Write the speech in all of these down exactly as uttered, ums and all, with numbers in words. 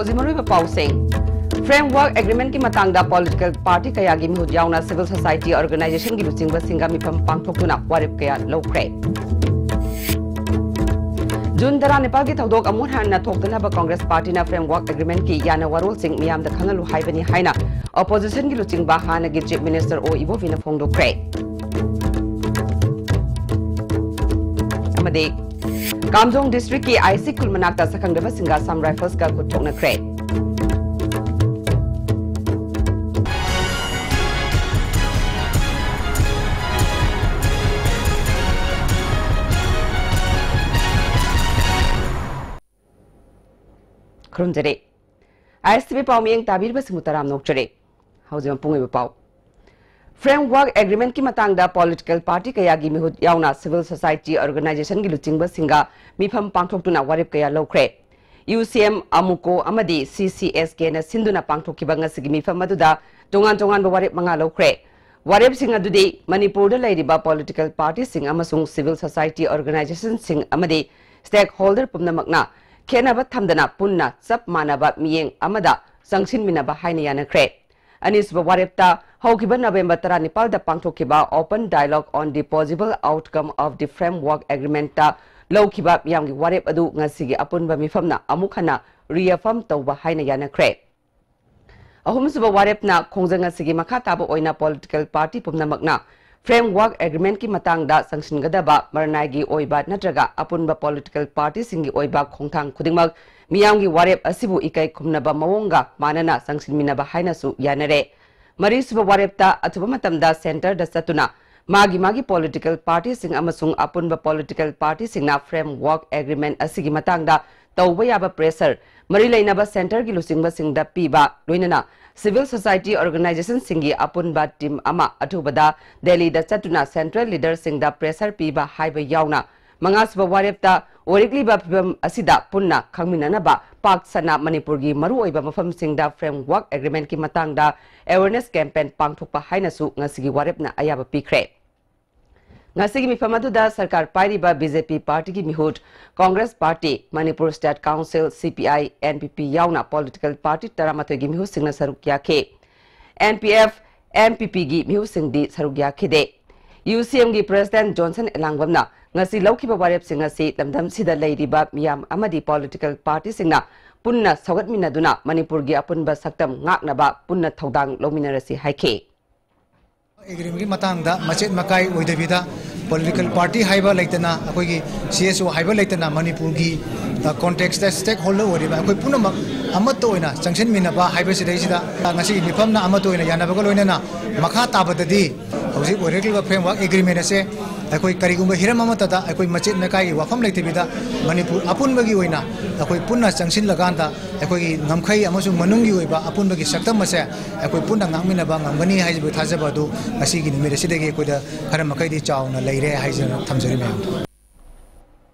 ꯍꯧꯖꯤꯛ ꯃꯔꯨꯑꯣꯏꯕ ꯄꯥꯎꯁꯤꯡ꯫ Framework Agreement ꯀꯤ ꯃꯇꯥꯡꯗ political party ꯀꯌꯥꯒꯤ ꯃꯤꯍꯨꯠ ꯌꯥꯎꯅ civil society organization ꯒꯤ ꯂꯨꯆꯤꯡꯕꯁꯤꯡꯒ ꯃꯤꯐꯝ ꯄꯥꯡꯊꯣꯛꯇꯨꯅ ꯋꯥꯔꯦꯞ ꯀꯌꯥ ꯂꯧꯈ꯭ꯔꯦ꯫ ꯖꯨꯟ ꯇꯔꯥꯅꯤꯄꯥꯜꯒꯤ ꯊꯧꯗꯣꯛ ꯑꯃꯨꯛ ꯍꯟꯅ ꯊꯣꯛꯇꯅꯕ Congress party ꯅ Framework Agreement ꯀꯤ ꯌꯥꯅ ꯋꯥꯔꯣꯜꯁꯤꯡ ꯃꯤꯌꯥꯝꯗ ꯈꯪꯍꯜꯂꯨ ꯍꯥꯏꯕꯅꯤ ꯍꯥꯏꯅ opposition ꯒꯤ ꯂꯨꯆꯤꯡꯕ ꯍꯥꯟꯅꯒꯤ Chief Minister ꯑꯣ ꯏꯕꯣꯕꯤꯅ ꯐꯣꯡꯗꯣꯛꯈ꯭ꯔꯦ꯫ ꯑꯃꯗꯤ ꯀꯥꯝꯖꯣꯡ district ꯀꯤ ꯑꯥꯏ ꯁꯤ ꯈꯨꯜ ꯃꯅꯥꯛꯇ ꯁꯛꯈꯪꯗꯕꯁꯤꯡꯒ Assam Rifles ꯀ ꯈꯨꯠ ꯊꯣꯛꯅꯈ꯭ꯔꯦ꯫ ꯈꯨꯔꯨꯝꯖꯔꯤ꯫ ꯑꯥꯏ ꯑꯦꯁ ꯇꯤ ꯚꯤ ꯄꯥꯎ ꯃꯤꯠꯌꯦꯡ ꯇꯥꯕꯤꯔꯤꯕꯁꯤꯡꯕꯨ ꯇꯔꯥꯝꯅ ꯑꯣꯛꯆꯔꯤ꯫ ꯍꯧꯖꯤꯛ ꯃꯄꯨꯡ ꯑꯣꯏꯕ ꯄꯥꯎ꯫ Framework Agreement ꯀꯤ ꯃꯇꯥꯡꯗ political party ꯀꯌꯥꯒꯤ ꯃꯤꯍꯨꯠ ꯌꯥꯎꯅ civil society organization ꯒꯤ ꯂꯨꯆꯤꯡꯕꯁꯤꯡꯒ ꯃꯤꯐꯝ ꯄꯥꯡꯊꯣꯛꯇꯨꯅ ꯋꯥꯔꯦꯞ ꯀꯌꯥ ꯂꯧꯈ꯭ꯔꯦ꯫ ꯌꯨ ꯁꯤ ꯑꯦꯝ, ꯑꯃꯨꯀꯣ ꯑꯃꯗꯤ ꯁꯤ ꯁꯤ ꯑꯦꯁ ꯀꯦ ꯅ ꯁꯤꯟꯗꯨꯅ ꯄꯥꯡꯊꯣꯛꯈꯤꯕ ꯉꯁꯤꯒꯤ ꯃꯤꯐꯝ ꯑꯗꯨꯗ ꯇꯣꯉꯥꯟ ꯇꯣꯉꯥꯟꯕ ꯋꯥꯔꯦꯞ ꯃꯉꯥ ꯂꯧꯈ꯭ꯔꯦ꯫ ꯋꯥꯔꯦꯞꯁꯤꯡ ꯑꯗꯨꯗꯤ ꯃꯅꯤꯄꯨꯔꯗ ꯂꯩꯔꯤꯕ political party ꯁꯤꯡ ꯑꯃꯁꯨꯡ civil society organization ꯁꯤꯡ ꯑꯃꯗꯤ stakeholder ꯄꯨꯝꯅꯃꯛꯅ ꯈꯦꯠꯅꯕ ꯊꯝꯗꯅ ꯄꯨꯟꯅ ꯆꯞ ꯃꯥꯟꯅꯕ ꯃꯤꯠꯌꯦꯡ ꯑꯃꯗ ꯆꯪꯁꯤꯟꯃꯤꯟꯅꯕ ꯍꯥꯏꯅ ꯌꯥꯅꯈ꯭ꯔꯦ꯫ ꯑꯅꯤꯁꯨꯕ ꯋꯥꯔꯦꯞꯇ ꯍꯧꯈꯤꯕ ꯅꯕꯦꯝꯕꯔ ꯇꯔꯥꯅꯤꯄꯥꯜꯗ ꯄꯥꯡꯊꯣꯛꯈꯤꯕ Open Dialogue on the Possible Outcome of the Framework Agreement ꯇ ꯂꯧꯈꯤꯕ ꯃꯤꯌꯥꯝꯒꯤ ꯋꯥꯔꯦꯞ ꯑꯗꯨ ꯉꯁꯤꯒꯤ ꯑꯄꯨꯟꯕ ꯃꯤꯐꯝꯅ ꯑꯃꯨꯛ ꯍꯟꯅ reaffirm ꯇꯧꯕ ꯍꯥꯏꯅ ꯌꯥꯅꯈ꯭ꯔꯦ꯫ ꯑꯍꯨꯝꯁꯨꯕ ꯋꯥꯔꯦꯞꯅ ꯈꯣꯡꯖꯪ ꯑꯁꯤꯒꯤ ꯃꯈꯥ ꯇꯥꯕ ꯑꯣꯏꯅ political party ꯄꯨꯝꯅꯃꯛꯅ Framework Agreement ꯀꯤ ꯃꯇꯥꯡꯗ ꯆꯪꯁꯤꯟꯒꯗꯕ ꯃꯔꯅꯥꯏꯒꯤ ꯑꯣꯏꯕ ꯅꯠꯇ꯭ꯔꯒ ꯑꯄꯨꯟꯕ political party ꯁꯤꯡꯒꯤ ꯑꯣꯏꯕ ꯈꯣꯡꯊꯥꯡ ꯈꯨꯗꯤꯡꯃꯛ ꯃꯤꯌꯥꯝꯒꯤ ꯋꯥꯔꯦꯞ ꯑꯁꯤꯕꯨ ꯏꯀꯥꯏ ꯈꯨꯝꯅꯕ ꯃꯑꯣꯡꯒ ꯃꯥꯟꯅꯅ ꯆꯪꯁꯤꯟꯃꯤꯟꯅꯕ ꯍꯥꯏꯅꯁꯨ ꯌꯥꯅꯔꯦ꯫ ꯃꯔꯤꯁꯨꯕ ꯋꯥꯔꯦꯞꯇ ꯑꯊꯨꯕ ꯃꯇꯝꯗ centre ꯗ ꯆꯠꯇꯨꯅ ꯃꯥꯒꯤ ꯃꯥꯒꯤ political party ꯁꯤꯡ ꯑꯃꯁꯨꯡ ꯑꯄꯨꯟꯕ political party ꯁꯤꯡꯅ Framework Agreement ꯑꯁꯤꯒꯤ ꯃꯇꯥꯡꯗ ꯇꯧꯕ ꯌꯥꯕ pressure, ꯃꯔꯤ ꯂꯩꯅꯕ centre ꯒꯤ ꯂꯨꯆꯤꯡꯕꯁꯤꯡꯗ ꯄꯤꯕ, ꯂꯣꯏꯅꯅ civil society organization ꯁꯤꯡꯒꯤ ꯑꯄꯨꯟꯕ team ꯑꯃ ꯑꯊꯨꯕꯗ ꯗꯦꯜꯂꯤꯗ ꯆꯠꯇꯨꯅ central leader ꯁꯤꯡꯗ pressure ꯄꯤꯕ ꯍꯥꯏꯕ ꯌꯥꯎꯅ, ꯃꯉꯥꯁꯨꯕ ꯋꯥꯔꯦꯞꯇ ꯑꯣꯏꯔꯛꯂꯤꯕ ꯐꯤꯚꯝ ꯑꯁꯤꯗ ꯄꯨꯟꯅ ꯈꯪꯃꯤꯟꯅꯅꯕ ꯄꯥꯛ ꯁꯟꯅ ꯃꯅꯤꯄꯨꯔꯒꯤ ꯃꯔꯨꯑꯣꯏꯕ ꯃꯐꯝꯁꯤꯡꯗ Framework Agreement ꯀꯤ ꯃꯇꯥꯡꯗ awareness campaign ꯄꯥꯡꯊꯣꯛꯄ ꯍꯥꯏꯅꯁꯨ ꯉꯁꯤꯒꯤ ꯋꯥꯔꯦꯞꯅ ꯑꯌꯥꯕ ꯄꯤꯈ꯭ꯔꯦ꯫ ꯉꯁꯤꯒꯤ ꯃꯤꯐꯝ ꯑꯗꯨꯗ ꯁꯔꯀꯥꯔ ꯄꯥꯏꯔꯤꯕ ꯕꯤ ꯖꯦ ꯄꯤ ꯄꯥꯔꯇꯤꯒꯤ ꯃꯤꯍꯨꯠ, Congress party, Manipur state council, ꯁꯤ ꯄꯤ ꯑꯥꯏ, ꯑꯦꯟ ꯄꯤ ꯄꯤ ꯌꯥꯎꯅ ꯄꯣꯂꯤꯇꯤꯀꯦꯜ ꯄꯥꯔꯇꯤ ꯇꯔꯥꯃꯥꯊꯣꯏꯒꯤ ꯃꯤꯍꯨꯠꯁꯤꯡꯅ ꯁꯔꯨꯛ ꯌꯥꯈꯤ꯫ N P F, N P ꯄꯤꯒꯤ ꯃꯤꯍꯨꯠꯁꯤꯡꯗꯤ ꯁꯔꯨꯛ ꯌꯥꯈꯤꯗꯦ꯫ ꯌꯨ ꯁꯤ ꯑꯦꯝꯒꯤ ꯄ꯭ꯔꯦꯁꯤꯗꯦꯟꯠ ꯖꯣꯟꯁꯟ ꯑꯦꯂꯥꯡꯕꯝꯅ ꯉꯁꯤ ꯂꯧꯈꯤꯕ ꯋꯥꯔꯦꯞꯁꯤꯡ ꯑꯁꯤ ꯂꯝꯗꯝꯁꯤꯗ ꯂꯩꯔꯤꯕ ꯃꯤꯌꯥꯝ ꯑꯃꯗꯤ ꯄꯣꯂꯤꯇꯤꯀꯦꯜ ꯄꯥꯔꯇꯤꯁꯤꯡꯅ ꯄꯨꯟꯅ ꯁꯧꯒꯠꯃꯤꯟꯅꯗꯨꯅ ꯃꯅꯤꯄꯨꯔꯒꯤ ꯑꯄꯨꯟꯕ ꯁꯛꯇꯝ ꯉꯥꯛꯅꯕ ꯄꯨꯟꯅ ꯊꯧꯗꯥꯡ ꯂꯧꯃꯤꯟꯅꯔꯁꯤ ꯍꯥꯏꯈꯤ꯫ ꯑꯦꯒ꯭ꯔꯤꯃꯦꯟꯒꯤ ꯃꯇꯥꯡꯗ ꯃꯆꯦꯠ ꯃꯀꯥꯏ ꯑꯣꯏꯗꯕꯤꯗ, ꯄꯣꯂꯤꯇꯤꯀꯦꯜ ꯄꯥꯔꯇꯤ ꯍꯥꯏꯕ ꯂꯩꯇꯅ, ꯑꯩꯈꯣꯏꯒꯤ ꯁꯤ ꯑꯦꯁ ꯑꯣ ꯍꯥꯏꯕ ꯂꯩꯇꯅ, ꯃꯅꯤꯄꯨꯔꯒꯤ, ꯑ, ꯀꯣꯟꯇꯦꯛꯁꯇ ꯁ꯭ꯇꯦꯛ ꯍꯣꯜꯗꯔ ꯑꯣꯏꯔꯤꯕ ꯑꯩꯈꯣꯏ ꯄꯨꯝꯅꯃꯛ ꯑꯃꯠꯇ ꯑꯣꯏꯅ ꯆꯪꯁꯤꯟꯃꯤꯟꯅꯕ ꯍꯥꯏꯕꯁꯤꯗꯩꯁꯤꯗ, ꯑ, ꯉꯁꯤꯒꯤ ꯃꯤꯐꯝꯅ ꯑꯃꯠꯇ ꯑꯣꯏꯅ ꯌꯥꯅꯕꯒ ꯂꯣꯏꯅꯅ ꯃꯈꯥ ꯇꯥꯕꯗꯗꯤ ꯍꯧꯖꯤꯛ ꯑꯣꯏꯔꯛꯂꯤꯕ ꯐ꯭ꯔꯦꯝꯋꯥꯔꯛ ꯑꯦꯒ꯭ꯔꯤꯃꯦꯟ ꯑꯁꯦ ꯑꯩꯈꯣꯏ ꯀꯔꯤꯒꯨꯝꯕ ꯍꯤꯔꯝ ꯑꯃꯠꯇꯗ ꯑꯩꯈꯣꯏ ꯃꯆꯦꯠ ꯃꯀꯥꯏꯒꯤ ꯋꯥꯐꯝ ꯂꯩꯇꯕꯤꯗ, ꯃꯅꯤꯄꯨꯔ ꯑꯄꯨꯟꯕꯒꯤ ꯑꯣꯏꯅ ꯑꯩꯈꯣꯏ ꯄꯨꯟꯅ ꯆꯪꯁꯤꯜꯂꯀꯥꯟꯗ ꯑꯩꯈꯣꯏꯒꯤ ꯉꯝꯈꯩ ꯑꯃꯁꯨꯡ ꯃꯅꯨꯡꯒꯤ ꯑꯣꯏꯕ ꯑꯄꯨꯟꯕꯒꯤ ꯁꯛꯇꯝ ꯑꯁꯦ ꯑꯩꯈꯣꯏ ꯄꯨꯟꯅ ꯉꯥꯛꯃꯤꯟꯅꯕ ꯉꯝꯒꯅꯤ ꯍꯥꯏꯕꯒꯤ ꯊꯥꯖꯕ ꯑꯗꯨ ꯉꯁꯤꯒꯤ ꯅꯨꯃꯤꯠ ꯑꯁꯤꯗꯒꯤ ꯑꯩꯈꯣꯏꯗ ꯈꯔ ꯃꯈꯩꯗꯤ ꯆꯥꯎꯅ ꯂꯩꯔꯦ ꯍꯥꯏꯖꯅ ꯊꯝꯖꯔꯤ ꯃꯌꯥꯝꯗ꯫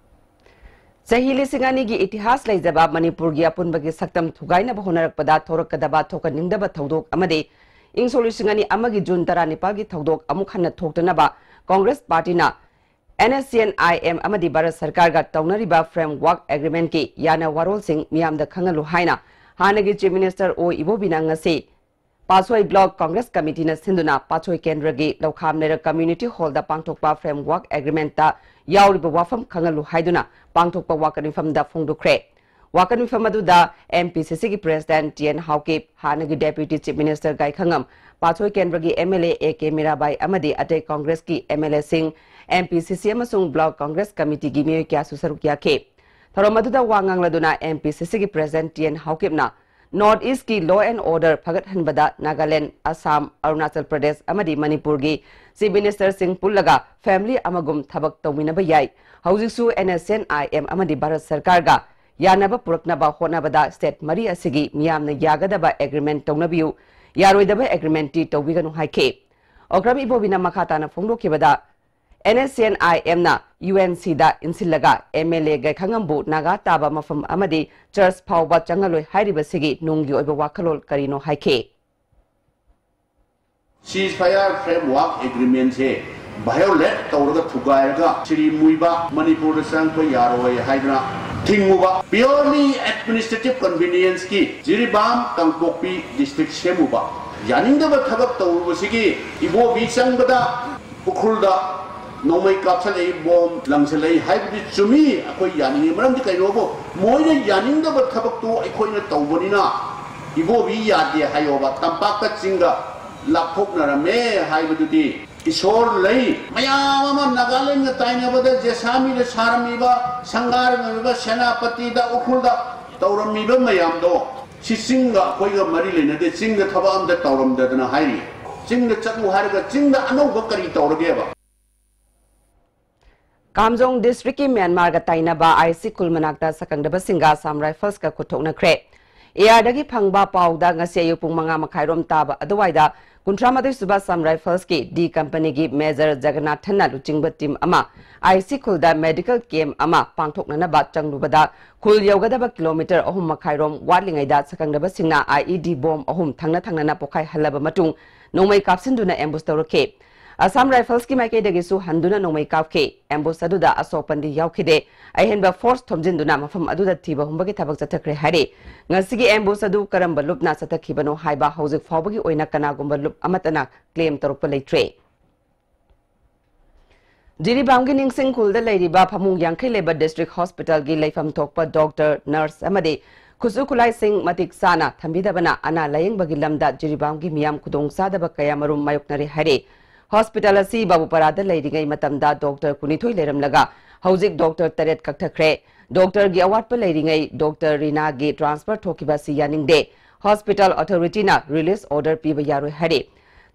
ꯆꯍꯤ ꯂꯤꯁꯤꯡ ꯑꯅꯤꯒꯤ ꯏꯇꯤꯍꯥꯁ ꯂꯩꯖꯕ ꯃꯅꯤꯄꯨꯔꯒꯤ ꯑꯄꯨꯟꯕꯒꯤ ꯁꯛꯇꯝ ꯊꯨꯒꯥꯏꯅꯕ ꯍꯣꯠꯅꯔꯛꯄꯗ ꯊꯣꯔꯛꯀꯗꯕ ꯊꯣꯛꯍꯟꯅꯤꯡꯗꯕ ꯊꯧꯗꯣꯛ ꯑꯃꯗꯤ ꯏꯪ ꯁꯣꯛ ꯂꯤꯁꯤꯡ ꯑꯅꯤ ꯑꯃꯒꯤ ꯖꯨꯟ ꯇꯔꯥꯅꯤꯄꯥꯜꯒꯤ ꯊꯧꯗꯣꯛ ꯑꯃꯨꯛ ꯍꯟꯅ ꯊꯣꯛꯇꯅꯕ Congress ꯄꯥꯔꯇꯤꯅ and S C N I M ꯑꯃꯗꯤ ꯚꯥꯔꯠ ꯁꯔꯀꯥꯔꯒ ꯇꯧꯅꯔꯤꯕ ꯐ꯭ꯔꯦꯝꯋꯥꯔꯛ ꯑꯦꯒ꯭ꯔꯤꯃꯦꯟꯠꯀꯤ ꯌꯥꯅ ꯋꯥꯔꯣꯜꯁꯤꯡ ꯃꯤꯌꯥꯝꯗ ꯈꯪꯍꯜꯂꯨ ꯍꯥꯏꯅ ꯍꯥꯟꯅꯒꯤ ꯆꯤꯐ ꯃꯤꯅꯤꯁꯇꯔ ꯑꯣ ꯏꯕꯣꯕꯤꯅ ꯉꯁꯤ ꯄꯥꯠꯁꯣꯏ ꯕ꯭ꯂꯣꯛ ꯀꯣꯡꯒ꯭ꯔꯦꯁ ꯀꯃꯤꯇꯤꯅ ꯁꯤꯟꯗꯨꯅ ꯄꯥꯠꯁꯣꯏ ꯀꯦꯟꯗ꯭ꯔꯒꯤ ꯂꯧꯈꯥꯝ ꯂꯩꯔꯛ ꯀꯝꯃ꯭ꯌꯨꯅꯤꯇꯤ ꯍꯣꯜꯗ ꯄꯥꯡꯊꯣꯛꯄ ꯐ꯭ꯔꯦꯝꯋꯥꯔꯛ ꯑꯦꯒ꯭ꯔꯤꯃꯦꯟꯠꯇ ꯌꯥꯎꯔꯤꯕ ꯋꯥꯐꯝ ꯈꯪꯍꯜꯂꯨ ꯍꯥꯏꯗꯨꯅ ꯄꯥꯡꯊꯣꯛꯄ ꯋꯥꯀꯠ ꯃꯤꯐꯝꯗ ꯐꯣꯡꯗꯣꯛꯈ꯭ꯔꯦ꯫ ꯋꯥꯀꯠ ꯃꯤꯐꯝ ꯑꯗꯨꯗ ꯑꯦꯝ ꯄꯤ ꯁꯤ ꯁꯤꯒꯤ ꯄ꯭ꯔꯦꯁꯤꯗꯦꯟꯠ ꯇꯤ ꯑꯦꯟ ꯍꯥꯎꯀꯤꯞ, ꯍꯥꯟꯅꯒꯤ ꯗꯦꯄ꯭ꯌꯨꯇꯤ ꯆꯤꯐ ꯃꯤꯅꯤꯁꯇꯔ ꯒꯥꯏꯈꯉꯝ, ꯄꯥꯠꯁꯣꯏ ꯀꯦꯟꯗ꯭ꯔꯒꯤ M L A A K Mirabai ꯑꯃꯗꯤ ꯑꯇꯩ ꯀꯣꯡꯒ꯭ꯔꯦꯁꯀꯤ ꯑꯦꯝ ꯑꯦꯜ ꯑꯦꯁꯤꯡ, ꯑꯦꯝ ꯄꯤ ꯁꯤ ꯁꯤ ꯑꯃꯁꯨꯡ ꯕ꯭ꯂꯣꯛ ꯀꯣꯡꯒ꯭ꯔꯦꯁ ꯀꯃꯤꯇꯤꯒꯤ ꯃꯤꯑꯣꯏ ꯀꯌꯥꯁꯨ ꯁꯔꯨꯛ ꯌꯥꯈꯤ꯫ ꯊꯧꯔꯝ ꯑꯗꯨꯗ ꯋꯥ ꯉꯥꯡꯂꯗꯨꯅ ꯑꯦꯝ ꯄꯤ ꯁꯤ ꯁꯤꯒꯤ ꯄ꯭ꯔꯦꯁꯤꯗꯦꯟꯠ ꯇꯤ ꯑꯦꯟ ꯍꯥꯎꯀꯤꯞꯅ ꯅꯣꯔꯠ ꯏꯁ꯭ꯠꯀꯤ ꯂꯣ ꯑꯦꯟꯗ ꯑꯣꯔꯗꯔ ꯐꯒꯠꯍꯟꯕꯗ ꯅꯥꯒꯥꯂꯦꯟꯗ, ꯑꯁꯥꯝ, ꯑꯔꯨꯅꯥꯆꯜ ꯄ꯭ꯔꯗꯦꯁ ꯑꯃꯗꯤ ꯃꯅꯤꯄꯨꯔꯒꯤ ꯆꯤꯐ ꯃꯤꯅꯤꯁꯇꯔꯁꯤꯡ ꯄꯨꯜꯂꯒ ꯐꯦꯃꯤꯂꯤ ꯑꯃꯒꯨꯝ ꯊꯕꯛ ꯇꯧꯃꯤꯟꯅꯕ ꯌꯥꯏ꯫ ꯍꯧꯖꯤꯛꯁꯨ and S C N I M ꯑꯃꯗꯤ ꯚꯥꯔꯠ ꯁꯔꯀꯥꯔꯒ ꯌꯥꯅꯕ ꯄꯨꯔꯛꯅꯕ ꯍꯣꯠꯅꯕꯗ ꯁ꯭ꯇꯦꯠ ꯃꯔꯤ ꯑꯁꯤꯒꯤ ꯃꯤꯌꯥꯝꯅ ꯌꯥꯒꯗꯕ ꯑꯦꯒ꯭ꯔꯤꯃꯦꯟꯠ ꯇꯧꯅꯕꯤꯌꯨ꯫ ꯌꯥꯔꯣꯏꯗꯕ ꯑꯦꯒ꯭ꯔꯤꯃꯦꯟꯠꯇꯤ ꯇꯧꯕꯤꯒꯅꯨ ꯍꯥꯏꯈꯤ꯫ ꯑꯣꯀ꯭ꯔꯝ ꯏꯕꯣꯕꯤꯅ ꯃꯈꯥ ꯇꯥꯅ ꯐꯣꯡꯗꯣꯛꯈꯤꯕꯗ, N S C N I ꯑꯦꯝꯅ ꯌꯨ ꯑꯦꯟ ꯁꯤꯗ ꯏꯟꯁꯤꯜꯂꯒ ꯑꯦꯝ ꯑꯦꯜ ꯑꯦ ꯒꯥꯏꯈꯉꯝꯕꯨ ꯅꯥꯒꯥ ꯇꯥꯕ ꯃꯐꯝ ꯑꯃꯗꯤ ꯆꯔꯆ ꯐꯥꯎꯕ ꯆꯪꯍꯜꯂꯣꯏ ꯍꯥꯏꯔꯤꯕꯁꯤꯒꯤ ꯅꯨꯡꯒꯤ ꯑꯣꯏꯕ ꯋꯥꯈꯜꯂꯣꯟ ꯀꯔꯤꯅꯣ ꯍꯥꯏꯈꯤ꯫ ꯁꯤꯖ ꯐꯥꯌꯔ ꯐ꯭ꯔꯦꯝꯋꯥꯔꯛ ꯑꯦꯒ꯭ꯔꯤꯃꯦꯟꯁꯦ violate ꯇꯧꯔꯒ ꯊꯨꯒꯥꯏꯔꯒ ꯁꯤꯔꯤ ꯃꯨꯏꯕ ꯃꯅꯤꯄꯨꯔꯗ ꯆꯪꯉꯛꯄ ꯌꯥꯔꯣꯏ ꯍꯥꯏꯗꯅ ꯊꯤꯡꯉꯨꯕ purely administrative convenience ꯀꯤ ꯖꯤꯔꯤꯕꯥꯝ ꯀꯥꯡꯄꯣꯛꯄꯤ district ꯁꯦꯝꯃꯨꯕ꯫ ꯌꯥꯅꯤꯡꯗꯕ ꯊꯕꯛ ꯇꯧꯔꯨꯕꯁꯤꯒꯤ ꯏꯕꯣꯕꯤ ꯆꯪꯕꯗ ꯎꯈ꯭ꯔꯨꯜꯗ ꯅꯣꯡꯃꯩ ꯀꯥꯞꯁꯤꯜꯂꯛꯏ, ꯕꯣꯝ ꯂꯪꯁꯤꯜꯂꯛꯏ ꯍꯥꯏꯕꯗꯤ ꯆꯨꯝꯃꯤ, ꯑꯩꯈꯣꯏ ꯌꯥꯅꯤꯡꯉꯤ꯫ ꯃꯔꯝꯗꯤ ꯀꯩꯅꯣꯕꯨ ꯃꯣꯏꯅ ꯌꯥꯅꯤꯡꯗꯕ ꯊꯕꯛꯇꯨ ꯑꯩꯈꯣꯏꯅ ꯇꯧꯕꯅꯤꯅ ꯏꯕꯣꯕꯤ ꯌꯥꯗꯦ ꯍꯥꯏꯌꯣꯕ꯫ ꯇꯝꯄꯥꯛꯀ ꯆꯤꯡꯒ ꯂꯥꯞꯊꯣꯛꯅꯔꯝꯃꯦ ꯍꯥꯏꯕꯗꯨꯗꯤ ꯏꯁꯣꯔ ꯂꯩ꯫ ꯃꯌꯥꯝ ꯑꯃ ꯅꯥꯒꯥꯂꯦꯟꯒ ꯇꯥꯏꯅꯕꯗ ꯖꯦꯁꯥꯃꯤꯗ ꯁꯥꯔꯝꯃꯤꯕ, ꯁꯪꯒꯥꯔꯝꯃꯤꯕ, ꯁꯦꯅꯥꯄꯇꯤꯗ, ꯎꯈ꯭ꯔꯨꯜꯗ ꯇꯧꯔꯝꯃꯤꯕ ꯃꯌꯥꯝꯗꯣ ꯁꯤ ꯆꯤꯡꯒ ꯑꯩꯈꯣꯏꯒ ꯃꯔꯤ ꯂꯩꯅꯗꯦ꯫ ꯆꯤꯡꯗ ꯊꯕꯛ ꯑꯝꯇ ꯇꯧꯔꯝꯗꯗꯅ ꯍꯥꯏꯔꯤ꯫ ꯆꯤꯡꯗ ꯆꯠꯂꯨ ꯍꯥꯏꯔꯒ ꯆꯤꯡꯗ ꯑꯅꯧꯕ ꯀꯔꯤ ꯇꯧꯔꯒꯦꯕ? ꯀꯥꯝꯖꯣꯡ district ꯀꯤ ꯃ꯭ꯌꯥꯟꯃꯥꯔꯒ ꯇꯥꯏꯅꯕ ꯑꯥꯏꯁꯤ ꯈꯨꯜ ꯃꯅꯥꯛꯇ ꯁꯛꯈꯪꯗꯕꯁꯤꯡꯒ Assam Rifles ꯀ ꯈꯨꯠꯊꯣꯛꯅꯈ꯭ꯔꯦ꯫ AR ꯗꯒꯤ ꯐꯪꯕ ꯄꯥꯎꯗ ꯉꯁꯤ ꯑꯌꯨꯛ ꯄꯨꯡ ꯃꯉꯥ ꯃꯈꯥꯏꯔꯣꯝ ꯇꯥꯕ ꯑꯗꯨꯋꯥꯏꯗ ꯀꯨꯟꯊ꯭ꯔꯥ ꯃꯥꯊꯣꯏ ꯁꯨꯕ Assam Rifles ꯀꯤ D company ꯒꯤ Major ꯖꯒꯟꯅꯥꯊꯟꯅ ꯂꯨꯆꯤꯡꯕ team ꯑꯃ ꯑꯥꯏꯁꯤ ꯈꯨꯜꯗ medical camp ꯑꯃ ꯄꯥꯡꯊꯣꯛꯅꯅꯕ ꯆꯪꯂꯨꯕꯗ ꯈꯨꯜ ꯌꯧꯒꯗꯕ kilometre ꯑꯍꯨꯝ ꯃꯈꯥꯏꯔꯣꯝ ꯋꯥꯠꯂꯤꯉꯩꯗ ꯁꯛꯈꯪꯗꯕꯁꯤꯡꯅ IED bomb ꯑꯍꯨꯝ ꯊꯪꯅ ꯊꯪꯅꯅ ꯄꯣꯈꯥꯏꯍꯜꯂꯕ ꯃꯇꯨꯡ ꯅꯣꯡꯃꯩ ꯀꯥꯞꯁꯤꯟꯗꯨꯅ ambush ꯇꯧꯔꯛꯈꯤ꯫ Assam Rifles ꯀꯤ ꯃꯥꯏꯀꯩꯗꯒꯤꯁꯨ ꯍꯟꯗꯨꯅ ꯅꯣꯡꯃꯩ ꯀꯥꯞꯈꯤ꯫ Ambush ꯑꯗꯨꯗ ꯑꯁꯣꯛ ꯑꯄꯟꯗꯤ ꯌꯥꯎꯈꯤꯗꯦ꯫ ꯑꯍꯦꯟꯕ force ꯊꯣꯝꯖꯤꯟꯗꯨꯅ ꯃꯐꯝ ꯑꯗꯨꯗ ꯊꯤꯕ ꯍꯨꯝꯕꯒꯤ ꯊꯕꯛ ꯆꯠꯊꯈ꯭ꯔꯦ ꯍꯥꯏꯔꯤ꯫ ꯉꯁꯤꯒꯤ ambush ꯑꯗꯨ ꯀꯔꯝꯕ ꯂꯨꯞꯅ ꯆꯠꯊꯈꯤꯕꯅꯣ ꯍꯥꯏꯕ ꯍꯧꯖꯤꯛ ꯐꯥꯎꯕꯒꯤ ꯑꯣꯏꯅ ꯀꯅꯥꯒꯨꯝꯕ ꯂꯨꯞ ꯑꯃꯠꯇꯅ claim ꯇꯧꯔꯛꯄ ꯂꯩꯇ꯭ꯔꯤ꯫ ꯖꯤꯔꯤꯕꯥꯝꯒꯤ ꯅꯤꯡꯁꯤꯡ ꯈꯨꯜꯗ ꯂꯩꯔꯤꯕ ꯐꯃꯨꯡ ꯌꯥꯡꯈꯩ ꯂꯩꯕ district hospital ꯒꯤ ꯂꯩꯐꯝ ꯊꯣꯛꯄ doctor, nurse ꯑꯃꯗꯤ ꯈꯨꯠꯁꯨ ꯈꯨꯠꯂꯥꯏꯁꯤꯡ ꯃꯇꯤꯛ ꯆꯥꯅ ꯊꯝꯕꯤꯗꯕꯅ ꯑꯅꯥ ꯂꯥꯌꯦꯡꯕꯒꯤ ꯂꯝꯗ ꯖꯤꯔꯤꯕꯥꯝꯒꯤ ꯃꯤꯌꯥꯝ ꯈꯨꯗꯣꯡꯆꯥꯗꯕ ꯀꯌꯥꯃꯔꯨꯝ ꯃꯥꯌꯣꯛꯅꯔꯦ ꯍꯥꯏꯔꯤ꯫ Hospital ꯑꯁꯤ ꯕꯥꯕꯨꯄꯥꯔꯥꯗ ꯂꯩꯔꯤꯉꯩ ꯃꯇꯝꯗ doctor ꯀꯨꯟꯅꯤꯊꯣꯏ ꯂꯩꯔꯝꯂꯒ ꯍꯧꯖꯤꯛ doctor ꯇꯔꯦꯠ ꯀꯛꯊꯈ꯭ꯔꯦ꯫ Doctor ꯒꯤ ꯑꯋꯥꯠꯄ ꯂꯩꯔꯤꯉꯩ doctor ꯔꯤꯅꯥꯒꯤ transfer ꯊꯣꯛꯈꯤꯕ ꯑꯁꯤ ꯌꯥꯅꯤꯡꯗꯦ꯫ Hospital authority ꯅ release order ꯄꯤꯕ ꯌꯥꯔꯣꯏ ꯍꯥꯏꯔꯤ꯫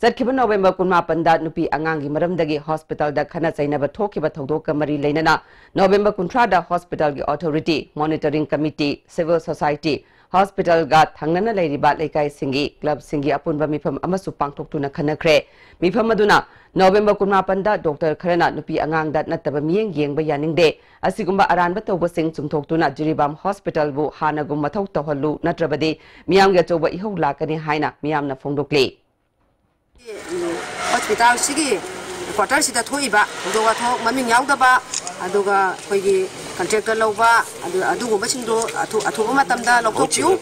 ꯆꯠꯈꯤꯕ November ꯀꯨꯟꯃꯥꯄꯟꯗ ꯅꯨꯄꯤ ꯑꯉꯥꯡꯒꯤ ꯃꯔꯝꯗꯒꯤ hospital ꯗ ꯈꯠꯅ ꯆꯩꯅꯕ ꯊꯣꯛꯈꯤꯕ ꯊꯧꯗꯣꯛꯀ ꯃꯔꯤ ꯂꯩꯅꯅ November ꯀꯨꯟꯊ꯭ꯔꯥꯗ hospital ꯒꯤ authority, monitoring committee, civil society, hospital ꯒ ꯊꯪꯅꯅ ꯂꯩꯔꯤꯕ ꯂꯩꯀꯥꯏꯁꯤꯡꯒꯤ club ꯁꯤꯡꯒꯤ ꯑꯄꯨꯟꯕ ꯃꯤꯐꯝ ꯑꯃꯁꯨ ꯄꯥꯡꯊꯣꯛꯇꯨꯅ ꯈꯟꯅꯈ꯭ꯔꯦ꯫ ꯃꯤꯐꯝ ꯑꯗꯨꯅ November ꯀꯨꯟꯃꯥꯄꯟꯗ doctor ꯈꯔꯅ ꯅꯨꯄꯤ ꯑꯉꯥꯡꯗ ꯅꯠꯇꯕ ꯃꯤꯠꯌꯦꯡ ꯌꯦꯡꯕ ꯌꯥꯅꯤꯡꯗꯦ, ꯑꯁꯤꯒꯨꯝꯕ ꯑꯔꯥꯟꯕ ꯇꯧꯕꯁꯤꯡ ꯆꯨꯝꯊꯣꯛꯇꯨꯅ ꯖꯤꯔꯤꯕꯥꯝ hospital ꯕꯨ ꯍꯥꯟꯅꯒꯨꯝ ꯃꯊꯧ ꯇꯧꯍꯜꯂꯨ, ꯅꯠꯇ꯭ꯔꯕꯗꯤ ꯃꯤꯌꯥꯝꯒꯤ ꯑꯆꯧꯕ ꯏꯍꯧ ꯂꯥꯛꯀꯅꯤ ꯍꯥꯏꯅ ꯃꯤꯌꯥꯝꯅ ꯐꯣꯡꯗꯣꯛꯂꯤ꯫ Hospital ꯁꯤꯒꯤ ꯀ꯭ꯋꯥꯇꯔꯁꯤꯗ ꯊꯣꯛꯏꯕ ꯊꯧꯗꯣꯛ ꯋꯥꯊꯣꯛ ꯃꯃꯤꯡ ꯌꯥꯎꯗꯕ, ꯑꯗꯨꯒ ꯑꯩꯈꯣꯏꯒꯤ ꯀꯟꯇ꯭ꯔꯦꯛꯇꯔ ꯂꯧꯕ, ꯑꯗꯨ, ꯑꯗꯨꯒꯨꯝꯕꯁꯤꯡꯗꯣ ꯑꯊꯨ-, ꯑꯊꯨꯕ ꯃꯇꯝꯗ ꯂꯧꯊꯣꯛꯄꯤꯌꯨ꯫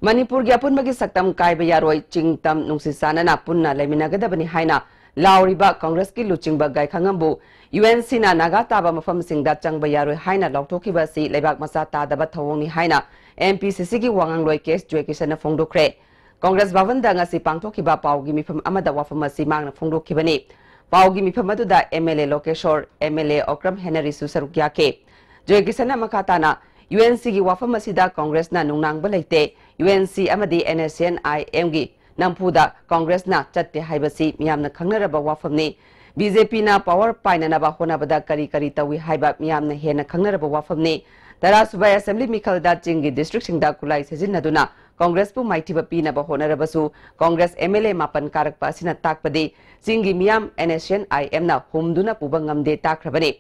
ꯃꯅꯤꯄꯨꯔꯒꯤ ꯑꯄꯨꯟꯕꯒꯤ ꯁꯛꯇꯝ ꯀꯥꯏꯕ ꯌꯥꯔꯣꯏ, ꯆꯤꯡ ꯇꯝ ꯅꯨꯡꯁꯤ ꯆꯥꯟꯅꯅ ꯄꯨꯟꯅ ꯂꯩꯃꯤꯟꯅꯒꯗꯕꯅꯤ ꯍꯥꯏꯅ ꯂꯥꯎꯔꯤꯕ ꯀꯪꯒ꯭ꯔꯦꯁꯀꯤ ꯂꯨꯆꯤꯡꯕ ꯒꯥꯏꯈꯪꯉꯝꯕꯨ ꯌꯨ ꯑꯦꯟ ꯁꯤꯅ ꯅꯥꯒꯥ ꯇꯥꯕ ꯃꯐꯝꯁꯤꯡꯗ ꯆꯪꯕ ꯌꯥꯔꯣꯏ ꯍꯥꯏꯅ ꯂꯥꯎꯊꯣꯛꯈꯤꯕ ꯑꯁꯤ ꯂꯩꯕꯥꯛ ꯃꯆꯥ ꯇꯥꯗꯕ ꯊꯧꯑꯣꯡꯅꯤ ꯍꯥꯏꯅ ꯑꯦꯝ ꯄꯤ ꯁꯤ ꯁꯤꯒꯤ ꯋꯥꯉꯥꯡꯂꯣꯏ ꯀꯦ ꯑꯦꯁ ꯖꯣꯏꯀꯤꯁꯟꯅ ꯐꯣꯡꯗꯣꯛꯈ꯭ꯔꯦ꯫ ꯀꯪꯒ꯭ꯔꯦꯁ ꯚꯕꯟꯗ ꯉꯁꯤ ꯄꯥꯡꯊꯣꯛꯈꯤꯕ ꯄꯥꯎꯒꯤ ꯃꯤꯐꯝ ꯑꯃꯗ ꯋꯥꯐꯝ ꯑꯁꯤ ꯃꯍꯥꯛꯅ ꯐꯣꯡꯗꯣꯛꯈꯤꯕꯅꯤ꯫ ꯄꯥꯎꯒꯤ ꯃꯤꯐꯝ ꯑꯗꯨꯗ M L A Lokeshor, M L A Okram ꯍꯦꯅꯔꯤꯁꯨ ꯁꯔꯨꯛ ꯌꯥꯈꯤ꯫ ꯖꯣꯏꯀꯤꯁꯟꯅ ꯃꯈꯥ ꯇꯥꯅ, ꯌꯨ ꯑꯦꯟ ꯁꯤꯒꯤ ꯋꯥꯐꯝ ꯑꯁꯤꯗ ꯀꯪꯒ꯭ꯔꯦꯁꯅ ꯅꯨꯡꯅꯥꯡꯕ ꯂꯩꯇꯦ, ꯌꯨ ꯑꯦꯟ ꯁꯤ ꯑꯃꯗꯤ ꯑꯦꯟ ꯑꯦꯁ ꯑꯦꯟ ꯑꯥꯏ ꯑꯦꯝꯒꯤ ꯅꯝꯐꯨꯗ ꯀꯪꯒ꯭ꯔꯦꯁꯅ ꯆꯠꯇꯦ ꯍꯥꯏꯕꯁꯤ ꯃꯤꯌꯥꯝꯅ ꯈꯪꯅꯔꯕ ꯋꯥꯐꯝꯅꯤ꯫ ꯕꯤ ꯖꯦ ꯄꯤꯅ ꯄꯥꯋꯔ ꯄꯥꯏꯅꯅꯕ ꯍꯣꯠꯅꯕꯗ ꯀꯔꯤ ꯀꯔꯤ ꯇꯧꯏ ꯍꯥꯏꯕ ꯃꯤꯌꯥꯝꯅ ꯍꯦꯟꯅ ꯈꯪꯅꯔꯕ ꯋꯥꯐꯝꯅꯤ꯫ ꯇꯔꯥꯁꯨꯕ ꯑꯦꯁꯦꯝꯕ꯭ꯂꯤ ꯃꯤꯈꯜꯗ ꯆꯤꯡꯒꯤ ꯗꯤꯁꯇ꯭ꯔꯤꯛꯁꯤꯡꯗ ꯈꯨꯠꯂꯥꯏ ꯁꯤꯖꯤꯟꯅꯗꯨꯅ ꯀꯪꯒ꯭ꯔꯦꯁꯄꯨ ꯃꯥꯏꯊꯤꯕ ꯄꯤꯅꯕ ꯍꯣꯠꯅꯔꯕꯁꯨ ꯀꯪꯒ꯭ꯔꯦꯁ ꯑꯦꯝ ꯑꯦꯜ ꯑꯦ ꯃꯥꯄꯟ ꯀꯥꯔꯛꯄ ꯑꯁꯤꯅ ꯇꯥꯛꯄꯗꯤ ꯆꯤꯡꯒꯤ ꯃꯤꯌꯥꯝ ꯑꯦꯟ ꯑꯦꯁ ꯑꯦꯟ ꯑꯥꯏ ꯑꯦꯝꯅ ꯍꯨꯝꯗꯨꯅ ꯄꯨꯕ ꯉꯝꯗꯦ ꯇꯥꯛꯈ꯭ꯔꯕꯅꯤ꯫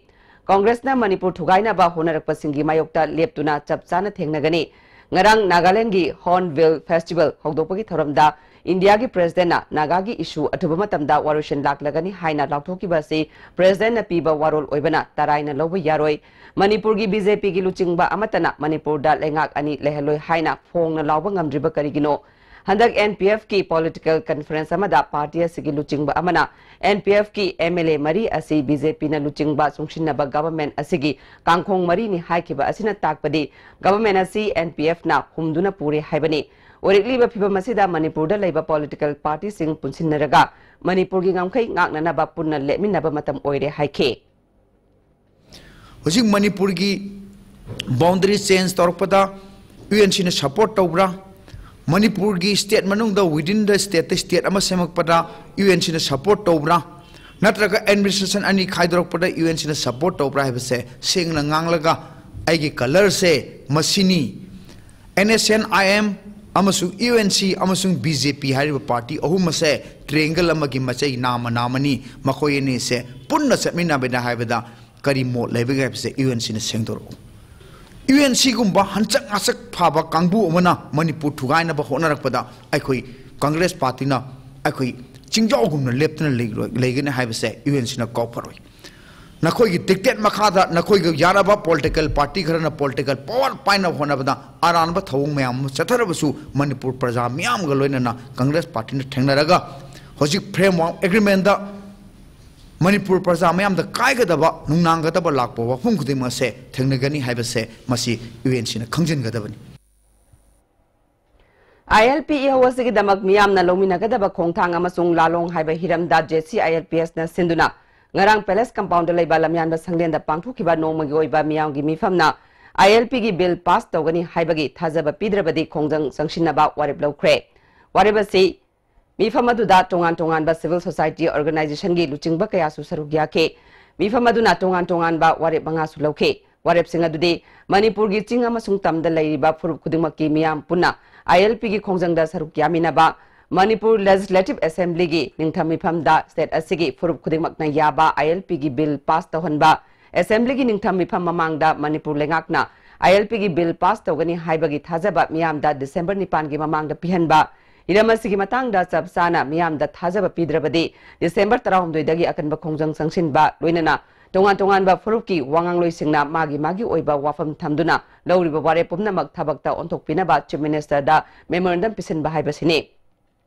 ꯀꯪꯒ꯭ꯔꯦꯁꯅ ꯃꯅꯤꯄꯨꯔ ꯊꯨꯒꯥꯏꯅꯕ ꯍꯣꯠꯅꯔꯛꯄꯁꯤꯡꯒꯤ ꯃꯥꯌꯣꯛꯇ ꯂꯦꯞꯇꯨꯅ ꯆꯞ ꯆꯥꯅ ꯊꯦꯡꯅꯒꯅꯤ꯫ ꯉꯔꯥꯡ ꯅꯥꯒꯥꯂꯦꯟꯗꯒꯤ ꯍꯣꯔꯟꯕꯤꯜ ꯐꯦꯁꯇꯤꯚꯦꯜ ꯍꯧꯗꯣꯛꯄꯒꯤ ꯊꯧꯔꯝꯗ ꯏꯟꯗꯤꯌꯥꯒꯤ ꯄ꯭ꯔꯦꯁꯤꯗꯦꯟꯠꯅ ꯅꯥꯒꯥꯒꯤ ꯏꯁꯨ ꯑꯊꯨꯕ ꯃꯇꯝꯗ ꯋꯥꯔꯣꯏꯁꯤꯟ ꯂꯥꯛꯂꯒꯅꯤ ꯍꯥꯏꯅ ꯂꯥꯎꯊꯣꯛꯈꯤꯕ ꯑꯁꯤ ꯄ꯭ꯔꯦꯁꯤꯗꯦꯟꯠꯅ ꯄꯤꯕ ꯋꯥꯔꯣꯜ ꯑꯣꯏꯕꯅ ꯇꯔꯥꯏꯅ ꯂꯧꯕ ꯌꯥꯔꯣꯏ꯫ ꯃꯅꯤꯄꯨꯔꯒꯤ ꯕꯤ ꯖꯦ ꯄꯤꯒꯤ ꯂꯨꯆꯤꯡꯕ ꯑꯃꯠꯇꯅ ꯃꯅꯤꯄꯨꯔꯗ ꯂꯩꯉꯥꯛ ꯑꯅꯤ ꯂꯩꯍꯜꯂꯣꯏ ꯍꯥꯏꯅ ꯐꯣꯡꯅ ꯂꯥꯎꯕ ꯉꯝꯗ꯭ꯔꯤꯕ ꯀꯔꯤꯒꯤꯅꯣ? ꯍꯟꯗꯛ ꯑꯦꯟ ꯄꯤ ꯑꯦꯐꯀꯤ ꯄꯣꯂꯤꯇꯤꯀꯦꯜ ꯀꯟꯐꯔꯦꯟꯁ ꯑꯃꯗ ꯄꯥꯔꯇꯤ ꯑꯁꯤꯒꯤ ꯂꯨꯆꯤꯡꯕ ꯑꯃꯅ ꯑꯦꯟ ꯄꯤ ꯑꯦꯐꯀꯤ ꯑꯦꯝ ꯑꯦꯜ ꯑꯦ ꯃꯔꯤ ꯑꯁꯤ ꯕꯤ ꯖꯦ ꯄꯤꯅ ꯂꯨꯆꯤꯡꯕ ꯆꯨꯡꯁꯤꯟꯅꯕ ꯒꯚꯔꯟꯃꯦꯟꯠ ꯑꯁꯤꯒꯤ ꯀꯥꯡꯈꯣꯡ ꯃꯔꯤꯅꯤ ꯍꯥꯏꯈꯤꯕ ꯑꯁꯤꯅ ꯇꯥꯛꯄꯗꯤ ꯒꯚꯔꯟꯃꯦꯟꯠ ꯑꯁꯤ ꯑꯦꯟ ꯄꯤ ꯑꯦꯐꯅ ꯍꯨꯝꯗꯨꯅ ꯄꯨꯔꯦ ꯍꯥꯏꯕꯅꯤ꯫ ꯑꯣꯏꯔꯛꯂꯤꯕ ꯐꯤꯚꯝ ꯑꯁꯤꯗ ꯃꯅꯤꯄꯨꯔꯗ ꯂꯩꯕ ꯄꯣꯂꯤꯇꯤꯀꯦꯜ ꯄꯥꯔꯇꯤꯁꯤꯡ ꯄꯨꯟꯁꯤꯟꯅꯔꯒ ꯃꯅꯤꯄꯨꯔꯒꯤ ꯉꯝꯈꯩ ꯉꯥꯛꯅꯅꯕ ꯄꯨꯟꯅ ꯂꯦꯞꯃꯤꯟꯅꯕ ꯃꯇꯝ ꯑꯣꯏꯔꯦ ꯍꯥꯏꯈꯤ꯫ ꯍꯧꯖꯤꯛ ꯃꯅꯤꯄꯨꯔꯒꯤ ꯕꯥꯎꯟꯗꯔꯤ ꯆꯦꯟꯖ ꯇꯧꯔꯛꯄꯗ ꯌꯨ ꯑꯦꯟ ꯁꯤꯅ ꯁꯄꯣꯔꯠ ꯇꯧꯕ꯭ꯔꯥ? ꯃꯅꯤꯄꯨꯔꯒꯤ ꯁ꯭ꯇꯦꯠ ꯃꯅꯨꯡꯗ, within the state, ꯁ꯭ꯇꯦꯠ ꯑꯃ ꯁꯦꯝꯃꯛꯄꯗ ꯌꯨ ꯑꯦꯟ ꯁꯤꯅ ꯁꯄꯣꯔꯠ ꯇꯧꯕ꯭ꯔꯥ? ꯅꯠꯇ꯭ꯔꯒ ꯑꯦꯗꯃꯤꯅꯤꯁꯇ꯭ꯔꯦꯁꯟ ꯑꯅꯤ ꯈꯥꯏꯗꯣꯔꯛꯄꯗ ꯌꯨ ꯑꯦꯟ ꯁꯤꯅ ꯁꯄꯣꯔꯠ ꯇꯧꯕ꯭ꯔꯥ ꯍꯥꯏꯕꯁꯦ ꯁꯦꯡꯅ ꯉꯥꯡꯂꯒ ꯑꯩꯒꯤ ꯀꯂꯔꯁꯦ ꯃꯁꯤꯅꯤ꯫ N S N I M ꯑꯃꯁꯨꯡ ꯌꯨ ꯑꯦꯟ ꯁꯤ ꯑꯃꯁꯨꯡ ꯕꯤ ꯖꯦ ꯄꯤ ꯍꯥꯏꯔꯤꯕ ꯄꯥꯔꯇꯤ ꯑꯍꯨꯝ ꯑꯁꯦ ꯇ꯭ꯔꯦꯡꯒꯜ ꯑꯃꯒꯤ ꯃꯆꯩ ꯅꯥꯝꯃ ꯅꯥꯝꯃꯅꯤ꯫ ꯃꯈꯣꯏ ꯑꯅꯤꯁꯦ ꯄꯨꯟꯅ ꯆꯠꯃꯤꯟꯅꯕꯅꯤ ꯍꯥꯏꯕꯗ ꯀꯔꯤ ꯃꯣꯠ ꯂꯩꯕꯒꯦ ꯍꯥꯏꯕꯁꯦ ꯌꯨ ꯑꯦꯟ ꯁꯤꯅ ꯁꯦꯡꯗꯣꯔꯛꯎ꯫ ꯌꯨ ꯑꯦꯟ ꯁꯤꯒꯨꯝꯕ ꯍꯟꯆꯛ ꯉꯥꯆꯛ ꯐꯕ ꯀꯥꯡꯕꯨ ꯑꯃꯅ ꯃꯅꯤꯄꯨꯔ ꯊꯨꯒꯥꯏꯅꯕ ꯍꯣꯠꯅꯔꯛꯄꯗ ꯑꯩꯈꯣꯏ ꯀꯪꯒ꯭ꯔꯦꯁ ꯄꯥꯔꯇꯤꯅ ꯑꯩꯈꯣꯏ ꯆꯤꯡꯖꯥꯎꯒꯨꯝꯅ ꯂꯦꯞꯇꯅ ꯂꯩꯔꯣꯏ-, ꯂꯩꯒꯅꯤ ꯍꯥꯏꯕꯁꯦ ꯌꯨ ꯑꯦꯟ ꯁꯤꯅ ꯀꯥꯎꯐꯔꯣꯏ꯫ ꯅꯈꯣꯏꯒꯤ dictate ꯃꯈꯥꯗ ꯅꯈꯣꯏꯒ ꯌꯥꯅꯕ political party ꯈꯔꯅ political power ꯄꯥꯏꯅꯕ ꯍꯣꯠꯅꯕꯗ ꯑꯔꯥꯟꯕ ꯊꯧꯑꯣꯡ ꯃꯌꯥꯝ ꯑꯃ ꯆꯠꯊꯔꯕꯁꯨ, ꯃꯅꯤꯄꯨꯔ ꯄ꯭ꯔꯖꯥ ꯃꯤꯌꯥꯝꯒ ꯂꯣꯏꯅꯅ ꯀꯪꯒ꯭ꯔꯦꯁ ꯄꯥꯔꯇꯤꯅ ꯊꯦꯡꯅꯔꯒ ꯍꯧꯖꯤꯛ framework agreement ꯗ ꯃꯅꯤꯄꯨꯔ ꯄ꯭ꯔꯖꯥ ꯃꯤꯌꯥꯝꯗ ꯀꯥꯏꯒꯗꯕ, ꯅꯨꯡꯅꯥꯡꯒꯗꯕ ꯂꯥꯛꯄ ꯋꯥꯐꯝ ꯈꯨꯗꯤꯡꯃꯛ ꯑꯁꯦ ꯊꯦꯡꯅꯒꯅꯤ ꯍꯥꯏꯕꯁꯦ ꯃꯁꯤ ꯌꯨ ꯑꯦꯟ ꯁꯤꯅ ꯈꯪꯖꯤꯟꯒꯗꯕꯅꯤ꯫ ꯑꯥꯏ ꯑꯦꯜ ꯄꯤ ꯏꯍꯧ ꯑꯁꯤꯒꯤꯗꯃꯛ ꯃꯤꯌꯥꯝꯅ ꯂꯧꯃꯤꯟꯅꯒꯗꯕ ꯈꯣꯡꯊꯥꯡ ꯑꯃꯁꯨꯡ ꯂꯥꯂꯣꯡ ꯍꯥꯏꯕ ꯍꯤꯔꯝꯗ J C I L P ꯑꯦꯁꯅ ꯁꯤꯟꯗꯨꯅ ꯉꯔꯥꯡ Palace Compound ꯗ ꯂꯩꯕ ꯂꯝꯌꯥꯟꯕ ꯁꯪꯂꯦꯟꯗ ꯄꯥꯡꯊꯣꯛꯈꯤꯕ ꯅꯣꯡꯃꯒꯤ ꯑꯣꯏꯕ ꯃꯤꯌꯥꯝꯒꯤ ꯃꯤꯐꯝꯅ ꯑꯥꯏ ꯑꯦꯜ ꯄꯤꯒꯤ bill pass ꯇꯧꯒꯅꯤ ꯍꯥꯏꯕꯒꯤ ꯊꯥꯖꯕ ꯄꯤꯗ꯭ꯔꯕꯗꯤ ꯈꯣꯡꯖꯪ ꯆꯪꯁꯤꯟꯅꯕ ꯋꯥꯔꯦꯞ ꯂꯧꯈ꯭ꯔꯦ꯫ ꯋꯥꯔꯦꯞ ꯑꯁꯤ ꯃꯤꯐꯝ ꯑꯗꯨꯗ ꯇꯣꯉꯥꯟ ꯇꯣꯉꯥꯟꯕ civil society organization ꯒꯤ ꯂꯨꯆꯤꯡꯕ ꯀꯌꯥꯁꯨ ꯁꯔꯨꯛ ꯌꯥꯈꯤ꯫ ꯃꯤꯐꯝ ꯑꯗꯨꯅ ꯇꯣꯉꯥꯟ ꯇꯣꯉꯥꯟꯕ ꯋꯥꯔꯦꯞ ꯃꯉꯥꯁꯨ ꯂꯧꯈꯤ꯫ ꯋꯥꯔꯦꯞꯁꯤꯡ ꯑꯗꯨꯗꯤ ꯃꯅꯤꯄꯨꯔꯒꯤ ꯆꯤꯡ ꯑꯃꯁꯨꯡ ꯇꯝꯗ ꯂꯩꯔꯤꯕ ꯐꯨꯔꯨꯞ ꯈꯨꯗꯤꯡꯃꯛꯀꯤ ꯃꯤꯌꯥꯝ ꯄꯨꯟꯅ ꯑꯥꯏ ꯑꯦꯜ ꯄꯤꯒꯤ ꯈꯣꯡꯖꯪꯗ ꯁꯔꯨꯛ ꯌꯥꯃꯤꯟꯅꯕ, ꯃꯅꯤꯄꯨꯔ Legislative Assembly ꯒꯤ ꯅꯤꯡꯊꯝ ꯃꯤꯐꯝꯗ state ꯑꯁꯤꯒꯤ ꯐꯨꯔꯨꯞ ꯈꯨꯗꯤꯡꯃꯛꯅ ꯌꯥꯕ ꯑꯥꯏ ꯑꯦꯜ ꯄꯤꯒꯤ bill pass ꯇꯧꯍꯟꯕ, Assembly ꯒꯤ ꯅꯤꯡꯊꯝ ꯃꯤꯐꯝ ꯃꯃꯥꯡꯗ ꯃꯅꯤꯄꯨꯔ ꯂꯩꯉꯥꯛꯅ ꯑꯥꯏ ꯑꯦꯜ ꯄꯤꯒꯤ bill pass ꯇꯧꯒꯅꯤ ꯍꯥꯏꯕꯒꯤ ꯊꯥꯖꯕ ꯃꯤꯌꯥꯝꯗ December ꯅꯤꯄꯥꯟꯒꯤ ꯃꯃꯥꯡꯗ ꯄꯤꯍꯟꯕ, ꯍꯤꯔꯝ ꯑꯁꯤꯒꯤ ꯃꯇꯥꯡꯗ ꯆꯞ ꯆꯥꯅ ꯃꯤꯌꯥꯝꯗ ꯊꯥꯖꯕ ꯄꯤꯗ꯭ꯔꯕꯗꯤ December ꯇꯔꯥꯍꯨꯝꯗꯣꯏꯗꯒꯤ ꯑꯀꯟꯕ ꯈꯣꯡꯖꯪ ꯆꯪꯁꯤꯟꯕ, ꯂꯣꯏꯅꯅ ꯇꯣꯉꯥꯟ ꯇꯣꯉꯥꯟꯕ ꯐꯨꯔꯨꯞꯀꯤ ꯋꯥꯉꯥꯡꯂꯣꯏꯁꯤꯡꯅ ꯃꯥꯒꯤ ꯃꯥꯒꯤ ꯑꯣꯏꯕ ꯋꯥꯐꯝ ꯊꯝꯗꯨꯅ ꯂꯧꯔꯤꯕ ꯋꯥꯔꯦꯞ ꯄꯨꯝꯅꯃꯛ ꯊꯕꯛꯇ ꯑꯣꯟꯊꯣꯛꯄꯤꯅꯕ Chief Minister ꯗ memorandum ꯄꯤꯁꯤꯟꯕ ꯍꯥꯏꯕꯁꯤꯅꯤ꯫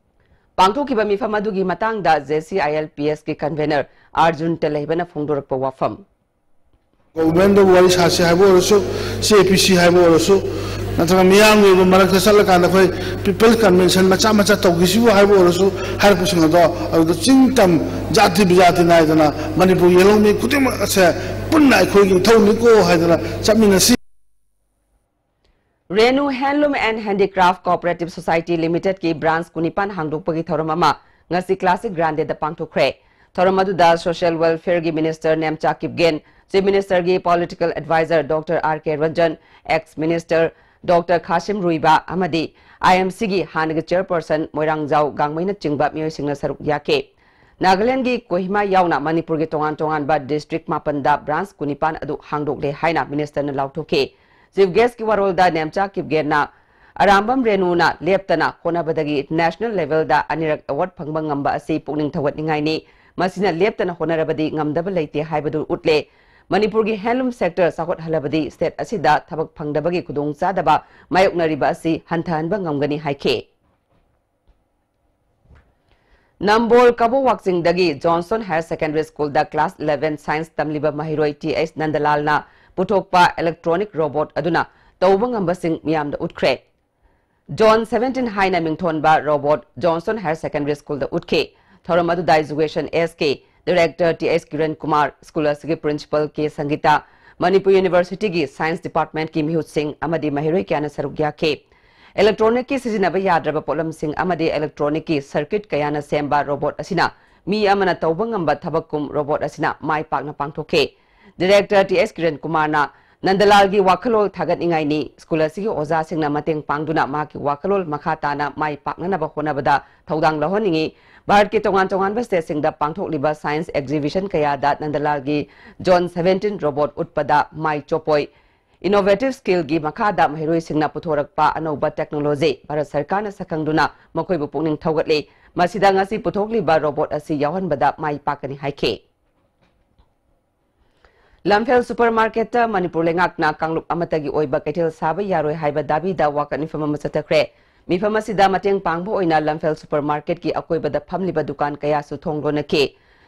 ꯄꯥꯡꯊꯣꯛꯈꯤꯕ ꯃꯤꯐꯝ ꯑꯗꯨꯒꯤ ꯃꯇꯥꯡꯗ J C I L P S ꯀꯤ convener ꯑꯥꯔꯖꯨꯟ ꯇꯦꯂꯩꯕꯅ ꯐꯣꯡꯗꯣꯔꯛꯄ ꯋꯥꯐꯝ꯫ ꯒꯣꯚꯔꯟꯃꯦꯟꯗ ꯋꯥꯔꯤ ꯁꯥꯁꯤ ꯍꯥꯏꯕ ꯑꯣꯏꯔꯁꯨ, ꯁꯤ ꯑꯦ ꯄꯤ ꯁꯤ ꯍꯥꯏꯕ ꯑꯣꯏꯔꯁꯨ, ꯅꯠꯇ꯭ꯔꯒ ꯃꯤꯌꯥꯝꯒꯤ ꯑꯣꯏꯕ ꯃꯔꯛꯇ ꯆꯠꯂꯀꯥꯟꯗ ꯑꯩꯈꯣꯏ ꯄꯤꯄꯜꯁ ꯀꯟꯚꯦꯟꯁꯟ ꯃꯆꯥ ꯃꯆꯥ ꯇꯧꯈꯤꯁꯤꯕꯨ ꯍꯥꯏꯕ ꯑꯣꯏꯔꯁꯨ, ꯍꯥꯏꯔꯛꯄꯁꯤꯡ ꯑꯗꯣ ꯑꯗꯨꯗ ꯆꯤꯡ ꯇꯝ ꯖꯥꯇꯤ ꯕꯤꯖꯥꯇꯤ ꯅꯥꯏꯗꯅ ꯃꯅꯤꯄꯨꯔꯒꯤ ꯌꯦꯜꯍꯧꯃꯤ ꯈꯨꯗꯤꯡꯃꯛ ꯑꯁꯦ ꯄꯨꯟꯅ ꯑꯩꯈꯣꯏꯒꯤ ꯏꯊꯧꯅꯤꯀꯣ ꯍꯥꯏꯗꯅ ꯆꯠꯃꯤꯟꯅꯁꯤ꯫ Renu Handloom and Handicraft Cooperative Society Limited ꯀꯤ branch ꯀꯨꯟꯅꯤꯄꯥꯟ ꯍꯥꯡꯗꯣꯛꯄꯒꯤ ꯊꯧꯔꯝ ꯑꯃ ꯉꯁꯤ Classic Grande ꯗ ꯄꯥꯡꯊꯣꯛꯈ꯭ꯔꯦ꯫ ꯊꯧꯔꯝ ꯑꯗꯨꯗ Social Welfare ꯒꯤ Minister Nemcha Kipgen, Chief Minister ꯒꯤ Political Advisor Doctor ꯑꯥꯔ ꯀꯦ ꯔꯟꯖꯟ, Ex Minister Doctor ꯈꯥꯁꯤꯝ ꯔꯨꯏꯕꯥ ꯑꯃꯗꯤ ꯑꯥꯏ ꯑꯦꯝ ꯁꯤ ꯒꯤ ꯍꯥꯟꯅꯒꯤ Chairperson ꯃꯣꯏꯔꯥꯡꯖꯥꯎ ꯒꯥꯡꯃꯩꯅꯆꯤꯡꯕ ꯃꯤꯑꯣꯏꯁꯤꯡꯅ ꯁꯔꯨꯛ ꯌꯥꯈꯤ꯫ ꯅꯥꯒꯥꯂꯦꯟꯗꯒꯤ ꯀꯣꯍꯤꯃꯥ ꯌꯥꯎꯅ ꯃꯅꯤꯄꯨꯔꯒꯤ ꯇꯣꯉꯥꯟ ꯇꯣꯉꯥꯟꯕ district ꯃꯥꯄꯟꯗ branch ꯀꯨꯟꯅꯤꯄꯥꯟ ꯑꯗꯨ ꯍꯥꯡꯗꯣꯛꯂꯦ ꯍꯥꯏꯅ Minister ꯅ ꯂꯥꯎꯊꯣꯛꯈꯤ꯫ Chief Guest ꯀꯤ ꯋꯥꯔꯣꯜꯗ ꯅꯦꯝꯆꯥ ꯀꯤꯞꯒꯦꯟꯅ ꯑꯔꯥꯝꯕꯝ ꯔꯦꯅꯨꯅ ꯂꯦꯞꯇꯅ ꯍꯣꯠꯅꯕꯗꯒꯤ ꯅꯦꯁꯅꯦꯜ ꯂꯦꯚꯦꯜꯗ ꯑꯅꯤꯔꯛ ꯑꯦꯋꯥꯔꯗ ꯐꯪꯕ ꯉꯝꯕ ꯑꯁꯤ ꯄꯨꯛꯅꯤꯡ ꯊꯧꯒꯠꯅꯤꯡꯉꯥꯏꯅꯤ꯫ ꯃꯁꯤꯅ ꯂꯦꯞꯇꯅ ꯍꯣꯠꯅꯔꯕꯗꯤ ꯉꯝꯗꯕ ꯂꯩꯇꯦ ꯍꯥꯏꯕꯗꯨ ꯎꯠꯂꯦ꯫ ꯃꯅꯤꯄꯨꯔꯒꯤ ꯍꯦꯟꯂꯨꯝ ꯁꯦꯛꯇꯔ ꯆꯥꯎꯈꯠꯍꯜꯂꯕꯗꯤ ꯁ꯭ꯇꯦꯠ ꯑꯁꯤꯗ ꯊꯕꯛ ꯐꯪꯗꯕꯒꯤ ꯈꯨꯗꯣꯡꯆꯥꯗꯕ ꯃꯥꯌꯣꯛꯅꯔꯤꯕ ꯑꯁꯤ ꯍꯟꯊꯍꯟꯕ ꯉꯝꯒꯅꯤ ꯍꯥꯏꯈꯤ꯫ ꯅꯝꯕꯣꯜ ꯀꯕꯣ ꯋꯥꯛꯆꯤꯡꯗꯒꯤ ꯖꯣꯟꯁꯟ ꯍꯥꯌꯔ ꯁꯦꯀꯦꯟꯗꯔꯤ ꯁ꯭ꯀꯨꯜꯗ ꯀ꯭ꯂꯥꯁ ꯏꯂꯦꯚꯦꯟ ꯁꯥꯏꯟꯁ ꯇꯝꯂꯤꯕ ꯃꯍꯩꯔꯣꯏ ꯇꯤ ꯑꯩꯆ ꯅꯟꯗꯂꯥꯜꯅ ꯄꯨꯊꯣꯛꯄ ꯏꯂꯦꯛꯇ꯭ꯔꯣꯅꯤꯛ ꯔꯣꯕꯣꯠ ꯑꯗꯨꯅ ꯇꯧꯕ ꯉꯝꯕꯁꯤꯡ ꯃꯤꯌꯥꯝꯗ ꯎꯠꯈ꯭ꯔꯦ꯫ ꯖꯣꯟ ꯁꯚꯦꯟꯇꯤꯟ ꯍꯥꯏꯅ ꯃꯤꯡꯊꯣꯟꯕ ꯔꯣꯕꯣꯠ ꯖꯣꯟꯁꯟ ꯍꯥꯌꯔ ꯁꯦꯀꯦꯟꯗꯔꯤ ꯁ꯭ꯀꯨꯜꯗ ꯎꯠꯈꯤ꯫ ꯊꯧꯔꯝ ꯑꯗꯨꯗ education S K, director T H Kiran Kumar, school ꯑꯁꯤꯒꯤ ꯄ꯭ꯔꯤꯟꯁꯤꯄꯜ ꯀꯦ ꯁꯪꯒꯤꯇꯥ, ꯃꯅꯤꯄꯨꯔ ꯌꯨꯅꯤꯚꯔꯁꯤꯇꯤꯒꯤ ꯁꯥꯏꯟꯁ ꯗꯤꯄꯥꯔꯠꯃꯦꯟꯠꯀꯤ ꯃꯤꯍꯨꯠꯁꯤꯡ ꯑꯃꯗꯤ ꯃꯍꯩꯔꯣꯏ ꯀꯌꯥꯅ ꯁꯔꯨꯛ ꯌꯥꯈꯤ꯫ ꯏꯂꯦꯛꯇ꯭ꯔꯣꯅꯤꯛꯀꯤ ꯁꯤꯖꯤꯟꯅꯕ ꯌꯥꯗ꯭ꯔꯕ ꯄꯣꯠꯂꯝꯁꯤꯡ ꯑꯃꯗꯤ ꯏꯂꯦꯛꯇ꯭ꯔꯣꯅꯤꯛꯀꯤ ꯁꯔꯀ꯭ꯌꯨꯠ ꯀꯌꯥꯅ ꯁꯦꯝꯕ ꯔꯣꯕꯣꯠ ꯑꯁꯤꯅ ꯃꯤ ꯑꯃꯅ ꯇꯧꯕ ꯉꯝꯕ ꯊꯕꯛꯀꯨꯝ ꯔꯣꯕꯣꯠ ꯑꯁꯤꯅ ꯃꯥꯏ ꯄꯥꯛꯅ ꯄꯥꯡꯊꯣꯛꯈꯤ꯫ ꯗꯤꯔꯦꯛꯇꯔ ꯇꯤ ꯑꯩꯆ ꯀꯤꯔꯟ ꯀꯨꯃꯥꯔꯅ ꯅꯟꯗꯂꯥꯜꯒꯤ ꯋꯥꯈꯜꯂꯣꯟ ꯊꯥꯒꯠꯅꯤꯡꯉꯥꯏꯅꯤ꯫ ꯁ꯭ꯀꯨꯜ ꯑꯁꯤꯒꯤ ꯑꯣꯖꯥꯁꯤꯡꯅ ꯃꯇꯦꯡ ꯄꯥꯡꯗꯨꯅ ꯃꯍꯥꯛꯀꯤ ꯋꯥꯈꯜꯂꯣꯟ ꯃꯈꯥ ꯇꯥꯅ ꯃꯥꯏ ꯄꯥꯛꯅꯅꯕ ꯍꯣꯠꯅꯕꯗ ꯊꯧꯗꯥꯡ ꯂꯧꯍꯟꯅꯤꯡꯏ꯫ ꯚꯥꯔꯠꯀꯤ ꯇꯣꯉꯥꯟ ꯇꯣꯉꯥꯟꯕ ꯁ꯭ꯇꯦꯠꯁꯤꯡꯗ ꯄꯥꯡꯊꯣꯛꯂꯤꯕ ꯁꯥꯏꯟꯁ ꯑꯦꯛꯖꯤꯕꯤꯁꯟ ꯀꯌꯥꯗ ꯅꯟꯗꯂꯥꯜꯒꯤ ꯖꯣꯟ ꯁꯚꯦꯟꯇꯤꯟ ꯔꯣꯕꯣꯠ ꯎꯠꯄꯗ ꯃꯥꯏ ꯆꯣꯞꯄꯣꯏ꯫ ꯏꯅꯣꯚꯦꯇꯤꯚ ꯁ꯭ꯀꯤꯜꯒꯤ ꯃꯈꯥꯗ ꯃꯍꯩꯔꯣꯏꯁꯤꯡꯅ ꯄꯨꯊꯣꯔꯛꯄ ꯑꯅꯧꯕ ꯇꯦꯛꯅꯣꯂꯣꯖꯤ ꯚꯥꯔꯠ ꯁꯔꯀꯥꯔꯅ ꯁꯛꯈꯪꯗꯨꯅ ꯃꯈꯣꯏꯕꯨ ꯄꯨꯛꯅꯤꯡ ꯊꯧꯒꯠꯂꯤ꯫ ꯃꯁꯤꯗ ꯉꯁꯤ ꯄꯨꯊꯣꯛꯂꯤꯕ ꯔꯣꯕꯣꯠ ꯑꯁꯤ ꯌꯥꯎꯍꯟꯕꯗ ꯃꯥꯏ ꯄꯥꯛꯀꯅꯤ ꯍꯥꯏꯈꯤ꯫ ꯂꯝꯐꯦꯜ ꯁꯨꯄꯔ ꯃꯥꯔꯀꯦꯠꯇ ꯃꯅꯤꯄꯨꯔ ꯂꯩꯉꯥꯛꯅ ꯀꯥꯡꯂꯨꯞ ꯑꯃꯠꯇꯒꯤ ꯑꯣꯏꯕ ꯀꯩꯊꯦꯜ ꯁꯥꯕ ꯌꯥꯔꯣꯏ ꯍꯥꯏꯕ ꯗꯥꯕꯤꯗ ꯋꯥꯀꯠ ꯃꯤꯐꯝ ꯑꯃ ꯆꯠꯊꯈ꯭ꯔꯦ꯫ ꯃꯤꯐꯝ ꯑꯁꯤꯗ ꯃꯇꯦꯡ ꯄꯥꯡꯕ ꯑꯣꯏꯅ ꯂꯝꯐꯦꯜ ꯁꯨꯄꯔ ꯃꯥꯔꯀꯦꯠꯀꯤ ꯑꯀꯣꯏꯕꯗ ꯐꯝꯂꯤꯕ ꯗꯨꯀꯥꯟ ꯀꯌꯥꯁꯨ ꯊꯣꯡ ꯂꯣꯟꯅꯈꯤ꯫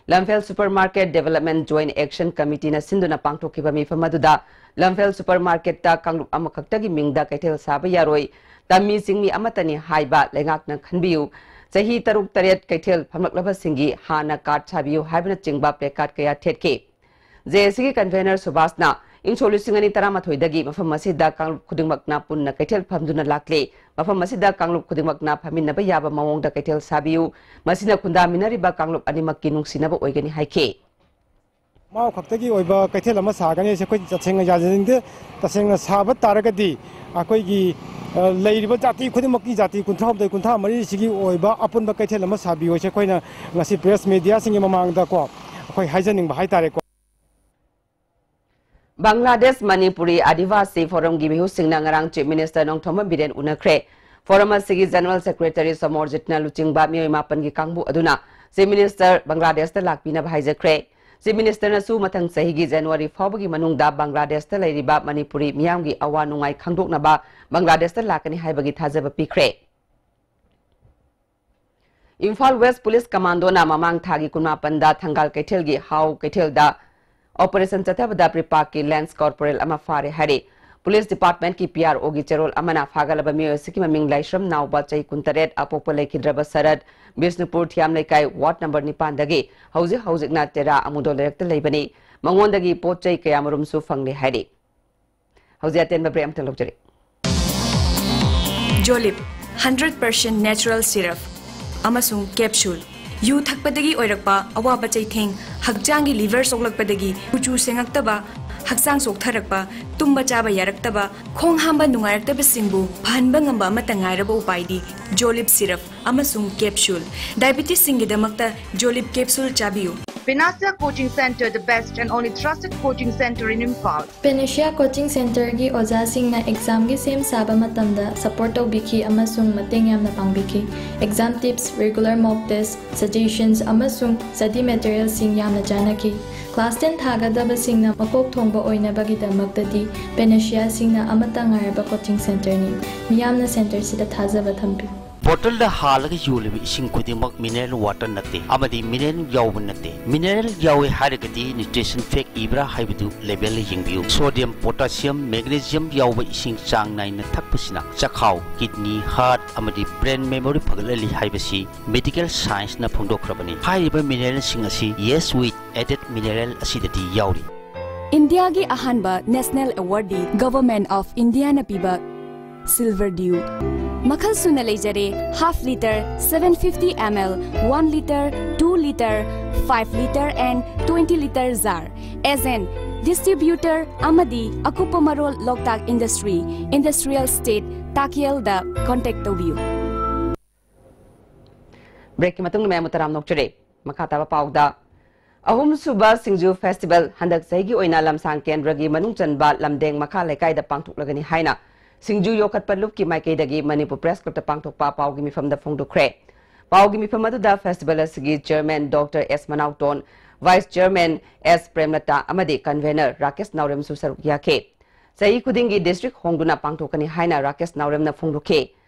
Lamphel super market development joint action ꯀꯃꯤꯇꯤꯅ ꯁꯤꯟꯗꯨꯅ ꯄꯥꯡꯊꯣꯛꯈꯤꯕ ꯃꯤꯐꯝ ꯑꯗꯨꯗ ꯂꯝꯐꯦꯜ ꯁꯨꯄꯔ ꯃꯥꯔꯀꯦꯠꯇ ꯀꯥꯡꯂꯨꯞ ꯑꯃꯈꯛꯇꯒꯤ ꯃꯤꯡꯗ ꯀꯩꯊꯦꯜ ꯁꯥꯕ ꯌꯥꯔꯣꯏ, ꯇꯝꯃꯤ ꯆꯤꯡꯃꯤ ꯑꯃꯠꯇꯅꯤ ꯍꯥꯏꯕ ꯂꯩꯉꯥꯛꯅ ꯈꯟꯕꯤꯌꯨ, ꯆꯍꯤ ꯇꯔꯨꯛ ꯇꯔꯦꯠ ꯀꯩꯊꯦꯜ ꯐꯝꯂꯛꯂꯕꯁꯤꯡꯒꯤ ꯍꯥꯟꯅ ꯀꯥꯔꯗ ꯁꯥꯕꯤꯌꯨ ꯍꯥꯏꯕꯅꯆꯤꯡꯕ ꯄ꯭ꯂꯦꯀꯥꯔꯗ ꯀꯌꯥ ꯊꯦꯠꯈꯤ꯫ ꯖꯦ ꯑꯦ ꯁꯤꯒꯤ ꯀꯟꯚꯦꯅꯔ ꯁꯨꯕꯥꯁꯅ ꯏꯪ ꯁꯣꯛ ꯂꯤꯁꯤꯡ ꯑꯅꯤ ꯇꯔꯥꯃꯥꯊꯣꯏꯗꯒꯤ ꯃꯐꯝ ꯑꯁꯤꯗ ꯀꯥꯡꯂꯨꯞ ꯈꯨꯗꯤꯡꯃꯛꯅ ꯄꯨꯟꯅ ꯀꯩꯊꯦꯜ ꯐꯝꯗꯨꯅ ꯂꯥꯛꯂꯤ꯫ ꯃꯐꯝ ꯑꯁꯤꯗ ꯀꯥꯡꯂꯨꯞ ꯈꯨꯗꯤꯡꯃꯛꯅ ꯐꯝꯃꯤꯟꯅꯕ ꯌꯥꯕ ꯃꯑꯣꯡꯗ ꯀꯩꯊꯦꯜ ꯁꯥꯕꯤꯌꯨ꯫ ꯃꯁꯤꯅ ꯈꯨꯟꯗꯥꯃꯤꯟꯅꯔꯤꯕ ꯀꯥꯡꯂꯨꯞ ꯑꯅꯤꯃꯛꯀꯤ ꯅꯨꯡꯁꯤꯅꯕ ꯑꯣꯏꯒꯅꯤ ꯍꯥꯏꯈꯤ꯫ ꯃꯥꯎ ꯈꯛꯇꯒꯤ ꯑꯣꯏꯕ ꯀꯩꯊꯦꯜ ꯑꯃ ꯁꯥꯒꯅꯤ ꯍꯥꯏꯁꯦ ꯑꯩꯈꯣꯏ ꯇꯁꯦꯡꯅ ꯌꯥꯖꯅꯤꯡꯗꯦ꯫ ꯇꯁꯦꯡꯅ ꯁꯥꯕ ꯇꯥꯔꯒꯗꯤ ꯑꯩꯈꯣꯏꯒꯤ, ꯑ, ꯂꯩꯔꯤꯕ ꯖꯥꯇꯤ ꯈꯨꯗꯤꯡꯃꯛꯀꯤ ꯖꯥꯇꯤ ꯀꯨꯟꯊ꯭ꯔꯥꯍꯨꯝꯗꯣꯏ, ꯀꯨꯟꯊ꯭ꯔꯥ ꯃꯔꯤꯁꯤꯒꯤ ꯑꯣꯏꯕ ꯑꯄꯨꯟꯕ ꯀꯩꯊꯦꯜ ꯑꯃ ꯁꯥꯕꯤꯌꯨ ꯍꯥꯏꯁꯦ ꯑꯩꯈꯣꯏꯅ ꯉꯁꯤ ꯄ꯭ꯔꯦꯁ ꯃꯦꯗꯤꯌꯥꯁꯤꯡꯒꯤ ꯃꯃꯥꯡꯗꯀꯣ ꯑꯩꯈꯣꯏ ꯍꯥꯏꯖꯅꯤꯡꯕ ꯍꯥꯏꯇꯥꯔꯦꯀꯣ꯫ ꯕꯪꯒ꯭ꯂꯥꯗꯦꯁ ꯃꯅꯤꯄꯨꯔꯤ ꯑꯥꯗꯤꯕꯥꯁꯤ ꯐꯣꯔꯝꯒꯤ ꯃꯤꯍꯨꯠꯁꯤꯡꯅ ꯉꯔꯥꯡ Chief Minister ꯅꯣꯡꯊꯣꯝꯕꯝ ꯕꯤꯔꯦꯟ ꯎꯅꯈ꯭ꯔꯦ꯫ ꯐꯣꯔꯝ ꯑꯁꯤꯒꯤ General Secretary ꯁꯣꯃꯣꯔꯖꯤꯠꯅ ꯂꯨꯆꯤꯡꯕ ꯃꯤꯑꯣꯏ ꯃꯥꯄꯟꯒꯤ ꯀꯥꯡꯕꯨ ꯑꯗꯨꯅ Chief Minister ꯕꯪꯒ꯭ꯂꯥꯗꯦꯁꯇ ꯂꯥꯛꯄꯤꯅꯕ ꯍꯥꯏꯖꯈ꯭ꯔꯦ꯫ Chief Ministerꯅꯁꯨ ꯃꯊꯪ ꯆꯍꯤꯒꯤ January ꯐꯥꯎꯕꯒꯤ ꯃꯅꯨꯡꯗ ꯕꯪꯒ꯭ꯂꯥꯗꯦꯁꯇ ꯂꯩꯔꯤꯕ ꯃꯅꯤꯄꯨꯔꯤ ꯃꯤꯌꯥꯝꯒꯤ ꯑꯋꯥ ꯅꯨꯡꯉꯥꯏ ꯈꯪꯗꯣꯛꯅꯕ ꯕꯪꯒ꯭ꯂꯥꯗꯦꯁꯇ ꯂꯥꯛꯀꯅꯤ ꯍꯥꯏꯕꯒꯤ ꯊꯥꯖꯕ ꯄꯤꯈ꯭ꯔꯦ꯫ ꯏꯝꯐꯥꯜ West Police Commandoꯅ ꯃꯃꯥꯡ ꯊꯥꯒꯤ ꯀꯨꯟꯃꯥꯄꯟꯗ ꯊꯪꯒꯥꯜ ꯀꯩꯊꯦꯜꯒꯤ ꯍꯥꯎ ꯀꯩꯊꯦꯜꯗ operation ꯆꯠꯊꯕꯗ ꯄ꯭ꯔꯤꯄꯥꯛꯀꯤ Lance Corporal ꯑꯃ ꯐꯥꯔꯦ ꯍꯥꯏꯔꯤ꯫ Police Departmentꯀꯤ PROꯒꯤ ꯆꯦꯔꯣꯜ ꯑꯃꯅ ꯐꯥꯒꯠꯂꯕ ꯃꯤꯑꯣꯏ ꯑꯁꯤꯒꯤ ꯃꯃꯤꯡ ꯂꯥꯏꯁ꯭ꯔꯝ ꯅꯥꯎꯕ, ꯆꯍꯤ ꯀꯨꯟꯇꯔꯦꯠ, ꯑꯄꯣꯛꯄ ꯂꯩꯈꯤꯗ꯭ꯔꯕ ꯁꯔꯠ, ꯕꯤꯁꯅꯨꯄꯨꯔ ꯊꯤꯌꯥꯝ ꯂꯩꯀꯥꯏ, ward number ꯅꯤꯄꯥꯟꯗꯒꯤ ꯍꯧꯖꯤꯛ ꯍꯧꯖꯤꯛꯅ ꯇꯦꯔꯥ ꯑꯃꯨꯗꯣ ꯂꯩꯔꯛꯇ ꯂꯩꯕꯅꯤ꯫ ꯃꯉꯣꯟꯗꯒꯤ ꯄꯣꯠ ꯆꯩ ꯀꯌꯥꯃꯔꯨꯝꯁꯨ ꯐꯪꯂꯦ ꯍꯥꯏꯔꯤ꯫ ꯍꯧꯖꯤꯛ ꯑꯇꯦꯟꯕ break ꯑꯃꯇ ꯂꯧꯖꯔꯤ꯫ ꯖꯣꯂꯤꯞ, hundred percent natural syrup ꯑꯃꯁꯨꯡ capsule꯫ ꯌꯨ ꯊꯛꯄꯗꯒꯤ ꯑꯣꯏꯔꯛꯄ ꯑꯋꯥꯕ ꯆꯩꯊꯦꯡ, ꯍꯛꯆꯥꯡꯒꯤ liver ꯁꯣꯛꯂꯛꯄꯗꯒꯤ ꯀꯨꯆꯨ ꯁꯦꯡꯉꯛꯇꯕ, ꯍꯛꯆꯥꯡ ꯆꯣꯛꯊꯔꯛꯄ, ꯇꯨꯝꯕ ꯆꯥꯕ ꯌꯥꯔꯛꯇꯕ, ꯈꯣꯡ ꯍꯥꯝꯕ ꯅꯨꯡꯉꯥꯏꯔꯛꯇꯕꯁꯤꯡꯕꯨ ꯐꯍꯟꯕ ꯉꯝꯕ ꯑꯃꯠꯇ ꯉꯥꯏꯔꯕ ꯎꯄꯥꯏꯗꯤ ꯖꯣꯂꯤꯞ syrup ꯑꯃꯁꯨꯡ capsule꯫ Diabetesꯁꯤꯡꯒꯤꯗꯃꯛꯇ ꯖꯣꯂꯤꯞ capsule ꯆꯥꯕꯤꯌꯨ꯫ Panacea Coaching Center, the best and only trusted coaching center in Imphal. Panacea Coaching Centerꯒꯤ ꯑꯣꯖꯥꯁꯤꯡꯅ examꯒꯤ ꯁꯦꯝ ꯁꯥꯕ ꯃꯇꯝꯗ support ꯇꯧꯕꯤꯈꯤ ꯑꯃꯁꯨꯡ ꯃꯇꯦꯡ ꯌꯥꯝꯅ ꯄꯥꯡꯕꯤꯈꯤ꯫ Exam tips, regular mock test, suggestions ꯑꯃꯁꯨꯡ study materialꯁꯤꯡ ꯌꯥꯝꯅ ꯆꯥꯟꯅꯈꯤ꯫ Class ten ꯊꯥꯒꯗꯕꯁꯤꯡꯅ ꯃꯀꯣꯛ ꯊꯣꯡꯕ ꯑꯣꯏꯅꯕꯒꯤꯗꯃꯛꯇꯗꯤ Panaceaꯁꯤꯡꯅ ꯑꯃꯠꯇ ꯉꯥꯏꯔꯕ coaching centerꯅꯤ꯫ ꯃꯤꯌꯥꯝꯅ centerꯁꯤꯗ ꯊꯥꯖꯕ ꯊꯝꯕꯤꯌꯨ꯫ ꯕꯣꯇꯜꯗ ꯍꯥꯜꯂꯒ ꯌꯣꯜꯂꯤꯕ ꯏꯁꯤꯡ ꯈꯨꯗꯤꯡꯃꯛ mineral water ꯅꯠꯇꯦ ꯑꯃꯗꯤ mineral ꯌꯥꯎꯕ ꯅꯠꯇꯦ꯫ Mineral ꯌꯥꯎꯏ ꯍꯥꯏꯔꯒꯗꯤ nutrition fact ꯏꯕ꯭ꯔꯥ ꯍꯥꯏꯕꯗꯨ labelꯗ ꯌꯦꯡꯕꯤꯌꯨ꯫ Sodium, potassium, magnesium ꯌꯥꯎꯕ ꯏꯁꯤꯡ ꯆꯥꯡ ꯅꯥꯏꯅ ꯊꯛꯄꯁꯤꯅ ꯆꯈꯥꯎ, kidney, heart ꯑꯃꯗꯤ brain memory ꯐꯒꯠꯍꯜꯂꯤ ꯍꯥꯏꯕꯁꯤ medical scienceꯅ ꯐꯣꯡꯗꯣꯛꯈ꯭ꯔꯕꯅꯤ꯫ ꯍꯥꯏꯔꯤꯕ mineralꯁꯤꯡ ꯑꯁꯤ Yes with added mineral ꯑꯁꯤꯗꯗꯤ ꯌꯥꯎꯔꯤ꯫ ꯏꯟꯗꯤꯌꯥꯒꯤ ꯑꯍꯥꯟꯕ national awardꯗꯤ Government of Indiaꯅ ꯄꯤꯕ Silver Dew꯫ ꯃꯈꯜ ꯁꯨꯅ ꯂꯩꯖꯔꯦ, half litre, seven fifty ml, one litre, two litre, five litre and twenty litre jar꯫ Agent, distributor ꯑꯃꯗꯤ ꯑꯀꯨꯞꯄ ꯃꯔꯣꯜ ꯂꯣꯛꯇꯥꯛ Industry, Industrial Estate, ꯇꯥꯀꯦꯜꯗ contact ꯇꯧꯕꯤꯌꯨ꯫ Breakꯀꯤ ꯃꯇꯨꯡꯗ ꯃꯌꯥꯝꯕꯨ ꯇꯔꯥꯝꯅ ꯑꯣꯛꯆꯔꯤ꯫ ꯃꯈꯥ ꯇꯥꯕ ꯄꯥꯎꯗ, ꯑꯍꯨꯝꯁꯨꯕ ꯁꯤꯡꯖꯨ ꯐꯦꯁꯇꯤꯚꯦꯜ ꯍꯟꯗꯛ ꯆꯍꯤꯒꯤ ꯑꯣꯏꯅ ꯂꯝꯁꯥꯡ ꯀꯦꯟꯗ꯭ꯔꯒꯤ ꯃꯅꯨꯡ ꯆꯟꯕ ꯂꯝꯗꯦꯡ ꯃꯈꯥ ꯂꯩꯀꯥꯏꯗ ꯄꯥꯡꯊꯣꯛꯂꯒꯅꯤ ꯍꯥꯏꯅ ꯁꯤꯡꯖꯨ ꯌꯣꯛꯈꯠꯄ ꯂꯨꯞꯀꯤ ꯃꯥꯏꯀꯩꯗꯒꯤ ꯃꯅꯤꯄꯨꯔ ꯄ꯭ꯔꯦꯁ ꯀ꯭ꯂꯕꯇ ꯄꯥꯡꯊꯣꯛꯄ ꯄꯥꯎꯒꯤ ꯃꯤꯐꯝꯗ ꯐꯣꯡꯗꯣꯛꯈ꯭ꯔꯦ꯫ ꯄꯥꯎꯒꯤ ꯃꯤꯐꯝ ꯑꯗꯨꯗ ꯐꯦꯁꯇꯤꯚꯦꯜ ꯑꯁꯤꯒꯤ ꯆꯦꯌꯔꯃꯦꯟ ꯗꯣꯛꯇꯔ ꯑꯦꯁ ꯃꯅꯥꯎꯇꯣꯟ, ꯚꯥꯏꯁ ꯆꯦꯌꯔꯃꯦꯟ ꯑꯦꯁ ꯄ꯭ꯔꯦꯝꯂꯇꯥ ꯑꯃꯗꯤ ꯀꯟꯚꯦꯅꯔ ꯔꯥꯀꯦꯁ ꯅꯥꯎꯔꯦꯝꯁꯨ ꯁꯔꯨꯛ ꯌꯥꯈꯤ꯫ ꯆꯍꯤ ꯈꯨꯗꯤꯡꯒꯤ ꯗꯤꯁꯇ꯭ꯔꯤꯛ ꯍꯣꯡꯗꯨꯅ ꯄꯥꯡꯊꯣꯛꯀꯅꯤ ꯍꯥꯏꯅ ꯔꯥꯀꯦꯁ ꯅꯥꯎꯔꯦꯝꯅ ꯐꯣꯡꯗꯣꯛꯈꯤ꯫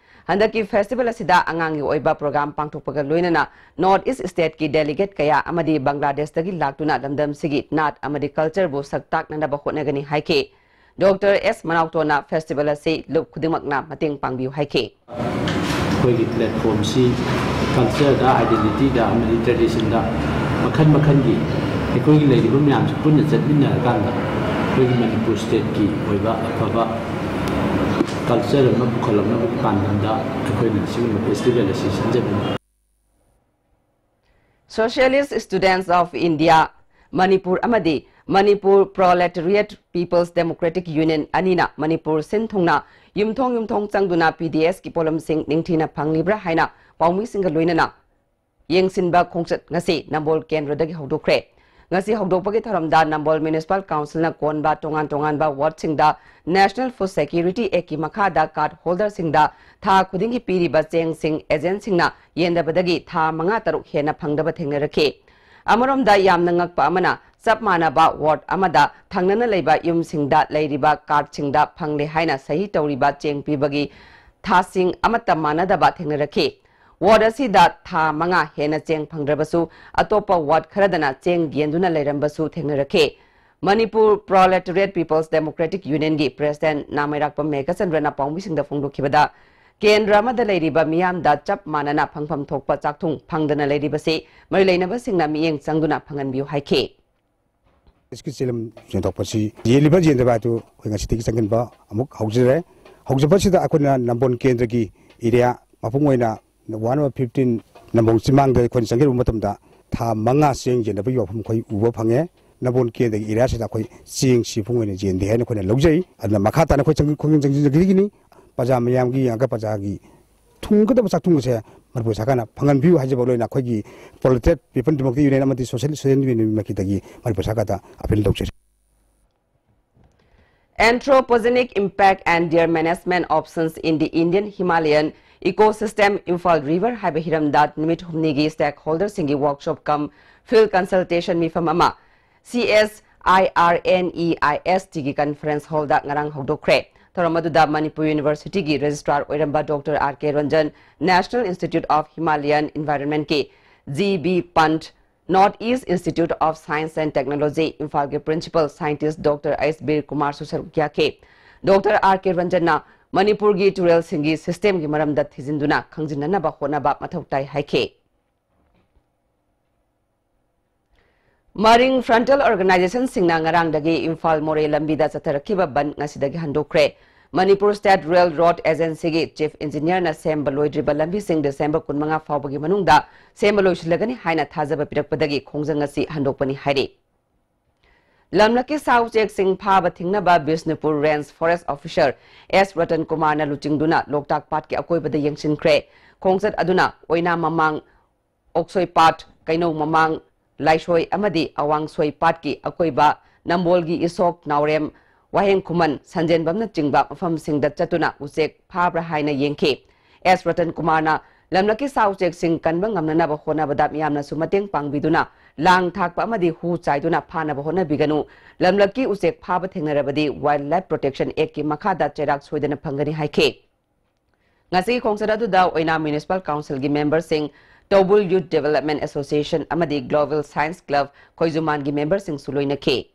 ꯍꯟꯗꯛꯀꯤ ꯐꯦꯁꯇꯤꯚꯦꯜ ꯑꯁꯤꯗ ꯑꯉꯥꯡꯒꯤ ꯑꯣꯏꯕ ꯄ꯭ꯔꯣꯒ꯭ꯔꯥꯝ ꯄꯥꯡꯊꯣꯛꯄꯒ ꯂꯣꯏꯅꯅ ꯅꯣꯔꯠ ꯏꯁ ꯁ꯭ꯇꯦꯠꯀꯤ ꯗꯦꯂꯤꯒꯦꯠ ꯀꯌꯥ ꯑꯃꯗꯤ ꯕꯪꯒ꯭ꯂꯥꯗꯦꯁꯇꯒꯤ ꯂꯥꯛꯇꯨꯅ ꯂꯝꯗꯝꯁꯤꯒꯤ ꯅꯥꯠ ꯑꯃꯗꯤ ꯀꯜꯆꯔꯕꯨ ꯁꯛ ꯇꯥꯛꯅꯅꯕ ꯍꯣꯠꯅꯒꯅꯤ ꯍꯥꯏꯈꯤ꯫ ꯗꯣꯛꯇꯔ ꯑꯦꯁ ꯃꯅꯥꯎꯇꯣꯟꯅ ꯐꯦꯁꯇꯤꯚꯦꯜ ꯑꯁꯤ ꯂꯨꯞ ꯈꯨꯗꯤꯡꯃꯛꯅ ꯃꯇꯦꯡ ꯄꯥꯡꯕꯤꯌꯨ ꯍꯥꯏꯈꯤ꯫ ꯑꯩꯈꯣꯏꯒꯤ ꯄ꯭ꯂꯦꯠꯐꯣꯝꯁꯤ ꯀꯜꯆꯔꯗ, ꯑꯥꯏꯗꯦꯟꯇꯤꯇꯤꯗ ꯑꯃꯗꯤ ꯇ꯭ꯔꯦꯗꯤꯁꯟꯗ ꯃꯈꯜ ꯃꯈꯜꯒꯤ ꯑꯩꯈꯣꯏꯒꯤ ꯂꯩꯔꯤꯕ ꯃꯌꯥꯝꯁꯤ ꯄꯨꯟꯅ ꯆꯠꯃꯤꯟꯅꯔꯀꯥꯟꯗ ꯑꯩꯈꯣꯏꯒꯤ ꯃꯅꯤꯄꯨꯔ ꯁ꯭ꯇꯦꯠꯀꯤ ꯑꯣꯏꯕ ꯑꯐꯕ ꯀꯜꯆꯔ ꯑꯃ ꯄꯨꯈꯠꯂꯛꯅꯕꯒꯤ ꯄꯥꯟꯗꯝꯗ ꯑꯩꯈꯣꯏꯅ ꯁꯤꯒꯨꯝꯕ ꯐꯦꯁꯇꯤꯚꯦꯜ ꯑꯁꯤ ꯁꯤꯟꯖꯕꯅꯤ꯫ Socialist Students of India, Manipur ꯑꯃꯗꯤ Manipur Proletariat People's Democratic Union ꯑꯅꯤꯅ ꯃꯅꯤꯄꯨꯔ ꯁꯤꯟ ꯊꯨꯡꯅ ꯌꯨꯝꯊꯣꯡ ꯌꯨꯝꯊꯣꯡ ꯆꯪꯗꯨꯅ ꯄꯤ ꯗꯤ ꯑꯦꯁꯀꯤ ꯄꯣꯠꯂꯝꯁꯤꯡ ꯅꯤꯡꯊꯤꯅ ꯐꯪꯂꯤꯕ꯭ꯔꯥ ꯍꯥꯏꯅ ꯄꯥꯎꯃꯤꯁꯤꯡꯒ ꯂꯣꯏꯅꯅ ꯌꯦꯡꯁꯤꯟꯕ ꯈꯣꯡꯆꯠ ꯉꯁꯤ ꯅꯝꯕꯣꯜ ꯀꯦꯟꯗ꯭ꯔꯗꯒꯤ ꯍꯧꯗꯣꯛꯈ꯭ꯔꯦ꯫ ꯉꯁꯤ ꯍꯧꯗꯣꯛꯄꯒꯤ ꯊꯧꯔꯝꯗ ꯅꯝꯕꯣꯜ ꯃ꯭ꯌꯨꯅꯤꯁꯤꯄꯥꯜ ꯀꯥꯎꯟꯁꯤꯜꯅ ꯀꯣꯟꯕ ꯇꯣꯉꯥꯟ ꯇꯣꯉꯥꯟꯕ ꯋꯥꯔꯗꯁꯤꯡꯗ National Food Security Act ꯀꯤ ꯃꯈꯥꯗ ꯀꯥꯔꯗ ꯍꯣꯜꯗꯔꯁꯤꯡꯗ ꯊꯥ ꯈꯨꯗꯤꯡꯒꯤ ꯄꯤꯔꯤꯕ ꯆꯦꯡꯁꯤꯡ ꯑꯦꯖꯦꯟꯁꯤꯡꯅ ꯌꯦꯟꯗꯕꯗꯒꯤ ꯊꯥ ꯃꯉꯥ ꯇꯔꯨꯛ ꯍꯦꯟꯅ ꯐꯪꯗꯕ ꯊꯦꯡꯅꯔꯛꯈꯤ꯫ ꯑꯃꯔꯣꯝꯗ ꯌꯥꯝꯅ ꯉꯛꯄ ꯑꯃꯅ, ꯆꯞ ꯃꯥꯟꯅꯕ ꯋꯥꯔꯗ ꯑꯃꯗ ꯊꯪꯅꯅ ꯂꯩꯕ ꯌꯨꯝꯁꯤꯡꯗ ꯂꯩꯔꯤꯕ ꯀꯥꯔꯗꯁꯤꯡꯗ ꯐꯪꯂꯦ ꯍꯥꯏꯅ ꯁꯍꯤ ꯇꯧꯔꯤꯕ ꯆꯦꯡ ꯄꯤꯕꯒꯤ ꯊꯥꯁꯤꯡ ꯑꯃꯠꯇ ꯃꯥꯟꯅꯗꯕ ꯊꯦꯡꯅꯔꯛꯈꯤ꯫ ꯋꯥꯔꯗ ꯑꯁꯤꯗ ꯊꯥ ꯃꯉꯥ ꯍꯦꯟꯅ ꯆꯦꯡ ꯐꯪꯗ꯭ꯔꯕꯁꯨ, ꯑꯇꯣꯞꯄ ꯋꯥꯔꯗ ꯈꯔꯗꯅ ꯆꯦꯡ ꯌꯦꯟꯗꯨꯅ ꯂꯩꯔꯝꯕꯁꯨ ꯊꯦꯡꯅꯔꯛꯈꯤ꯫ Manipur Proletariat People's Democratic Union ꯒꯤ ꯄ꯭ꯔꯦꯁꯤꯗꯦꯟꯠ ꯅꯥꯃꯩꯔꯥꯛꯄꯝ ꯃꯦꯘꯆꯟꯗ꯭ꯔꯅ ꯄꯥꯎꯃꯤꯁꯤꯡꯗ ꯐꯣꯡꯗꯣꯛꯈꯤꯕꯗ, ꯀꯦꯟꯗ꯭ꯔ ꯑꯃꯗ ꯂꯩꯔꯤꯕ ꯃꯤꯌꯥꯝꯗ ꯆꯞ ꯃꯥꯟꯅꯅ ꯐꯪꯐꯝ ꯊꯣꯛꯄ ꯆꯥꯛꯊꯨꯡ ꯐꯪꯗꯅ ꯂꯩꯔꯤꯕꯁꯤ ꯃꯔꯤ ꯂꯩꯅꯕꯁꯤꯡꯅ ꯃꯤꯠꯌꯦꯡ ꯆꯪꯗꯨꯅ ꯐꯪꯍꯟꯕꯤꯌꯨ ꯍꯥꯏꯈꯤ꯫ ꯏꯁꯀꯤ ꯆꯦꯂꯝ ꯌꯦꯟꯊꯣꯛꯄꯁꯤ ꯌꯦꯜꯂꯤꯕ ꯌꯦꯟꯗꯕ ꯑꯗꯨ ꯑꯩꯈꯣꯏ ꯉꯁꯤꯗꯒꯤ ꯆꯪꯁꯤꯟꯕ ꯑꯃꯨꯛ ꯍꯧꯖꯔꯦ꯫ ꯍꯧꯖꯕꯁꯤꯗ ꯑꯩꯈꯣꯏꯅ ꯅꯝꯕꯣꯜ ꯀꯦꯟꯗ꯭ꯔꯒꯤ ꯑꯦꯔꯤꯌꯥ ꯃꯄꯨꯡ ꯑꯣꯏꯅ ꯋꯥꯔꯗ ꯅꯝꯕꯔ ꯐꯤꯐꯇꯤꯟ ꯅꯝꯕꯣꯜ ꯆꯤꯡꯃꯥꯡꯗ ꯑꯩꯈꯣꯏꯅ ꯆꯪꯁꯤꯜꯂꯨꯕ ꯃꯇꯝꯗ ꯊꯥ ꯃꯉꯥ ꯆꯦꯡ ꯌꯦꯟꯗꯕ ꯌꯥꯎꯐꯝ ꯑꯩꯈꯣꯏ ꯎꯕ ꯐꯪꯉꯦ꯫ ꯅꯝꯕꯣꯜ ꯀꯦꯟꯗ꯭ꯔꯒꯤ ꯑꯦꯔꯤꯌꯥꯁꯤꯗ ꯑꯩꯈꯣꯏ ꯆꯦꯡꯁꯤ ꯃꯄꯨꯡ ꯑꯣꯏꯅ ꯌꯦꯟꯗꯦ ꯍꯥꯏꯅ ꯑꯩꯈꯣꯏꯅ ꯂꯧꯖꯩ꯫ ꯑꯗꯨꯅ ꯃꯈꯥ ꯇꯥꯅ ꯑꯩꯈꯣꯏ ꯆꯪ-, ꯈꯣꯡꯖꯪ ꯆꯪꯁꯤꯟꯖꯈꯤꯒꯅꯤ꯫ ꯄ꯭ꯔꯖꯥ ꯃꯌꯥꯝꯒꯤ ꯌꯦꯡꯉꯒ ꯄ꯭ꯔꯖꯥꯒꯤ ꯊꯨꯡꯒꯗꯕ ꯆꯥꯛꯊꯨꯡ ꯑꯁꯦ ꯃꯅꯤꯄꯨꯔ ꯁꯔꯀꯥꯔꯅ ꯐꯪꯍꯟꯕꯤꯌꯨ ꯍꯥꯏꯖꯕ ꯂꯣꯏꯅ ꯑꯩꯈꯣꯏꯒꯤ Proletariat People Democratic Union ꯑꯃꯗꯤ Social Student Union ꯃꯥꯏꯀꯩꯗꯒꯤ ꯃꯅꯤꯄꯨꯔ ꯁꯔꯀꯥꯔꯗ appeal ꯇꯧꯖꯔꯤ꯫ Anthropogenic Impact and Their Management Options in the Indian Himalayan Ecosystem, Imphal River ꯍꯥꯏꯕ ꯍꯤꯔꯝꯗ ꯅꯨꯃꯤꯠ ꯍꯨꯝꯅꯤꯒꯤ stakeholderꯁꯤꯡꯒꯤ workshop cum field consultation ꯃꯤꯐꯝ ꯑꯃ C S I R N E I S Tꯒꯤ conference hallꯗ ꯉꯔꯥꯡ ꯍꯧꯗꯣꯛꯈ꯭ꯔꯦ꯫ ꯊꯧꯔꯝ ꯑꯗꯨꯗ ꯃꯅꯤꯄꯨꯔ Universityꯒꯤ registrar ꯑꯣꯏꯔꯝꯕ Doctor R K Ranjan, National Institute of Himalayan Environmentꯀꯤ G B Pant, North East Institute of Science and Technology, ꯏꯝꯐꯥꯜꯒꯤ principal scientist Doctor S ꯕꯤꯔ ꯀꯨꯃꯥꯔꯁꯨ ꯁꯔꯨꯛ ꯌꯥꯈꯤ꯫ Doctor R K Ranjanꯅ ꯃꯅꯤꯄꯨꯔꯒꯤ ꯇꯨꯔꯦꯜꯁꯤꯡꯒꯤ systemꯒꯤ ꯃꯔꯝꯗ ꯊꯤꯖꯤꯟꯗꯨꯅ ꯈꯪꯖꯤꯟꯅꯅꯕ ꯍꯣꯠꯅꯕ ꯃꯊꯧ ꯇꯥꯏ ꯍꯥꯏꯈꯤ꯫ ꯃꯔꯤꯡ frontal organizationꯁꯤꯡꯅ ꯉꯔꯥꯡꯗꯒꯤ ꯏꯝꯐꯥꯜ ꯃꯣꯔꯦ ꯂꯝꯕꯤꯗ ꯆꯠꯊꯔꯛꯈꯤꯕ ꯕꯟ ꯉꯁꯤꯗꯒꯤ ꯍꯟꯗꯣꯛꯈ꯭ꯔꯦ꯫ Manipur State Rail Road Agencyꯒꯤ chief engineerꯅ ꯁꯦꯝꯕ ꯂꯣꯏꯗ꯭ꯔꯤꯕ ꯂꯝꯕꯤꯁꯤꯡ December ꯀꯨꯟꯃꯉꯥ ꯐꯥꯎꯕꯒꯤ ꯃꯅꯨꯡꯗ ꯁꯦꯝꯕ ꯂꯣꯏꯁꯤꯜꯂꯒꯅꯤ ꯍꯥꯏꯅ ꯊꯥꯖꯕ ꯄꯤꯔꯛꯄꯗꯒꯤ ꯈꯣꯡꯖꯪ ꯑꯁꯤ ꯍꯟꯗꯣꯛꯄꯅꯤ ꯍꯥꯏꯔꯤ꯫ ꯂꯝꯂꯛꯀꯤ ꯁꯥ ꯎꯆꯦꯛꯁꯤꯡ ꯐꯥꯕ ꯊꯤꯡꯅꯕ Bishnupur Range Forest Officer S Ratan ꯀꯨꯃꯥꯔꯅ ꯂꯨꯆꯤꯡꯗꯨꯅ ꯂꯣꯛꯇꯥꯛ ꯄꯥꯠꯀꯤ ꯑꯀꯣꯏꯕꯗ ꯌꯦꯡꯁꯤꯟꯈ꯭ꯔꯦ꯫ ꯈꯣꯡꯆꯠ ꯑꯗꯨꯅ ꯑꯣꯏꯅꯥꯝ ꯃꯃꯥꯡ, ꯑꯣꯛꯁꯣꯏ ꯄꯥꯠ, ꯀꯩꯅꯧ ꯃꯃꯥꯡ, ꯂꯥꯏꯁꯣꯏ ꯑꯃꯗꯤ ꯑꯋꯥꯡꯁꯣꯏ ꯄꯥꯠꯀꯤ ꯑꯀꯣꯏꯕ, ꯅꯝꯕꯣꯜꯒꯤ ꯏꯁꯣꯛ, ꯅꯥꯎꯔꯦꯝ, ꯋꯥꯍꯦꯡ ꯈꯨꯃꯟ, ꯁꯟꯖꯦꯟꯕꯝꯅꯆꯤꯡꯕ ꯃꯐꯝꯁꯤꯡꯗ ꯆꯠꯇꯨꯅ ꯎꯆꯦꯛ ꯐꯥꯕ꯭ꯔꯥ ꯍꯥꯏꯅ ꯌꯦꯡꯈꯤ꯫ ꯑꯦꯁ ꯔꯇꯟ ꯀꯨꯃꯥꯔꯅ ꯂꯝꯂꯛꯀꯤ ꯁꯥ ꯎꯆꯦꯛꯁꯤꯡ ꯀꯟꯕ ꯉꯝꯅꯅꯕ ꯍꯣꯠꯅꯕꯗ ꯃꯤꯌꯥꯝꯅꯁꯨ ꯃꯇꯦꯡ ꯄꯥꯡꯕꯤꯗꯨꯅ ꯂꯥꯡ ꯊꯥꯛꯄ ꯑꯃꯗꯤ ꯍꯨ ꯆꯥꯏꯗꯨꯅ ꯐꯥꯅꯕ ꯍꯣꯠꯅꯕꯤꯒꯅꯨ꯫ ꯂꯝꯂꯛꯀꯤ ꯎꯆꯦꯛ ꯐꯥꯕ ꯊꯦꯡꯅꯔꯕꯗꯤ Wildlife Protection Actꯀꯤ ꯃꯈꯥꯗ ꯆꯩꯔꯥꯛ ꯁꯣꯏꯗꯅ ꯐꯪꯒꯅꯤ ꯍꯥꯏꯈꯤ꯫ ꯉꯁꯤꯒꯤ ꯈꯣꯡꯆꯠ ꯑꯗꯨꯗ ꯑꯣꯏꯅꯥꯝ Municipal Councilꯒꯤ memberꯁꯤꯡ, ꯇꯧꯕꯨꯜ Youth Development Association ꯑꯃꯗꯤ Global Science Club ꯈꯣꯏꯖꯨꯃꯥꯟꯒꯤ memberꯁꯤꯡꯁꯨ ꯂꯣꯏꯅꯈꯤ꯫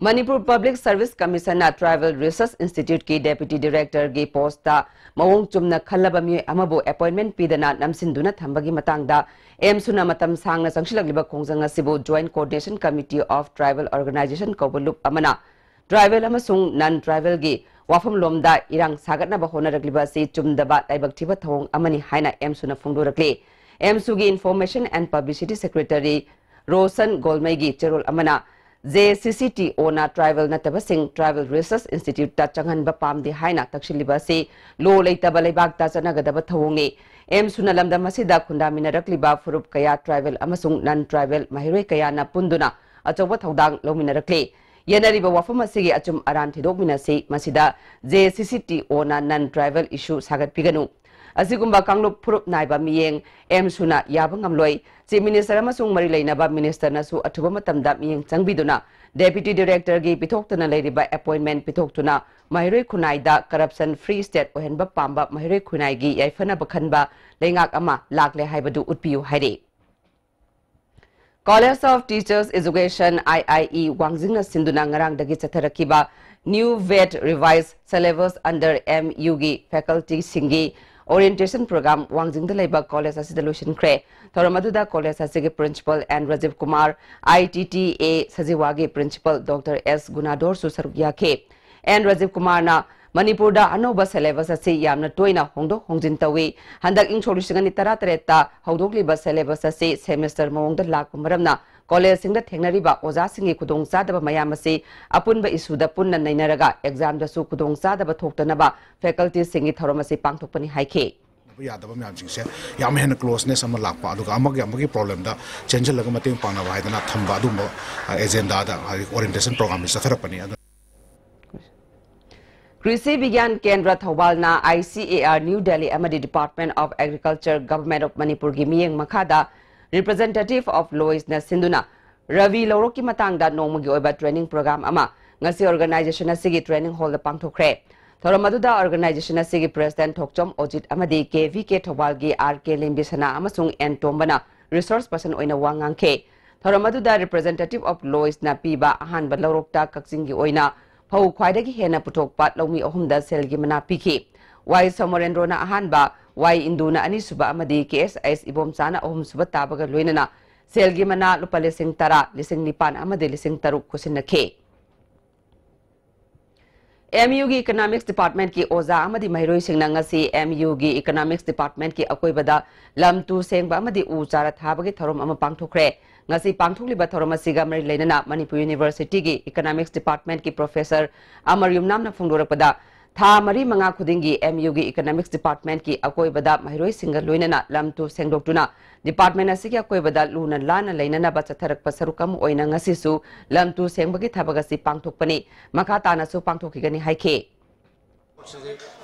Manipur Public Service Commissionꯅ Tribal Research Instituteꯀꯤ Deputy Directorꯒꯤ postꯇ ꯃꯑꯣꯡ ꯆꯨꯝꯅ ꯈꯜꯂꯕ ꯃꯤꯑꯣꯏ ꯑꯃꯕꯨ appointment ꯄꯤꯗꯅ ꯅꯝꯁꯤꯟꯗꯨꯅ ꯊꯝꯕꯒꯤ ꯃꯇꯥꯡꯗ ꯑꯦꯝꯁꯨꯅ ꯃꯇꯝ ꯁꯥꯡꯅ ꯆꯪꯁꯤꯜꯂꯛꯂꯤꯕ ꯈꯣꯡꯖꯪ ꯑꯁꯤꯕꯨ Joint Coordination Committee of Tribal Organization ꯀꯧꯕ ꯂꯨꯞ ꯑꯃꯅ tribal ꯑꯃꯁꯨꯡ non tribalꯒꯤ ꯋꯥꯐꯝꯂꯣꯝꯗ ꯏꯔꯥꯡ ꯁꯥꯒꯠꯅꯕ ꯍꯣꯠꯅꯔꯛꯂꯤꯕ ꯑꯁꯤ ꯆꯨꯝꯗꯕ ꯂꯥꯏꯕꯛ ꯊꯤꯕ ꯊꯧꯑꯣꯡ ꯑꯃꯅꯤ ꯍꯥꯏꯅ ꯑꯦꯝꯁꯨꯅ ꯐꯣꯡꯗꯣꯔꯛꯂꯤ꯫ ꯑꯦꯝꯁꯨꯒꯤ Information and Publicity Secretary Roshan ꯒꯣꯜꯃꯩꯒꯤ ꯆꯦꯔꯣꯜ ꯑꯃꯅ JCCTOꯅ tribal ꯅꯠꯇꯕꯁꯤꯡ Tribal Research Instituteꯇ ꯆꯪꯍꯟꯕ ꯄꯥꯝꯗꯦ ꯍꯥꯏꯅ ꯇꯛꯁꯤꯜꯂꯤꯕ ꯑꯁꯤ ꯂꯣ ꯂꯩꯇꯕ ꯂꯩꯕꯥꯛꯇ ꯆꯠꯅꯒꯗꯕ ꯊꯧꯑꯣꯡꯅꯤ꯫ ꯑꯦꯝꯁꯨꯅ ꯂꯝꯗꯝ ꯑꯁꯤꯗ ꯈꯨꯟꯗꯥꯃꯤꯟꯅꯔꯛꯂꯤꯕ ꯐꯨꯔꯨꯞ ꯀꯌꯥ, tribal ꯑꯃꯁꯨꯡ non tribal ꯃꯍꯩꯔꯣꯏ ꯀꯌꯥꯅ ꯄꯨꯟꯗꯨꯅ ꯑꯆꯧꯕ ꯊꯧꯗꯥꯡ ꯂꯧꯃꯤꯟꯅꯔꯛꯂꯤ꯫ ꯌꯦꯠꯅꯔꯤꯕ ꯋꯥꯐꯝ ꯑꯁꯤꯒꯤ ꯑꯆꯨꯝ ꯑꯔꯥꯟ ꯊꯤꯗꯣꯛꯃꯤꯟꯅꯁꯤ꯫ ꯃꯁꯤꯗ JCCTOꯅ non tribal issue ꯁꯥꯒꯠꯄꯤꯒꯅꯨ꯫ ꯑꯁꯤꯒꯨꯝꯕ ꯀꯥꯡꯂꯨꯞ ꯐꯨꯔꯨꯞ ꯅꯥꯏꯕ ꯃꯤꯠꯌꯦꯡ ꯑꯦꯝꯁꯨꯅ ꯌꯥꯕ ꯉꯝꯂꯣꯏ꯫ Chief Minister ꯑꯃꯁꯨꯡ ꯃꯔꯤ ꯂꯩꯅꯕ ministerꯅꯁꯨ ꯑꯊꯨꯕ ꯃꯇꯝꯗ ꯃꯤꯠꯌꯦꯡ ꯆꯪꯕꯤꯗꯨꯅ Deputy Directorꯒꯤ ꯄꯤꯊꯣꯛꯇꯅ ꯂꯩꯔꯤꯕ appointment ꯄꯤꯊꯣꯛꯇꯨꯅ ꯃꯍꯩꯔꯣꯏ ꯈꯨꯟꯅꯥꯏꯗ corruption free state ꯑꯣꯏꯍꯟꯕ ꯄꯥꯝꯕ ꯃꯍꯩꯔꯣꯏ ꯈꯨꯟꯅꯥꯏꯒꯤ ꯌꯥꯏꯐꯅꯕ ꯈꯟꯕ ꯂꯩꯉꯥꯛ ꯑꯃ ꯂꯥꯛꯂꯦ ꯍꯥꯏꯕꯗꯨ ꯎꯠꯄꯤꯌꯨ ꯍꯥꯏꯔꯤ꯫ College of Teachers Education, IIE, ꯋꯥꯡꯖꯤꯡꯅ ꯁꯤꯟꯗꯨꯅ ꯉꯔꯥꯡꯗꯒꯤ ꯆꯠꯊꯔꯛꯈꯤꯕ New Vet Revised Syllabus under MUꯒꯤ facultyꯁꯤꯡꯒꯤ orientation program ꯋꯥꯡꯖꯤꯡꯗ ꯂꯩꯕ college ꯑꯁꯤꯗ ꯂꯣꯏꯁꯤꯟꯈ꯭ꯔꯦ꯫ ꯊꯧꯔꯝ ꯑꯗꯨꯗ college ꯑꯁꯤꯒꯤ principal N Rajiv Kumar, ITTA ꯁꯖꯤꯋꯥꯒꯤ principal Doctor S ꯒꯨꯅꯥꯙꯣꯔꯁꯨ ꯁꯔꯨꯛ ꯌꯥꯈꯤ꯫ N ꯔꯥꯖꯤꯕ ꯀꯨꯃꯥꯔꯅ ꯃꯅꯤꯄꯨꯔꯗ ꯑꯅꯧꯕ syllabus ꯑꯁꯤ ꯌꯥꯝꯅ ꯇꯣꯏꯅ ꯍꯣꯡꯗꯣꯛ ꯍꯣꯡꯖꯤꯟ ꯇꯧꯏ꯫ ꯍꯟꯗꯛ ꯏꯪ ꯁꯣꯛ ꯂꯤꯁꯤꯡ ꯑꯅꯤ ꯇꯔꯥꯇꯔꯦꯠꯇ ꯍꯧꯗꯣꯛꯂꯤꯕ syllabus ꯑꯁꯤ semester ꯃꯑꯣꯡꯗ ꯂꯥꯛꯄ ꯃꯔꯝꯅ collegeꯁꯤꯡꯗ ꯊꯦꯡꯅꯔꯤꯕ ꯑꯣꯖꯥꯁꯤꯡꯒꯤ ꯈꯨꯗꯣꯡꯆꯥꯗꯕ ꯃꯌꯥꯝ ꯑꯁꯤ ꯑꯄꯨꯟꯕ issueꯗ ꯄꯨꯟꯅ ꯅꯩꯅꯔꯒ examꯗꯁꯨ ꯈꯨꯗꯣꯡꯆꯥꯗꯕ ꯊꯣꯛꯇꯅꯕ facultyꯁꯤꯡꯒꯤ ꯊꯧꯔꯝ ꯑꯁꯤ ꯄꯥꯡꯊꯣꯛꯄꯅꯤ ꯍꯥꯏꯈꯤ꯫ ꯌꯥꯗꯕ ꯃꯌꯥꯝꯁꯤꯡꯁꯦ ꯌꯥꯝ ꯍꯦꯟꯅ closeness ꯑꯃ ꯂꯥꯛꯄ, ꯑꯗꯨꯒ ꯑꯃꯒꯤ ꯑꯃꯒꯤ problemꯗ ꯆꯦꯟꯁꯤꯜꯂꯒ ꯃꯇꯦꯡ ꯄꯥꯡꯅꯕ ꯍꯥꯏꯗꯅ ꯊꯝꯕ ꯑꯗꯨꯝꯕ, ꯑ, agendaꯗ ꯍꯥꯏꯗꯤ orientation programꯁꯦ ꯆꯠꯊꯔꯛꯄꯅꯤ꯫ ꯑꯗꯨ ꯀ꯭ꯔꯤꯁꯤ ꯕꯤꯒ꯭ꯌꯥꯟ ꯀꯦꯟꯗ꯭ꯔ ꯊꯧꯕꯥꯜꯅ ICAR New Delhi ꯑꯃꯗꯤ Department of Agriculture, Government of ꯃꯅꯤꯄꯨꯔꯒꯤ ꯃꯤꯠꯌꯦꯡ ꯃꯈꯥꯗ Representative of Loisꯅ ꯁꯤꯟꯗꯨꯅ ꯔꯕꯤ ꯂꯧꯔꯣꯛꯀꯤ ꯃꯇꯥꯡꯗ ꯅꯣꯡꯃꯒꯤ ꯑꯣꯏꯕ training program ꯑꯃ ꯉꯁꯤ organization ꯑꯁꯤꯒꯤ training hallꯗ ꯄꯥꯡꯊꯣꯛꯈ꯭ꯔꯦ꯫ ꯊꯧꯔꯝ ꯑꯗꯨꯗ organization ꯑꯁꯤꯒꯤ president ꯊꯣꯛꯆꯣꯝ ꯑꯣꯖꯤꯠ ꯑꯃꯗꯤ KVK ꯊꯧꯕꯥꯜꯒꯤ R K ꯂꯦꯝꯕꯤꯁꯅꯥ ꯑꯃꯁꯨꯡ N ꯇꯣꯝꯕꯅ resource person ꯑꯣꯏꯅ ꯋꯥ ꯉꯥꯡꯈꯤ꯫ ꯊꯧꯔꯝ ꯑꯗꯨꯗ Representative of Loisꯅ ꯄꯤꯕ ꯑꯍꯥꯟꯕ ꯂꯧꯔꯣꯛꯇ ꯀꯛꯆꯤꯡꯒꯤ ꯑꯣꯏꯅ ꯐꯧ ꯈ꯭ꯋꯥꯏꯗꯒꯤ ꯍꯦꯟꯅ ꯄꯨꯊꯣꯛꯄ ꯂꯧꯃꯤ ꯑꯍꯨꯝꯗ ꯁꯦꯜꯒꯤ ꯃꯅꯥ ꯄꯤꯈꯤ꯫ ꯋꯥꯏ ꯁꯣꯃꯣꯔꯦꯟꯗ꯭ꯔꯣꯅ ꯑꯍꯥꯟꯕ, ꯋꯥꯏ ꯏꯟꯗꯨꯅ ꯑꯅꯤꯁꯨꯕ ꯑꯃꯗꯤ KSS ꯏꯕꯣꯝꯆꯥꯅ ꯑꯍꯨꯝꯁꯨꯕ ꯇꯥꯕꯒ ꯂꯣꯏꯅꯅ ꯁꯦꯜꯒꯤ ꯃꯅꯥ ꯂꯨꯄꯥ ꯂꯤꯁꯤꯡ ꯇꯔꯥ, ꯂꯤꯁꯤꯡ ꯅꯤꯄꯥꯟ ꯑꯃꯗꯤ ꯂꯤꯁꯤꯡ ꯇꯔꯨꯛ ꯈꯨꯠꯁꯤꯟꯅꯈꯤ꯫ MUꯒꯤ Economics Departmentꯀꯤ ꯑꯣꯖꯥ ꯑꯃꯗꯤ ꯃꯍꯩꯔꯣꯏꯁꯤꯡꯅ ꯉꯁꯤ MUꯒꯤ Economics Departmentꯀꯤ ꯑꯀꯣꯏꯕꯗ ꯂꯝ ꯇꯨ ꯁꯦꯡꯕ ꯑꯃꯗꯤ ꯎ ꯆꯥꯔꯥ ꯊꯥꯕꯒꯤ ꯊꯧꯔꯝ ꯑꯃ ꯄꯥꯡꯊꯣꯛꯈ꯭ꯔꯦ꯫ ꯉꯁꯤ ꯄꯥꯡꯊꯣꯛꯂꯤꯕ ꯊꯧꯔꯝ ꯑꯁꯤꯒ ꯃꯔꯤ ꯂꯩꯅꯅ ꯃꯅꯤꯄꯨꯔ ꯌꯨꯅꯤꯚꯔꯁꯤꯇꯤꯒꯤ ꯏꯀꯅꯣꯃꯤꯛꯁ ꯗꯤꯄꯥꯔꯠꯃꯦꯟꯠꯀꯤ ꯄ꯭ꯔꯣꯐꯦꯁꯔ ꯑꯃꯔ ꯌꯨꯝꯅꯥꯝꯅ ꯐꯣꯡꯗꯣꯔꯛꯄꯗ, ꯊꯥ ꯃꯔꯤ ꯃꯉꯥ ꯈꯨꯗꯤꯡꯒꯤ ꯑꯦꯝ ꯌꯨꯒꯤ ꯏꯀꯅꯣꯃꯤꯛꯁ ꯗꯤꯄꯥꯔꯠꯃꯦꯟꯠꯀꯤ ꯑꯀꯣꯏꯕꯗ ꯃꯍꯩꯔꯣꯏꯁꯤꯡꯒ ꯂꯣꯏꯅꯅ ꯂꯝ ꯇꯨ ꯁꯦꯡꯗꯣꯛꯇꯨꯅ ꯗꯤꯄꯥꯔꯠꯃꯦꯟꯠ ꯑꯁꯤꯒꯤ ꯑꯀꯣꯏꯕꯗ ꯂꯨꯅ ꯂꯥꯟꯅ ꯂꯩꯅꯅꯕ ꯆꯠꯊꯔꯛꯄ ꯁꯔꯨꯛ ꯑꯃ ꯑꯣꯏꯅ ꯉꯁꯤꯁꯨ ꯂꯝ ꯇꯨ ꯁꯦꯡꯕꯒꯤ ꯊꯕꯛ ꯑꯁꯤ ꯄꯥꯡꯊꯣꯛꯄꯅꯤ꯫ ꯃꯈꯥ ꯇꯥꯅꯁꯨ ꯄꯥꯡꯊꯣꯛꯈꯤꯒꯅꯤ ꯍꯥꯏꯈꯤ꯫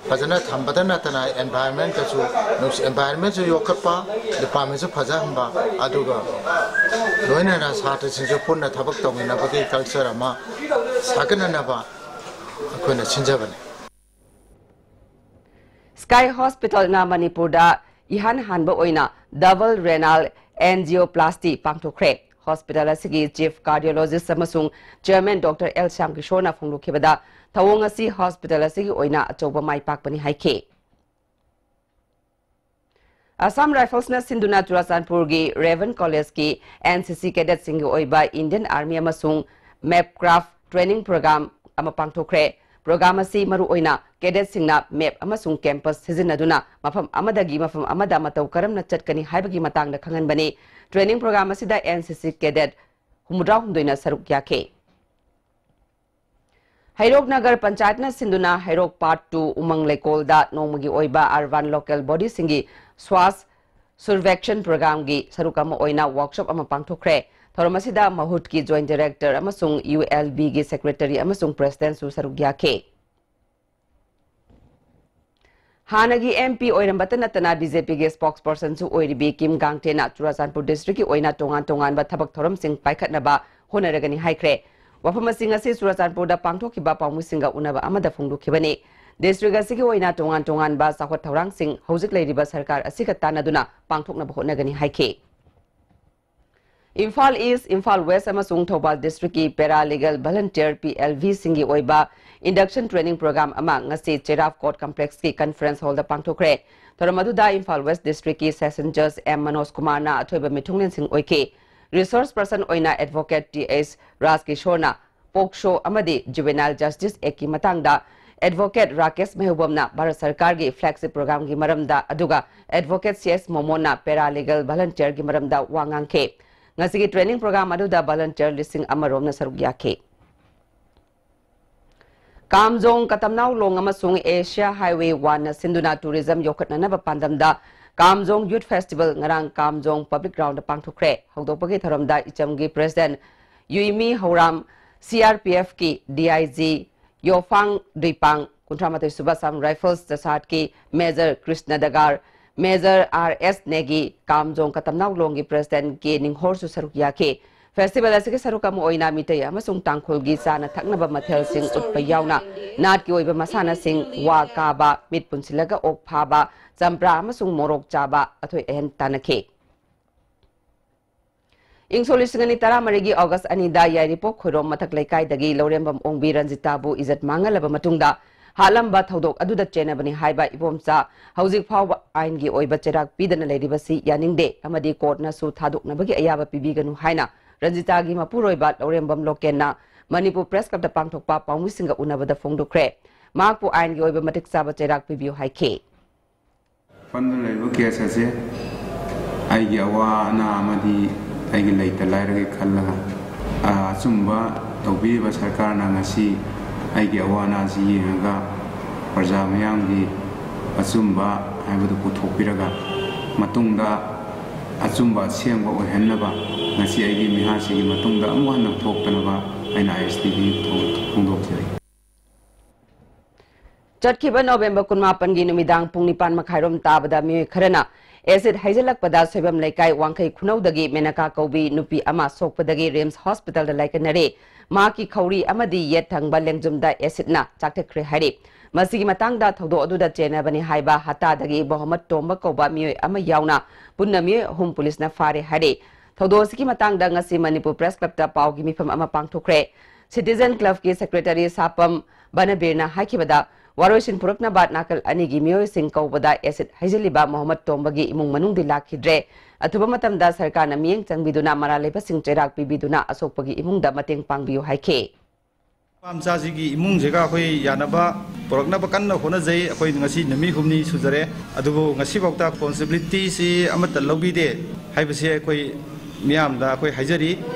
ꯐꯖꯅ ꯊꯝꯕꯗ ꯅꯠꯇꯅ environment ꯀꯁꯨ ꯅꯨꯡꯁꯤ-, environment ꯁꯨ ꯌꯣꯛꯈꯠꯄ, department ꯁꯨ ꯐꯖꯍꯟꯕ, ꯑꯗꯨꯒ ꯂꯣꯏꯅꯅ ꯁꯥꯇ꯭ꯔꯁꯤꯡꯁꯨ ꯄꯨꯟꯅ ꯊꯕꯛ ꯇꯧꯃꯤꯟꯅꯕꯒꯤ culture ꯑꯃ ꯁꯥꯒꯠꯅꯅꯕ ꯑꯩꯈꯣꯏꯅ ꯁꯤꯟꯖꯕꯅꯤ꯫ Sky Hospital ꯅ ꯃꯅꯤꯄꯨꯔꯗ ꯏꯍꯥꯟ ꯍꯥꯟꯕ ꯑꯣꯏꯅ double renal angioplasty ꯄꯥꯡꯊꯣꯛꯈ꯭ꯔꯦ꯫ Hospital ꯑꯁꯤꯒꯤ Chief Cardiologist ꯑꯃꯁꯨꯡ Chairman Doctor L ꯁ꯭ꯌꯥꯝ ꯀꯤꯁꯣꯔꯅ ꯐꯣꯡꯗꯣꯛꯈꯤꯕꯗ, ꯊꯧꯑꯣꯡ ꯑꯁꯤ hospital ꯑꯁꯤꯒꯤ ꯑꯣꯏꯅ ꯑꯆꯧꯕ ꯃꯥꯏ ꯄꯥꯛꯄꯅꯤ ꯍꯥꯏꯈꯤ꯫ Assam Rifles ꯅ ꯁꯤꯟꯗꯨꯅ ꯆꯨꯔꯥꯆꯥꯟꯄꯨꯔꯒꯤ Raven College ꯀꯤ N C C cadet ꯁꯤꯡꯒꯤ ꯑꯣꯏꯕ Indian Army ꯑꯃꯁꯨꯡ MAPCRAFT training program ꯑꯃ ꯄꯥꯡꯊꯣꯛꯈ꯭ꯔꯦ꯫ Program ꯑꯁꯤ ꯃꯔꯨꯑꯣꯏꯅ cadet ꯁꯤꯡꯅ map ꯑꯃꯁꯨꯡ compass ꯁꯤꯖꯤꯟꯅꯗꯨꯅ ꯃꯐꯝ ꯑꯃꯗꯒꯤ ꯃꯐꯝ ꯑꯃꯗ ꯃꯇꯧ ꯀꯔꯝꯅ ꯆꯠꯀꯅꯤ ꯍꯥꯏꯕꯒꯤ ꯃꯇꯥꯡꯗ ꯈꯪꯍꯟꯕꯅꯤ꯫ Training program ꯑꯁꯤꯗ N C C cadet ꯍꯨꯝꯐꯨꯇꯔꯥꯍꯨꯝꯗꯣꯏꯅ ꯁꯔꯨꯛ ꯌꯥꯈꯤ꯫ ꯍꯩꯔꯣꯛ ꯅꯒꯔ ꯄꯟꯆꯥꯌꯠꯅ ꯁꯤꯟꯗꯨꯅ ꯍꯩꯔꯣꯛ Part two ꯎꯃꯪ ꯂꯩꯀꯣꯜꯗ ꯅꯣꯡꯃꯒꯤ ꯑꯣꯏꯕ urban local body ꯁꯤꯡꯒꯤ Swachh Survekshan program ꯒꯤ ꯁꯔꯨꯛ ꯑꯃ ꯑꯣꯏꯅ workshop ꯑꯃ ꯄꯥꯡꯊꯣꯛꯈ꯭ꯔꯦ꯫ ꯊꯧꯔꯝ ꯑꯁꯤꯗ ꯃꯍꯨꯠꯀꯤ Joint Director ꯑꯃꯁꯨꯡ U L B ꯒꯤ Secretary ꯑꯃꯁꯨꯡ President ꯁꯨ ꯁꯔꯨꯛ ꯌꯥꯈꯤ꯫ ꯍꯥꯟꯅꯒꯤ M P ꯑꯣꯏꯔꯝꯕꯇ ꯅꯠꯇꯅ B J P ꯒꯤ spokesperson ꯁꯨ ꯑꯣꯏꯔꯤꯕꯤ ꯀꯤꯝ ꯒꯥꯡꯇꯦꯅ ꯆꯨꯔꯥꯆꯥꯟꯄꯨꯔ district ꯀꯤ ꯑꯣꯏꯅ ꯇꯣꯉꯥꯟ ꯇꯣꯉꯥꯟꯕ ꯊꯕꯛ ꯊꯧꯔꯝꯁꯤꯡ ꯄꯥꯏꯈꯠꯅꯕ ꯍꯣꯠꯅꯔꯒꯅꯤ ꯍꯥꯏꯈ꯭ꯔꯦ꯫ ꯋꯥꯐꯝ ꯑꯁꯤ ꯉꯁꯤ ꯆꯨꯔꯥꯆꯥꯟꯄꯨꯔꯗ ꯄꯥꯡꯊꯣꯛꯈꯤꯕ ꯄꯥꯎꯃꯤꯁꯤꯡꯒ ꯎꯅꯕ ꯑꯃꯗ ꯐꯣꯡꯗꯣꯛꯈꯤꯕꯅꯤ꯫ District ꯑꯁꯤꯒꯤ ꯑꯣꯏꯅ ꯇꯣꯉꯥꯟ ꯇꯣꯉꯥꯟꯕ ꯆꯥꯎꯈꯠ ꯊꯧꯔꯥꯡꯁꯤꯡ ꯍꯧꯖꯤꯛ ꯂꯩꯔꯤꯕ ꯁꯔꯀꯥꯔ ꯑꯁꯤꯒ ꯇꯥꯟꯅꯗꯨꯅ ꯄꯥꯡꯊꯣꯛꯅꯕ ꯍꯣꯠꯅꯒꯅꯤ ꯍꯥꯏꯈꯤ꯫ ꯏꯝꯐꯥꯜ East, ꯏꯝꯐꯥꯜ West ꯑꯃꯁꯨꯡ ꯊꯧꯕꯥꯜ district ꯀꯤ paralegal volunteer, P L V ꯁꯤꯡꯒꯤ ꯑꯣꯏꯕ induction training program ꯑꯃ ꯉꯁꯤ ꯆꯦꯔꯥꯞ Court Complex ꯀꯤ conference hall ꯗ ꯄꯥꯡꯊꯣꯛꯈ꯭ꯔꯦ꯫ ꯊꯧꯔꯝ ꯑꯗꯨꯗ ꯏꯝꯐꯥꯜ West district ꯀꯤ session judge M ꯃꯅꯣꯖ ꯀꯨꯃꯥꯔꯅ ꯑꯊꯣꯏꯕ ꯃꯤꯊꯨꯡꯂꯦꯟꯁꯤꯡ ꯑꯣꯏꯈꯤ꯫ Resource person ꯑꯣꯏꯅ advocate T H ꯔꯥꯖꯀꯤꯁꯣꯔꯅ POCSO ꯑꯃꯗꯤ Juvenile Justice Act ꯀꯤ ꯃꯇꯥꯡꯗ, advocate ꯔꯥꯀꯦꯁ ꯃꯩꯍꯧꯕꯝꯅ ꯚꯥꯔꯠ ꯁꯔꯀꯥꯔꯒꯤ flagship program ꯒꯤ ꯃꯔꯝꯗ, ꯑꯗꯨꯒ advocate C S ꯃꯣꯃꯣꯟꯅ paralegal volunteer ꯒꯤ ꯃꯔꯝꯗ ꯋꯥ ꯉꯥꯡꯈꯤ꯫ ꯉꯁꯤꯒꯤ training program ꯑꯗꯨꯗ volunteer ꯂꯤꯁꯤꯡ ꯑꯃ ꯔꯣꯝꯅ ꯁꯔꯨꯛ ꯌꯥꯈꯤ꯫ ꯀꯥꯝꯖꯣꯡ, ꯀꯇꯝꯅꯥꯎ ꯂꯣꯡ ꯑꯃꯁꯨꯡ Asia Highway one ꯅ ꯁꯤꯟꯗꯨꯅ tourism ꯌꯣꯛꯈꯠꯅꯅꯕ ꯄꯥꯟꯗꯝꯗ ꯀꯥꯝꯖꯣꯡ Youth Festival ꯉꯔꯥꯡ ꯀꯥꯝꯖꯣꯡ Public Ground ꯗ ꯄꯥꯡꯊꯣꯛꯈ꯭ꯔꯦ꯫ ꯍꯧꯗꯣꯛꯄꯒꯤ ꯊꯧꯔꯝꯗ ꯏꯆꯝꯒꯤ President ꯌꯨꯏꯃꯤ ꯍꯧꯔꯥꯝ, C R P F ꯀꯤ D I G ꯌꯣꯐꯥꯡ ꯗꯨꯏꯄꯥꯡ, ꯀꯨꯟꯊ꯭ꯔꯥ ꯃꯥꯊꯣꯏ ꯁꯨꯕ Assam Rifles ꯖꯁꯥꯠꯀꯤ Major Krishna ꯗꯒꯥꯔ, Major R S ꯅꯦꯒꯤ, ꯀꯥꯝꯖꯣꯡ ꯀꯇꯝꯅꯥꯎ ꯂꯣꯡꯒꯤ President ꯀꯦ ꯅꯤꯡꯍꯣꯔꯁꯨ ꯁꯔꯨꯛ ꯌꯥꯈꯤ꯫ Festival ꯑꯁꯤꯒꯤ ꯁꯔꯨꯛ ꯑꯃ ꯑꯣꯏꯅ ꯃꯤꯇꯩ ꯑꯃꯁꯨꯡ ꯇꯥꯡꯈꯨꯜꯒꯤ ꯆꯥꯅ ꯊꯛꯅꯕ ꯃꯊꯦꯜꯁꯤꯡ ꯎꯠꯄ ꯌꯥꯎꯅ ꯅꯥꯠꯀꯤ ꯑꯣꯏꯕ ꯃꯁꯥꯟꯅꯁꯤꯡ, ꯋꯥ ꯀꯥꯕ, ꯃꯤꯠ ꯄꯨꯟꯁꯤꯜꯂꯒ ꯑꯣꯛ ꯐꯥꯕ, ꯆꯝꯄ꯭ꯔꯥ ꯑꯃꯁꯨꯡ ꯃꯣꯔꯣꯛ ꯆꯥꯕ, ꯑꯊꯣꯏ ꯑꯍꯦꯟ ꯇꯥꯟꯅꯈꯤ꯫ ꯏꯪ ꯁꯣꯛ ꯂꯤꯁꯤꯡ ꯑꯅꯤ ꯇꯔꯥꯃꯔꯤꯒꯤ August ꯑꯅꯤꯗ ꯌꯥꯏꯔꯤꯄꯣꯛ ꯈꯣꯏꯔꯣꯝ ꯃꯊꯛ ꯂꯩꯀꯥꯏꯗꯒꯤ ꯂꯧꯔꯦꯝꯕꯝ ꯑꯣꯡꯕꯤ ꯔꯟꯖꯤꯇꯥꯕꯨ ꯏꯖꯠ ꯃꯥꯡꯍꯜꯂꯕ ꯃꯇꯨꯡꯗ ꯍꯥꯠꯂꯝꯕ ꯊꯧꯗꯣꯛ ꯑꯗꯨꯗ ꯆꯦꯟꯅꯕꯅꯤ ꯍꯥꯏꯕ ꯏꯕꯣꯝꯆꯥ ꯍꯧꯖꯤꯛ ꯐꯥꯎꯕ ꯑꯥꯏꯟꯒꯤ ꯑꯣꯏꯕ ꯆꯩꯔꯥꯛ ꯄꯤꯗꯅ ꯂꯩꯔꯤꯕꯁꯤ ꯌꯥꯅꯤꯡꯗꯦ ꯑꯃꯗꯤ court ꯅꯁꯨ ꯊꯥꯗꯣꯛꯅꯕꯒꯤ ꯑꯌꯥꯕ ꯄꯤꯕꯤꯒꯅꯨ ꯍꯥꯏꯅ ꯔꯟꯖꯤꯇꯥꯒꯤ ꯃꯄꯨꯔꯣꯏꯕ ꯂꯧꯔꯦꯝꯕꯝ ꯂꯣꯀꯦꯟꯅ ꯃꯅꯤꯄꯨꯔ Press Club ꯇ ꯄꯥꯡꯊꯣꯛꯄ ꯄꯥꯎꯃꯤꯁꯤꯡꯒ ꯎꯅꯕꯗ ꯐꯣꯡꯗꯣꯛꯈ꯭ꯔꯦ꯫ ꯃꯍꯥꯛꯄꯨ ꯑꯥꯏꯟꯒꯤ ꯑꯣꯏꯕ ꯃꯇꯤꯛ ꯆꯥꯕ ꯆꯩꯔꯥꯛ ꯄꯤꯕꯤꯌꯨ ꯍꯥꯏꯈꯤ꯫ ꯄꯟꯗꯨꯅ ꯂꯩꯔꯤꯕ case ꯑꯁꯦ ꯑꯩꯒꯤ ꯑꯋꯥ ꯑꯅꯥ ꯑꯃꯗꯤ ꯑꯩꯒꯤ ꯂꯩꯇ ꯂꯥꯏꯔꯒꯤ ꯈꯜꯂꯒ, ꯑ, ꯑꯆꯨꯝꯕ ꯇꯧꯕꯤꯔꯤꯕ ꯁꯔꯀꯥꯔꯅ ꯉꯁꯤ ꯑꯩꯒꯤ ꯑꯋꯥ ꯑꯅꯥꯁꯤ ꯌꯦꯡꯉꯒ ꯄ꯭ꯔꯖꯥ ꯃꯤꯌꯥꯝꯒꯤ ꯑꯆꯨꯝꯕ ꯍꯥꯏꯕꯗꯨ ꯄꯨꯊꯣꯛꯄꯤꯔꯒ ꯃꯇꯨꯡꯗ ꯑꯆꯨꯝꯕ ꯑꯁꯦꯡꯕ ꯑꯣꯏꯍꯟꯅꯕ ꯉꯁꯤ ꯑꯩꯒꯤ ꯃꯤꯍꯥꯠꯁꯤꯒꯤ ꯃꯇꯨꯡꯗ ꯑꯃꯨꯛ ꯍꯟꯅ ꯊꯣꯛꯇꯅꯕ ꯑꯩꯅ I S T V ꯐꯣꯡꯗꯣꯛꯆꯔꯤ꯫ ꯆꯠꯈꯤꯕ November ꯀꯨꯟꯃꯥꯄꯟꯒꯤ ꯅꯨꯃꯤꯗꯥꯡ ꯄꯨꯡ ꯅꯤꯄꯥꯟ ꯃꯈꯥꯏꯔꯣꯝ ꯇꯥꯕꯗ ꯃꯤꯑꯣꯏ ꯈꯔꯅ acid ꯍꯩꯖꯤꯜꯂꯛꯄꯗ ꯁꯣꯏꯕꯝ ꯂꯩꯀꯥꯏ ꯋꯥꯡꯈꯩ ꯈꯨꯅꯧꯗꯒꯤ ꯃꯦꯅꯀꯥ ꯀꯧꯕꯤ ꯅꯨꯄꯤ ꯑꯃ ꯁꯣꯛꯄꯗꯒꯤ RIMS Hospital ꯗ ꯂꯥꯏꯀꯠꯅꯔꯦ꯫ ꯃꯍꯥꯛꯀꯤ ꯈꯧꯔꯤ ꯑꯃꯗꯤ ꯌꯦꯠ ꯊꯪꯕ ꯂꯦꯡꯖꯨꯝꯗ acid ꯅ ꯆꯥꯛꯊꯠꯈ꯭ꯔꯦ ꯍꯥꯏꯔꯤ꯫ ꯃꯁꯤꯒꯤ ꯃꯇꯥꯡꯗ ꯊꯧꯗꯣꯛ ꯑꯗꯨꯗ ꯆꯦꯟꯅꯕꯅꯤ ꯍꯥꯏꯕ ꯍꯠꯇꯥꯗꯒꯤ ꯃꯣꯍꯝꯃꯗ ꯇꯣꯝꯕ ꯀꯧꯕ ꯃꯤꯑꯣꯏ ꯑꯃ ꯌꯥꯎꯅ ꯄꯨꯟꯅ ꯃꯤꯑꯣꯏ ꯑꯍꯨꯝ ꯄꯨꯂꯤꯁꯅ ꯐꯥꯔꯦ ꯍꯥꯏꯔꯤ꯫ ꯊꯧꯗꯣꯛ ꯑꯁꯤꯒꯤ ꯃꯇꯥꯡꯗ ꯉꯁꯤ ꯃꯅꯤꯄꯨꯔ Press Club ꯇ ꯄꯥꯎꯒꯤ ꯃꯤꯐꯝ ꯑꯃ ꯄꯥꯡꯊꯣꯛꯈ꯭ꯔꯦ꯫ Citizen Club ꯀꯤ Secretary ꯁꯥꯄꯝ ꯕꯅꯕꯤꯔꯅ ꯍꯥꯏꯈꯤꯕꯗ, ꯋꯥꯔꯣꯏꯁꯤꯟ ꯄꯨꯔꯛꯅꯕ ꯅꯥꯀꯜ ꯑꯅꯤꯒꯤ ꯃꯤꯑꯣꯏꯁꯤꯡ ꯀꯧꯕꯗ acid ꯍꯩꯖꯤꯜꯂꯤꯕ ꯃꯣꯍꯝꯃꯗ ꯇꯣꯝꯕꯒꯤ ꯏꯃꯨꯡ ꯃꯅꯨꯡꯗꯤ ꯂꯥꯛꯈꯤꯗ꯭ꯔꯦ꯫ ꯑꯊꯨꯕ ꯃꯇꯝꯗ ꯁꯔꯀꯥꯔꯅ ꯃꯤꯠꯌꯦꯡ ꯆꯪꯕꯤꯗꯨꯅ ꯃꯔꯥꯜ ꯂꯩꯕꯁꯤꯡ ꯆꯩꯔꯥꯛ ꯄꯤꯕꯤꯗꯨꯅ ꯑꯁꯣꯛꯄꯒꯤ ꯏꯃꯨꯡꯗ ꯃꯇꯦꯡ ꯄꯥꯡꯕꯤꯌꯨ ꯍꯥꯏꯈꯤ꯫ ꯅꯨꯄꯥ ꯃꯆꯥꯁꯤꯒꯤ ꯏꯃꯨꯡꯁꯤꯒ ꯑꯩꯈꯣꯏ ꯌꯥꯅꯕ ꯄꯨꯔꯛꯅꯕ ꯀꯟꯅ ꯍꯣꯠꯅꯖꯩ꯫ ꯑꯩꯈꯣꯏ ꯉꯁꯤ ꯅꯨꯃꯤꯠ ꯍꯨꯝꯅꯤ ꯁꯨꯖꯔꯦ, ꯑꯗꯨꯕꯨ ꯉꯁꯤꯐꯥꯎꯗ responsibility ꯁꯤ ꯑꯃꯠꯇ ꯂꯧꯕꯤꯗꯦ ꯍꯥꯏꯕꯁꯤ ꯑꯩꯈꯣꯏ ꯃꯤꯌꯥꯝꯗ ꯑꯩꯈꯣꯏ ꯍꯥꯏꯖꯔꯤ,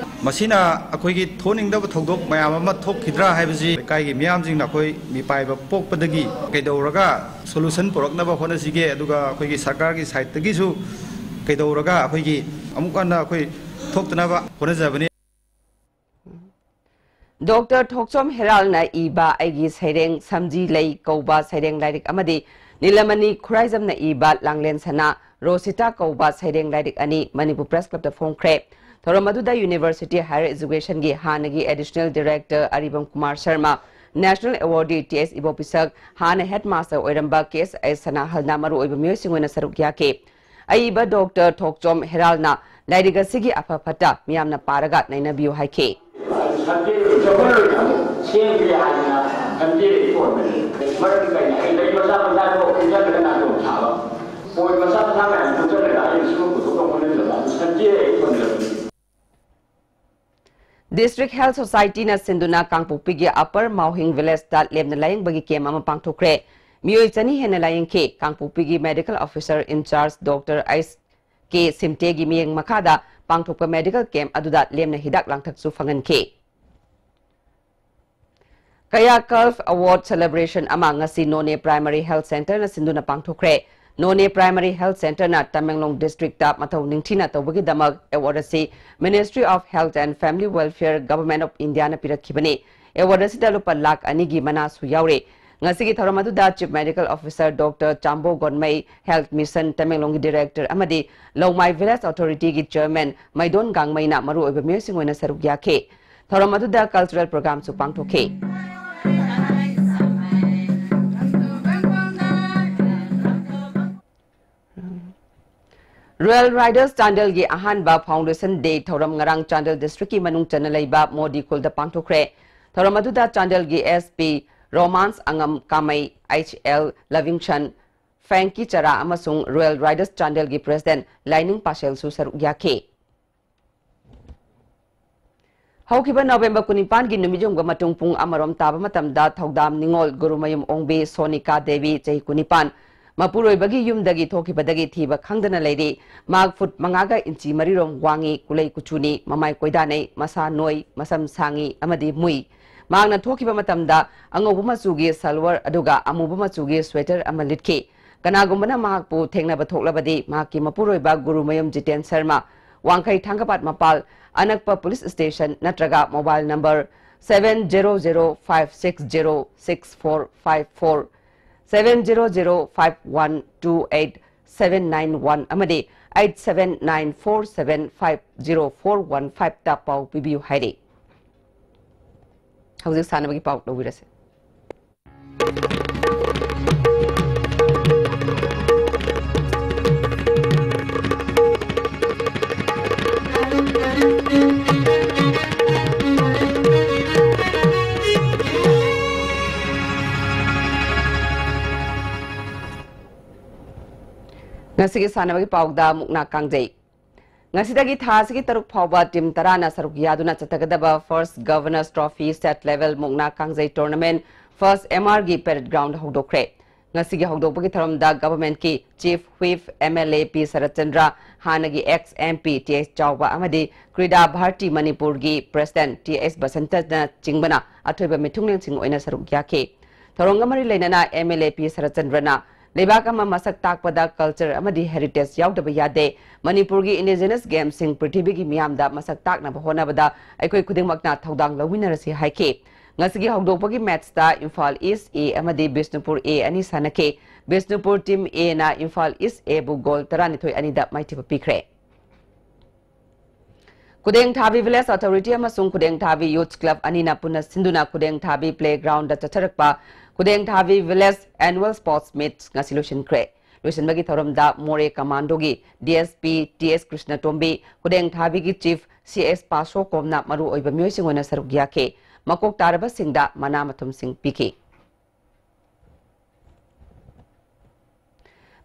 ꯃꯁꯤꯅ ꯑꯩꯈꯣꯏꯒꯤ ꯊꯣꯛꯅꯤꯡꯗꯕ ꯊꯧꯗꯣꯛ ꯃꯌꯥꯝ ꯑꯃ ꯊꯣꯛꯈꯤꯗ꯭ꯔꯥ ꯍꯥꯏꯕꯁꯤ ꯂꯩꯀꯥꯏꯒꯤ ꯃꯤꯌꯥꯝꯁꯤꯡꯅ ꯑꯩꯈꯣꯏ ꯃꯤꯄꯥꯏꯕ ꯄꯣꯛꯄꯗꯒꯤ ꯀꯩꯗꯧꯔꯒ solution ꯄꯨꯔꯛꯅꯕ ꯍꯣꯠꯅꯁꯤꯒꯦ, ꯑꯗꯨꯒ ꯑꯩꯈꯣꯏꯒꯤ ꯁꯔꯀꯥꯔꯒꯤ side ꯇꯒꯤꯁꯨ ꯀꯩꯗꯧꯔꯒ ꯑꯩꯈꯣꯏꯒꯤ ꯑꯃꯨꯛ ꯍꯟꯅ ꯑꯩꯈꯣꯏ ꯊꯣꯛꯇꯅꯕ ꯍꯣꯠꯅꯖꯕꯅꯤ꯫ ꯗꯣꯛꯇꯔ ꯊꯣꯛꯆꯣꯝ ꯍꯦꯔꯥꯜꯅ ꯏꯕ ꯑꯩꯒꯤ ꯁꯩꯔꯦꯡ ꯁꯝꯖꯤ ꯂꯩ ꯀꯧꯕ ꯁꯩꯔꯦꯡ ꯂꯥꯏꯔꯤꯛ ꯑꯃꯗꯤ ꯅꯤꯂꯃꯅꯤ ꯈꯨꯔꯥꯏꯖꯝꯅ ꯏꯕ ꯂꯥꯡꯂꯦꯟ ꯁꯅꯥ ꯔꯣꯁꯤꯇꯥ ꯀꯧꯕ ꯁꯩꯔꯦꯡ ꯂꯥꯏꯔꯤꯛ ꯑꯅꯤ ꯃꯅꯤꯄꯨꯔ ꯄ꯭ꯔꯦꯁ ꯀ꯭ꯂꯕꯇ ꯐꯣꯡꯈ꯭ꯔꯦ꯫ ꯊꯧꯔꯝ ꯑꯗꯨꯗ ꯌꯨꯅꯤꯚꯔꯁꯤꯇꯤ ꯍꯥꯌꯔ ꯑꯦꯖꯨꯀꯦꯁꯟꯒꯤ ꯍꯥꯟꯅꯒꯤ ꯑꯦꯗꯤꯁꯅꯦꯜ ꯗꯤꯔꯦꯛꯇꯔ ꯑꯔꯤꯕꯝ ꯀꯨꯃꯥꯔ ꯁꯔꯃ, ꯅꯦꯁꯅꯦꯜ ꯑꯦꯋꯥꯔꯗꯤ ꯇꯤ ꯑꯦꯁ ꯏꯕꯣꯄꯤꯁꯛ, ꯍꯥꯟꯅ ꯍꯦꯗꯃꯥꯁꯇꯔ ꯑꯣꯏꯔꯝꯕ ꯀꯦ ꯑꯦꯁ ꯑꯥꯏ ꯁꯅꯥꯍꯜꯅ ꯃꯔꯨꯑꯣꯏꯕ ꯃꯤꯑꯣꯏꯁꯤꯡ ꯑꯣꯏꯅ ꯁꯔꯨꯛ ꯌꯥꯈꯤ꯫ ꯑꯏꯕ ꯗꯣꯛꯇꯔ ꯊꯣꯛꯆꯣꯝ ꯍꯦꯔꯥꯜꯅ ꯂꯥꯏꯔꯤꯛ ꯑꯁꯤꯒꯤ ꯑꯐ ꯐꯠꯇ ꯃꯤꯌꯥꯝꯅ ꯄꯥꯔꯒ ꯅꯩꯅꯕꯤꯌꯨ ꯍꯥꯏꯈꯤ꯫ ꯁꯕꯖꯦꯛ ꯖꯕꯔ ꯑꯃꯨꯛ ꯁꯦꯝꯒꯦ ꯍꯥꯏꯗꯅ ꯁꯕꯖꯦꯛ ꯊꯣꯟꯕꯅꯤ꯫ ꯃꯔꯝꯗꯤ ꯀꯩꯅꯣ? ꯑꯩ ꯂꯩ ꯃꯆꯥ ꯃꯆꯥꯗꯣ ꯄꯨꯟꯁꯤꯜꯂꯒ ꯅꯥꯆꯣꯝ ꯁꯥꯕ, ꯄꯣꯏ ꯃꯆꯥ ꯃꯆꯥ ꯃꯌꯥꯝ ꯄꯨꯟꯁꯤꯜꯂꯒ ꯑꯩꯅ ꯁꯤꯃ ꯄꯨꯊꯣꯛꯅꯕ ꯍꯣꯠꯅꯖꯕ, ꯑꯗꯨ ꯁꯕꯖꯦꯛ ꯑꯩ ꯊꯣꯟꯖꯕꯅꯤ꯫ District Health Society ꯅ ꯁꯤꯟꯗꯨꯅ ꯀꯥꯡꯄꯣꯛꯄꯤꯒꯤ ꯑꯄꯔ ꯃꯥꯎꯍꯤꯡ ꯚꯤꯂꯦꯖꯇ ꯂꯦꯝꯅ ꯂꯥꯌꯦꯡꯕꯒꯤ ꯀꯦꯝ ꯑꯃ ꯄꯥꯡꯊꯣꯛꯈ꯭ꯔꯦ꯫ ꯃꯤꯑꯣꯏ ꯆꯅꯤ ꯍꯦꯟꯅ ꯂꯥꯌꯦꯡꯈꯤ꯫ ꯀꯥꯡꯄꯣꯛꯄꯤꯒꯤ medical officer incharge doctor H K ꯁꯤꯝꯇꯦꯒꯤ ꯃꯤꯠꯌꯦꯡ ꯃꯈꯥꯗ ꯄꯥꯡꯊꯣꯛꯄ ꯃꯦꯗꯤꯀꯦꯜ ꯀꯦꯝ ꯑꯗꯨꯗ ꯂꯦꯝꯅ ꯍꯤꯗꯥꯛ ꯂꯥꯡꯊꯛꯁꯨ ꯐꯪꯍꯟꯈꯤ꯫ ꯀꯌꯥꯀꯜꯐ ꯑꯦꯋꯥꯔꯗ ꯁꯦꯂꯦꯕ꯭ꯔꯦꯁꯟ ꯑꯃ ꯉꯁꯤ ꯅꯣꯅꯦ ꯄ꯭ꯔꯥꯏꯃꯥꯔꯤ ꯍꯦꯜꯊ ꯁꯦꯟꯇꯔꯅ ꯁꯤꯟꯗꯨꯅ ꯄꯥꯡꯊꯣꯛꯈ꯭ꯔꯦ꯫ ꯅꯣꯅꯦ ꯄ꯭ꯔꯥꯏꯃꯥꯔꯤ ꯍꯦꯜꯊ ꯁꯦꯟꯇꯔꯅ ꯇꯃꯦꯡꯂꯣꯡ ꯗꯤꯁꯇ꯭ꯔꯤꯛꯇ ꯃꯊꯧ ꯅꯤꯡꯊꯤꯅ ꯇꯧꯕꯒꯤꯗꯃꯛ ꯑꯦꯋꯥꯔꯗ ꯑꯁꯤ Ministry of Health and Family Welfare, Government of India ꯅ ꯄꯤꯔꯛꯈꯤꯕꯅꯤ꯫ ꯑꯦꯋꯥꯔꯗ ꯑꯁꯤꯗ ꯂꯨꯄꯥ ꯂꯥꯈ ꯑꯅꯤꯒꯤ ꯃꯅꯥꯁꯨ ꯌꯥꯎꯔꯤ꯫ ꯉꯁꯤꯒꯤ ꯊꯧꯔꯝ ꯑꯗꯨꯗ chief medical officer doctor Chambo Gonmei, health mission ꯇꯃꯦꯡꯂꯣꯡꯒꯤ ꯗꯤꯔꯦꯛꯇꯔ ꯑꯃꯗꯤ ꯂꯧꯃꯥꯏ ꯚꯤꯂꯦꯖ ꯑꯣꯊꯣꯔꯤꯇꯤꯒꯤ ꯆꯦꯌꯔꯃꯦꯟ ꯃꯩꯗꯣꯟ ꯒꯥꯡꯃꯩꯅ ꯃꯔꯨꯑꯣꯏꯕ ꯃꯤꯑꯣꯏꯁꯤꯡ ꯑꯣꯏꯅ ꯁꯔꯨꯛ ꯌꯥꯈꯤ꯫ ꯊꯧꯔꯝ ꯑꯗꯨꯗ ꯀꯜꯆꯔꯦꯜ ꯄ꯭ꯔꯣꯒ꯭ꯔꯥꯝꯁꯨ ꯄꯥꯡꯊꯣꯛꯈꯤ꯫ ꯔꯣꯌꯦꯜ ꯔꯥꯏꯗꯔꯁ ꯆꯥꯟꯗꯦꯜꯒꯤ ꯑꯍꯥꯟꯕ ꯐꯥꯎꯟꯗꯦꯁꯟ ꯗꯦ ꯊꯧꯔꯝ ꯉꯔꯥꯡ ꯆꯥꯟꯗꯦꯜ ꯗꯤꯁꯇ꯭ꯔꯤꯛꯀꯤ ꯃꯅꯨꯡ ꯆꯟꯅ ꯂꯩꯕ ꯃꯣꯗꯤ ꯈꯨꯜꯗ ꯄꯥꯡꯊꯣꯛꯈ꯭ꯔꯦ꯫ ꯊꯧꯔꯝ ꯑꯗꯨꯗ ꯆꯥꯟꯗꯦꯜꯒꯤ ꯑꯦꯁ ꯄꯤ ꯔꯣꯃꯥꯟꯁ ꯑꯉꯝ ꯀꯥꯃꯩ, ꯑꯩꯆ ꯑꯦꯜ ꯂꯚꯤꯡꯁꯟ, ꯐ꯭ꯔꯦꯡꯀꯤ ꯆꯔꯥ ꯑꯃꯁꯨꯡ ꯔꯣꯌꯦꯜ ꯔꯥꯏꯗꯔꯁ ꯆꯥꯟꯗꯦꯜꯒꯤ ꯄ꯭ꯔꯦꯁꯤꯗꯦꯟꯠ ꯂꯥꯏꯅꯤꯡ ꯄꯥꯁꯦꯜꯁꯨ ꯁꯔꯨꯛ ꯌꯥꯈꯤ꯫ ꯍꯧꯈꯤꯕ ꯅꯕꯦꯝꯕꯔ ꯀꯨꯟꯅꯤꯄꯥꯟꯒꯤ ꯅꯨꯃꯤꯠꯌꯨꯡꯕ ꯃꯇꯨꯡ ꯄꯨꯡ ꯑꯃꯔꯣꯝ ꯇꯥꯕ ꯃꯇꯝꯗ ꯊꯧꯗꯥꯝ ꯅꯤꯉꯣꯜ ꯒꯨꯔꯨꯃꯌꯨꯝ ꯑꯣꯡꯕꯤ ꯁꯣꯅꯤꯀꯥ ꯗꯦꯕꯤ, ꯆꯍꯤ ꯀꯨꯟꯅꯤꯄꯥꯟ, ꯃꯄꯨꯔꯣꯏꯕꯒꯤ ꯌꯨꯝꯗꯒꯤ ꯊꯣꯛꯈꯤꯕꯗꯒꯤ ꯊꯤꯕ ꯈꯪꯗꯅ ꯂꯩꯔꯤ꯫ ꯃꯍꯥꯛ ꯐꯨꯠ ꯃꯉꯥꯒ ꯏꯟꯆꯤ ꯃꯔꯤꯔꯣꯝ ꯋꯥꯡꯉꯤ, ꯀꯨꯂꯩ ꯀꯨꯆꯨꯅꯤ, ꯃꯃꯥꯏ ꯀꯣꯏꯗꯥꯅꯩ, ꯃꯁꯥ ꯅꯣꯏ, ꯃꯁꯝ ꯁꯥꯡꯉꯤ ꯑꯃꯗꯤ ꯃꯨꯏ꯫ ꯃꯍꯥꯛꯅ ꯊꯣꯛꯈꯤꯕ ꯃꯇꯝꯗ ꯑꯉꯧꯕ ꯃꯆꯨꯒꯤ ꯁꯜꯋꯥꯔ ꯑꯗꯨꯒ ꯑꯃꯨꯕ ꯃꯆꯨꯒꯤ ꯁ꯭ꯋꯦꯇꯔ ꯑꯃ ꯂꯤꯠꯈꯤ꯫ ꯀꯅꯥꯒꯨꯝꯕꯅ ꯃꯍꯥꯛꯄꯨ ꯊꯦꯡꯅꯕ ꯊꯣꯛꯂꯕꯗꯤ ꯃꯍꯥꯛꯀꯤ ꯃꯄꯨꯔꯣꯏꯕ ꯒꯨꯔꯨꯃꯌꯨꯝ ꯖꯤꯇꯦꯟ ꯁꯔꯃ, ꯋꯥꯡꯈꯩ ꯊꯥꯡꯒꯄꯥꯠ ꯃꯄꯥꯜ ꯑꯅꯛꯄ ꯄꯨꯂꯤꯁ ꯁ꯭ꯇꯦꯁꯟ ꯅꯠꯇ꯭ꯔꯒ mobile number seven zero zero five six zero six four five four, seven zero zero five one two eight seven nine one ꯑꯃꯗꯤ eight seven nine four seven five zero four one five ꯇ ꯄꯥꯎ ꯄꯤꯕꯤꯌꯨ ꯍꯥꯏꯔꯤ꯫ ꯍꯧꯖꯤꯛ ꯁꯥꯟꯅꯕꯒꯤ ꯄꯥꯎ ꯂꯧꯕꯤꯔꯁꯦ꯫ ꯉꯁꯤꯒꯤ ꯁꯥꯟꯅꯕꯒꯤ ꯄꯥꯎꯗ ꯃꯨꯛꯅꯥ ꯀꯥꯡꯖꯩ꯫ ꯉꯁꯤꯗꯒꯤ ꯊꯥ ꯑꯁꯤꯒꯤ ꯇꯔꯨꯛ ꯐꯥꯎꯕ ꯇꯤꯝ ꯇꯔꯥꯅ ꯁꯔꯨꯛ ꯌꯥꯗꯨꯅ ꯆꯠꯊꯒꯗꯕ First Governors Trophy State Level ꯃꯨꯛꯅꯥ ꯀꯥꯡꯖꯩ Tournament First M R ꯒꯤ Parade Ground ꯍꯧꯗꯣꯛꯈ꯭ꯔꯦ꯫ ꯉꯁꯤꯒꯤ ꯍꯧꯗꯣꯛꯄꯒꯤ ꯊꯧꯔꯝꯗ Government ꯀꯤ Chief Whip M L A P Saratchandra, ꯍꯥꯟꯅꯒꯤ ex M P T H ꯆꯥꯎꯕ ꯑꯃꯗꯤ ꯀ꯭ꯔꯤꯗꯥ ꯚꯥꯔꯇꯤ ꯃꯅꯤꯄꯨꯔꯒꯤ President T S ꯕꯁꯟꯇꯅꯆꯤꯡꯕꯅ ꯑꯊꯣꯏꯕ ꯃꯤꯊꯨꯡꯂꯦꯟꯁꯤꯡ ꯑꯣꯏꯅ ꯁꯔꯨꯛ ꯌꯥꯈꯤ꯫ ꯊꯧꯔꯝꯒ ꯃꯔꯤ ꯂꯩꯅꯅ M L A P ꯁꯔꯠꯆꯟꯗ꯭ꯔꯅ ꯂꯩꯕꯥꯛ ꯑꯃ ꯃꯁꯛ ꯇꯥꯛꯄꯗ culture ꯑꯃꯗꯤ heritage ꯌꯥꯎꯗꯕ ꯌꯥꯗꯦ꯫ ꯃꯅꯤꯄꯨꯔꯒꯤ indigenous game ꯁꯤꯡ ꯄ꯭ꯔꯤꯊꯤꯕꯤꯒꯤ ꯃꯤꯌꯥꯝꯗ ꯃꯁꯛ ꯇꯥꯛꯅꯕ ꯍꯣꯠꯅꯕꯗ ꯑꯩꯈꯣꯏ ꯈꯨꯗꯤꯡꯃꯛꯅ ꯊꯧꯗꯥꯡ ꯂꯧꯃꯤꯟꯅꯔꯁꯤ ꯍꯥꯏꯈꯤ꯫ ꯉꯁꯤꯒꯤ ꯍꯧꯗꯣꯛꯄꯒꯤ match ꯇ ꯏꯝꯐꯥꯜ East A ꯑꯃꯗꯤ ꯕꯤꯁꯅꯨꯄꯨꯔ A ꯑꯅꯤ ꯁꯥꯟꯅꯈꯤ꯫ ꯕꯤꯁꯅꯨꯄꯨꯔ team A ꯅ ꯏꯝꯐꯥꯜ East A ꯕꯨ goal ꯇꯔꯥꯅꯤꯊꯣꯏ ꯑꯅꯤꯗ ꯃꯥꯏꯊꯤꯕ ꯄꯤꯈ꯭ꯔꯦ꯫ ꯈꯨꯗꯦꯡꯊꯥꯕꯤ Village Authority ꯑꯃꯁꯨꯡ ꯈꯨꯗꯦꯡꯊꯥꯕꯤ Youth Club ꯑꯅꯤꯅ ꯄꯨꯟꯅ ꯁꯤꯟꯗꯨꯅ ꯈꯨꯗꯦꯡꯊꯥꯕꯤ playground ꯗ ꯆꯠꯊꯔꯛꯄ ꯈꯨꯗꯦꯡꯊꯥꯕꯤ Village Annual Sports Meet ꯉꯁꯤ ꯂꯣꯏꯁꯤꯟꯈ꯭ꯔꯦ꯫ ꯂꯣꯏꯁꯤꯟꯕꯒꯤ ꯊꯧꯔꯝꯗ ꯃꯣꯔꯦ Commando ꯒꯤ D S P T S ꯀ꯭ꯔꯤꯁꯅꯇꯣꯝꯕꯤ, ꯈꯨꯗꯦꯡꯊꯥꯕꯤꯒꯤ Chief C S ꯄꯥꯁꯣꯀꯣꯝꯅ ꯃꯔꯨ ꯑꯣꯏꯕ ꯃꯤꯑꯣꯏꯁꯤꯡ ꯑꯣꯏꯅ ꯁꯔꯨꯛ ꯌꯥꯈꯤ꯫ ꯃꯀꯣꯛ ꯇꯥꯔꯕꯁꯤꯡꯗ ꯃꯅꯥ ꯃꯊꯨꯝꯁꯤꯡ ꯄꯤꯈꯤ꯫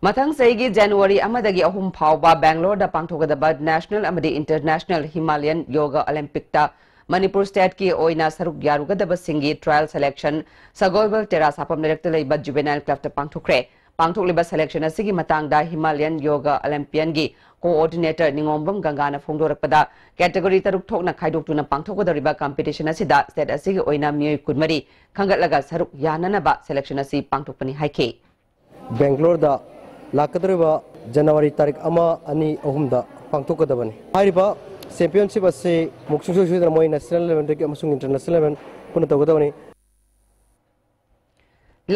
ꯃꯊꯪ ꯆꯍꯤꯒꯤ January ꯑꯃꯗꯒꯤ ꯑꯍꯨꯝ ꯐꯥꯎꯕ ꯕꯦꯡꯒꯂꯣꯔꯗ ꯄꯥꯡꯊꯣꯛꯀꯗꯕ National ꯑꯃꯗꯤ International Himalayan Yoga Olympic ꯇ ꯃꯅꯤꯄꯨꯔ state ꯀꯤ ꯑꯣꯏꯅ ꯁꯔꯨꯛ ꯌꯥꯔꯨꯒꯗꯕꯁꯤꯡꯒꯤ trial selection ꯁꯒꯣꯜꯕꯜ ꯇꯦꯔꯥ ꯁꯥꯐꯝ ꯂꯩꯔꯛꯇ ꯂꯩꯕ Juvenile Club ꯇ ꯄꯥꯡꯊꯣꯛꯈ꯭ꯔꯦ꯫ ꯄꯥꯡꯊꯣꯛꯂꯤꯕ selection ꯑꯁꯤꯒꯤ ꯃꯇꯥꯡꯗ Himalayan Yoga Olympian ꯒꯤ coordinator ꯅꯤꯉꯣꯝꯕꯝ ꯒꯪꯒꯥꯅ ꯐꯣꯡꯗꯣꯔꯛꯄꯗ, category ꯇꯔꯨꯛ ꯊꯣꯛꯅ ꯈꯥꯏꯗꯣꯛꯇꯨꯅ ꯄꯥꯡꯊꯣꯛꯀꯗꯧꯔꯤꯕ competition ꯑꯁꯤꯗ state ꯑꯁꯤꯒꯤ ꯑꯣꯏꯅ ꯃꯤꯑꯣꯏ ꯀꯨꯟꯃꯔꯤ ꯈꯟꯒꯠꯂꯒ ꯁꯔꯨꯛ ꯌꯥꯅꯅꯕ selection ꯑꯁꯤ ꯄꯥꯡꯊꯣꯛꯄꯅꯤ ꯍꯥꯏꯈꯤ꯫ ꯕꯦꯡꯒ꯭ꯂꯣꯔꯗ ꯂꯥꯛꯀꯗꯧꯔꯤꯕ ꯖꯅꯋꯥꯔꯤ ꯇꯥꯔꯤꯛ ꯑꯃ, ꯑꯅꯤ, ꯑꯍꯨꯝꯗ ꯄꯥꯡꯊꯣꯛꯀꯗꯕꯅꯤ꯫ ꯍꯥꯏꯔꯤꯕ championship ꯑꯁꯤ ꯑꯃꯨꯛ ꯁꯨꯡꯁꯣꯏ ꯁꯣꯏꯗꯅ ꯃꯣꯏ national level ꯗꯒꯤ ꯑꯃꯁꯨꯡ international level ꯄꯨꯟꯅ ꯇꯧꯒꯗꯕꯅꯤ꯫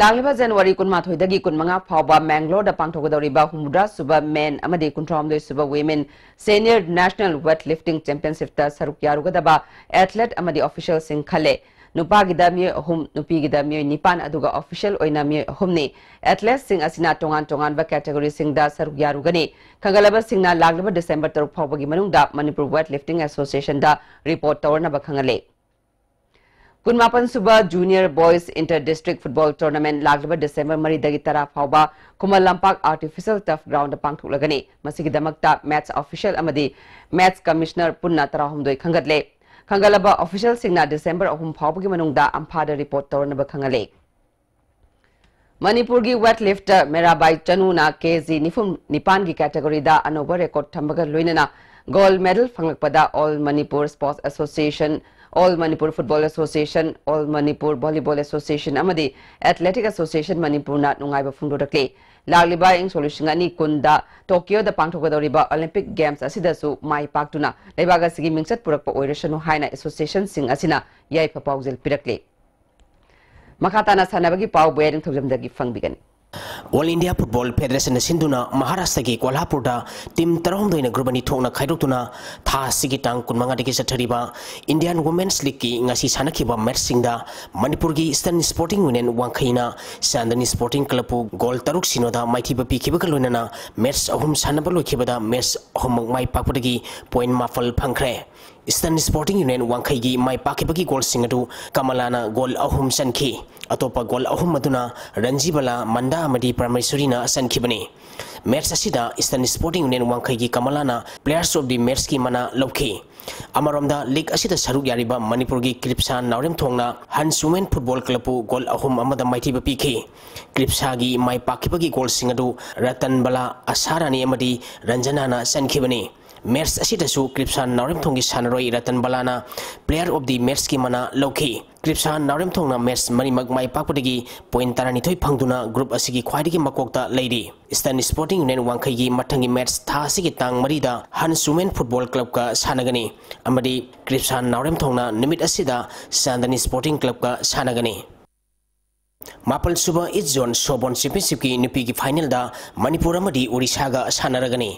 ꯂꯥꯛꯂꯤꯕ ꯖꯅꯋꯥꯔꯤ ꯀꯨꯟꯃꯥꯊꯣꯏꯗꯒꯤ ꯀꯨꯟꯃꯉꯥ ꯐꯥꯎꯕ ꯃꯦꯡꯒ꯭ꯂꯣꯔꯗ ꯄꯥꯡꯊꯣꯛꯀꯗꯧꯔꯤꯕ ꯍꯨꯝꯐꯨꯇꯔꯥ ꯁꯨꯕ men ꯑꯃꯗꯤ ꯀꯨꯟꯊ꯭ꯔꯥ ꯍꯨꯝꯗꯣꯏ ꯁꯨꯕ women senior national weight lifting championship ꯇ ꯁꯔꯨꯛ ꯌꯥꯔꯨꯒꯗꯕ athlete ꯑꯃꯗꯤ official ꯁꯤꯡ ꯈꯜꯂꯦ꯫ ꯅꯨꯄꯥꯒꯤꯗ ꯃꯤꯑꯣꯏ ꯑꯍꯨꯝ, ꯅꯨꯄꯤꯒꯤꯗ ꯃꯤꯑꯣꯏ ꯅꯤꯄꯥꯟ, ꯑꯗꯨꯒ official ꯑꯣꯏꯅ ꯃꯤꯑꯣꯏ ꯑꯍꯨꯝꯅꯤ꯫ Athlete ꯁꯤꯡ ꯑꯁꯤꯅ ꯇꯣꯉꯥꯟ ꯇꯣꯉꯥꯟꯕ category ꯁꯤꯡꯗ ꯁꯔꯨꯛ ꯌꯥꯔꯨꯒꯅꯤ꯫ ꯈꯟꯒꯠꯂꯕꯁꯤꯡꯅ ꯂꯥꯛꯂꯤꯕ December ꯇꯔꯨꯛ ꯐꯥꯎꯕꯒꯤ ꯃꯅꯨꯡꯗ Manipur Weight Lifting Association ꯗ report ꯇꯧꯔꯅꯕ ꯈꯪꯍꯜꯂꯦ꯫ ꯀꯨꯟꯃꯥꯄꯟ ꯁꯨꯕ Junior Boys Inter District Football Tournament ꯂꯥꯛꯂꯤꯕ December ꯃꯔꯤꯗꯒꯤ ꯇꯔꯥ ꯐꯥꯎꯕ Khuman Lampak Artificial Turf Ground ꯗ ꯄꯥꯡꯊꯣꯛꯂꯒꯅꯤ꯫ ꯃꯁꯤꯒꯤꯗꯃꯛꯇ match official ꯑꯃꯗꯤ match commissioner ꯄꯨꯟꯅ ꯇꯔꯥꯍꯨꯝꯗꯣꯏ ꯈꯟꯒꯠꯂꯦ꯫ ꯈꯟꯒꯠꯂꯕ official ꯁꯤꯡꯅ December ꯑꯍꯨꯝ ꯐꯥꯎꯕꯒꯤ ꯃꯅꯨꯡꯗ ꯑꯝꯐꯥꯗ report ꯇꯧꯔꯅꯕ ꯈꯪꯍꯜꯂꯦ꯫ ꯃꯅꯤꯄꯨꯔꯒꯤ weight lifter ꯃꯤꯔꯥꯕꯥꯏ ꯆꯅꯨꯅ ꯀꯦꯖꯤ ꯅꯤꯐꯨ ꯅꯤꯄꯥꯟꯒꯤ category ꯗ ꯑꯅꯧꯕ record ꯊꯝꯕꯒ ꯂꯣꯏꯅꯅ gold medal ꯐꯪꯂꯛꯄꯗ All Manipur Sports Association, All Manipur Football Association, All Manipur Volleyball Association ꯑꯃꯗꯤ Athletic Association ꯃꯅꯤꯄꯨꯔꯅ ꯅꯨꯡꯉꯥꯏꯕ ꯐꯣꯡꯗꯣꯔꯛꯂꯤ꯫ ꯂꯥꯛꯂꯤꯕ ꯏꯪ ꯁꯣꯛ ꯂꯤꯁꯤꯡ ꯑꯅꯤ ꯀꯨꯟꯗ ꯇꯣꯀꯤꯌꯣꯗ ꯄꯥꯡꯊꯣꯛꯀꯗꯧꯔꯤꯕ Olympic Games ꯑꯁꯤꯗꯁꯨ ꯃꯥꯏ ꯄꯥꯛꯇꯨꯅ ꯂꯩꯕꯥꯛ ꯑꯁꯤꯒꯤ ꯃꯤꯡꯆꯠ ꯄꯨꯔꯛꯄ ꯑꯣꯏꯔꯁꯅꯨ ꯍꯥꯏꯅ association ꯁꯤꯡ ꯑꯁꯤꯅ ꯌꯥꯏꯐ ꯄꯥꯎꯖꯦꯜ ꯄꯤꯔꯛꯂꯤ꯫ ꯃꯈꯥ ꯇꯥꯅ ꯁꯥꯟꯅꯕꯒꯤ ꯄꯥꯎ ꯕꯣꯌꯥ ꯅꯤꯡꯊꯧꯖꯝꯗꯒꯤ ꯐꯪꯕꯤꯒꯅꯤ꯫ All India Football Federation ꯅ ꯁꯤꯟꯗꯨꯅ ꯃꯍꯥꯔꯥꯁꯇ꯭ꯔꯒꯤ ꯀꯣꯜꯍꯥꯄꯨꯔꯗ team ꯇꯔꯥꯍꯨꯝꯗꯣꯏꯅ group ꯑꯅꯤ ꯊꯣꯛꯅ ꯈꯥꯏꯗꯣꯛꯇꯨꯅ ꯊꯥ ꯑꯁꯤꯒꯤ ꯇꯥꯡ ꯀꯨꯟꯃꯉꯥꯗꯒꯤ ꯆꯠꯊꯔꯤꯕ Indian Women's League ꯀꯤ ꯉꯁꯤ ꯁꯥꯟꯅꯈꯤꯕ match ꯁꯤꯡꯗ ꯃꯅꯤꯄꯨꯔꯒꯤ Eastern Sporting Union ꯋꯥꯡꯈꯩꯅ Chandni Sporting Club ꯄꯨ goal ꯇꯔꯨꯛ ꯁꯤꯅꯣꯗ ꯃꯥꯏꯊꯤꯕ ꯄꯤꯈꯤꯕꯒ ꯂꯣꯏꯅꯅ match ꯑꯍꯨꯝ ꯁꯥꯟꯅꯕ ꯂꯣꯏꯈꯤꯕꯗ match ꯑꯍꯨꯝꯃꯛ ꯃꯥꯏ ꯄꯥꯛꯄꯗꯒꯤ point ꯃꯥꯄꯜ ꯐꯪꯈ꯭ꯔꯦ꯫ Eastern Sporting Union ꯋꯥꯡꯈꯩꯒꯤ ꯃꯥꯏ ꯄꯥꯛꯈꯤꯕꯒꯤ goal ꯁꯤꯡ ꯑꯗꯨ ꯀꯃꯂꯥꯅ goal ꯑꯍꯨꯝ ꯆꯟꯈꯤ꯫ ꯑꯇꯣꯞꯄ goal ꯑꯍꯨꯝ ꯑꯗꯨꯅ ꯔꯟꯖꯤꯕꯂꯥ, ꯃꯟꯗꯥ ꯑꯃꯗꯤ ꯄ꯭ꯔꯃꯦꯁꯣꯔꯤꯅ ꯆꯟꯈꯤꯕꯅꯤ꯫ Match ꯑꯁꯤꯗ Eastern Sporting Union ꯋꯥꯡꯈꯩꯒꯤ ꯀꯃꯂꯥꯅ Players of the Matchꯀꯤ ꯃꯅꯥ ꯂꯧꯈꯤ꯫ ꯑꯃꯔꯣꯝꯗ, league ꯑꯁꯤꯗ ꯁꯔꯨꯛ ꯌꯥꯔꯤꯕ ꯃꯅꯤꯄꯨꯔꯒꯤ ꯀ꯭ꯔꯤꯞꯁꯥꯟ ꯅꯥꯎꯔꯦꯝꯊꯣꯡꯅ Hans Women Football Clubꯄꯨ goal ꯑꯍꯨꯝ ꯑꯃꯗ ꯃꯥꯏꯊꯤꯕ ꯄꯤꯈꯤ꯫ ꯀ꯭ꯔꯤꯞꯁꯥꯒꯤ ꯃꯥꯏ ꯄꯥꯛꯈꯤꯕꯒꯤ goalꯁꯤꯡ ꯑꯗꯨ ꯔꯇꯟ ꯕꯂꯥ, ꯑꯁꯥ ꯔꯥꯅꯤ ꯑꯃꯗꯤ ꯔꯟꯖꯅꯥꯅ ꯆꯟꯈꯤꯕꯅꯤ꯫ Match ꯑꯁꯤꯗꯁꯨ ꯀ꯭ꯔꯤꯞꯁꯥꯟ ꯅꯥꯎꯔꯦꯝꯊꯣꯡꯒꯤ ꯁꯥꯟꯅꯔꯣꯏ ꯔꯇꯟ ꯕꯂꯥꯅ Player of the Matchꯀꯤ ꯃꯅꯥ ꯂꯧꯈꯤ꯫ ꯀ꯭ꯔꯤꯞꯁꯥꯟ ꯅꯥꯎꯔꯦꯝꯊꯣꯡꯅ match ꯃꯔꯤꯃꯛ ꯃꯥꯏ ꯄꯥꯛꯄꯗꯒꯤ point ꯇꯔꯥꯅꯤꯊꯣꯏ ꯐꯪꯗꯨꯅ group ꯑꯁꯤꯒꯤ ꯈ꯭ꯋꯥꯏꯗꯒꯤ ꯃꯀꯣꯛꯇ ꯂꯩꯔꯤ꯫ Eastern Sporting Union ꯋꯥꯡꯈꯩꯒꯤ ꯃꯊꯪꯒꯤ match ꯊꯥ ꯑꯁꯤꯒꯤ ꯇꯥꯡ ꯃꯔꯤꯗ Hans Women Football Clubꯀ ꯁꯥꯟꯅꯒꯅꯤ ꯑꯃꯗꯤ ꯀ꯭ꯔꯤꯞꯁꯥꯟ ꯅꯥꯎꯔꯦꯝꯊꯣꯡꯅ ꯅꯨꯃꯤꯠ ꯑꯁꯤꯗ ꯆꯥꯟꯗꯅꯤ Sporting Clubꯀ ꯁꯥꯟꯅꯒꯅꯤ꯫ ꯃꯥꯄꯜ ꯁꯨꯕ East Zone Softball Championshipꯀꯤ ꯅꯨꯄꯤꯒꯤ finalꯗ ꯃꯅꯤꯄꯨꯔ ꯑꯃꯗꯤ ꯑꯣꯔꯤꯁꯥꯒ ꯁꯥꯟꯅꯔꯒꯅꯤ꯫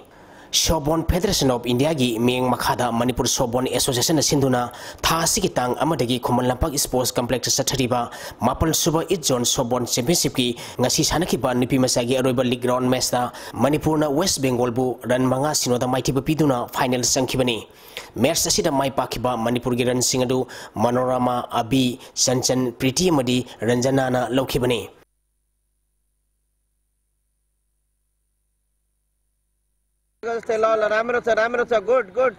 Softball Federation of Indiaꯒꯤ ꯃꯤꯠꯌꯦꯡ ꯃꯈꯥꯗ ꯃꯅꯤꯄꯨꯔ Softball Associationꯅ ꯁꯤꯟꯗꯨꯅ ꯊꯥ ꯑꯁꯤꯒꯤ ꯇꯥꯡ ꯑꯃꯗꯒꯤ ꯈꯨꯃꯟ ꯂꯝꯄꯥꯛ Sports Complexꯇ ꯆꯠꯊꯔꯤꯕ ꯃꯥꯄꯜ ꯁꯨꯕ East Zone Softball Championshipꯀꯤ ꯉꯁꯤ ꯁꯥꯟꯅꯈꯤꯕ ꯅꯨꯄꯤ ꯃꯆꯥꯒꯤ ꯑꯔꯣꯏꯕ league round matchꯇ ꯃꯅꯤꯄꯨꯔꯅ West Bengalꯕꯨ run ꯃꯉꯥ ꯁꯤꯅꯣꯗ ꯃꯥꯏꯊꯤꯕ ꯄꯤꯗꯨꯅ final ꯆꯪꯈꯤꯕꯅꯤ꯫ Match ꯑꯁꯤꯗ ꯃꯥꯏ ꯄꯥꯛꯈꯤꯕ ꯃꯅꯤꯄꯨꯔꯒꯤ runꯁꯤꯡ ꯑꯗꯨ ꯃꯅꯣꯔꯃꯥ, ꯑꯕꯤ, ꯆꯟꯆꯟ, ꯄ꯭ꯔꯤꯇꯤ ꯑꯃꯗꯤ ꯔꯟꯖꯅꯥꯅ ꯂꯧꯈꯤꯕꯅꯤ꯫ Good, good.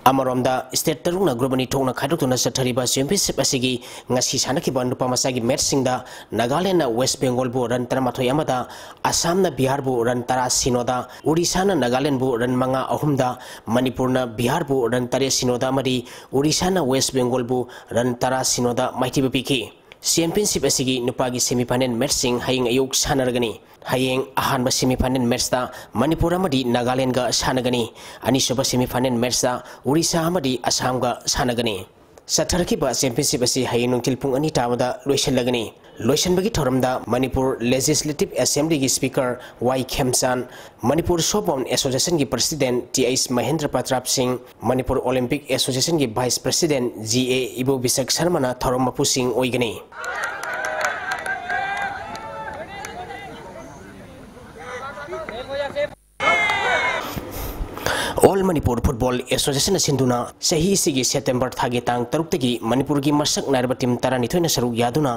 ꯑꯃꯔꯣꯝꯗ, state ꯇꯔꯨꯛꯅ group ꯑꯅꯤ ꯊꯣꯛꯅ ꯈꯥꯏꯗꯣꯛꯇꯨꯅ ꯆꯠꯊꯔꯤꯕ championship ꯑꯁꯤꯒꯤ ꯉꯁꯤ ꯁꯥꯟꯅꯈꯤꯕ ꯅꯨꯄꯥ ꯃꯆꯥꯒꯤ matchꯁꯤꯡꯗ ꯅꯥꯒꯥꯂꯦꯟꯗꯅ West Bengalꯕꯨ run ꯇꯔꯥꯃꯥꯊꯣꯏ ꯑꯃꯗ, ꯑꯁꯥꯝꯅ ꯕꯤꯍꯥꯔꯕꯨ run ꯇꯔꯥ ꯁꯤꯅꯣꯗ, ꯑꯣꯔꯤꯁꯥꯅ ꯅꯥꯒꯥꯂꯦꯟꯗꯕꯨ run ꯃꯉꯥ ꯑꯍꯨꯝꯗ, ꯃꯅꯤꯄꯨꯔꯅ ꯕꯤꯍꯥꯔꯕꯨ run ꯇꯔꯦꯠ ꯁꯤꯅꯣꯗ ꯑꯃꯗꯤ ꯑꯣꯔꯤꯁꯥꯅ West Bengalꯕꯨ run ꯇꯔꯥ ꯁꯤꯅꯣꯗ ꯃꯥꯏꯊꯤꯕ ꯄꯤꯈꯤ꯫ Championship ꯑꯁꯤꯒꯤ ꯅꯨꯄꯥꯒꯤ semi final matchꯁꯤꯡ ꯍꯌꯦꯡ ꯑꯌꯨꯛ ꯁꯥꯟꯅꯔꯒꯅꯤ꯫ ꯍꯌꯦꯡ ꯑꯍꯥꯟꯕ semi final matchꯇ ꯃꯅꯤꯄꯨꯔ ꯑꯃꯗꯤ ꯅꯥꯒꯥꯂꯦꯟꯗꯒ ꯁꯥꯟꯅꯒꯅꯤ꯫ ꯑꯅꯤꯁꯨꯕ semi final matchꯇ ꯑꯣꯔꯤꯁꯥ ꯑꯃꯗꯤ ꯑꯁꯥꯝꯒ ꯁꯥꯟꯅꯒꯅꯤ꯫ ꯆꯠꯊꯔꯛꯈꯤꯕ championship ꯑꯁꯤ ꯍꯌꯦꯡ ꯅꯨꯡꯊꯤꯜ ꯄꯨꯡ ꯑꯅꯤ ꯇꯥꯕꯗ ꯂꯣꯏꯁꯤꯜꯂꯒꯅꯤ꯫ ꯂꯣꯏꯁꯤꯟꯕꯒꯤ ꯊꯧꯔꯝꯗ ꯃꯅꯤꯄꯨꯔ Legislative Assemblyꯒꯤ Speaker Y Khemchand, Manipur Softball Associationꯒꯤ President T H Mahendra Pratap Singh, Manipur Olympic Associationꯒꯤ Vice President G A Ibobisak ꯁꯔꯃꯅ ꯊꯧꯔꯝ ꯃꯄꯨꯁꯤꯡ ꯑꯣꯏꯒꯅꯤ꯫ All Manipur Football Association ꯅ ꯁꯤꯟꯗꯨꯅ ꯆꯍꯤ ꯑꯁꯤꯒꯤ September ꯊꯥꯒꯤ ꯇꯥꯡ ꯇꯔꯨꯛꯇꯒꯤ ꯃꯅꯤꯄꯨꯔꯒꯤ ꯃꯁꯛ ꯅꯥꯏꯔꯕ team ꯇꯔꯥꯅꯤꯊꯣꯏꯅ ꯁꯔꯨꯛ ꯌꯥꯗꯨꯅ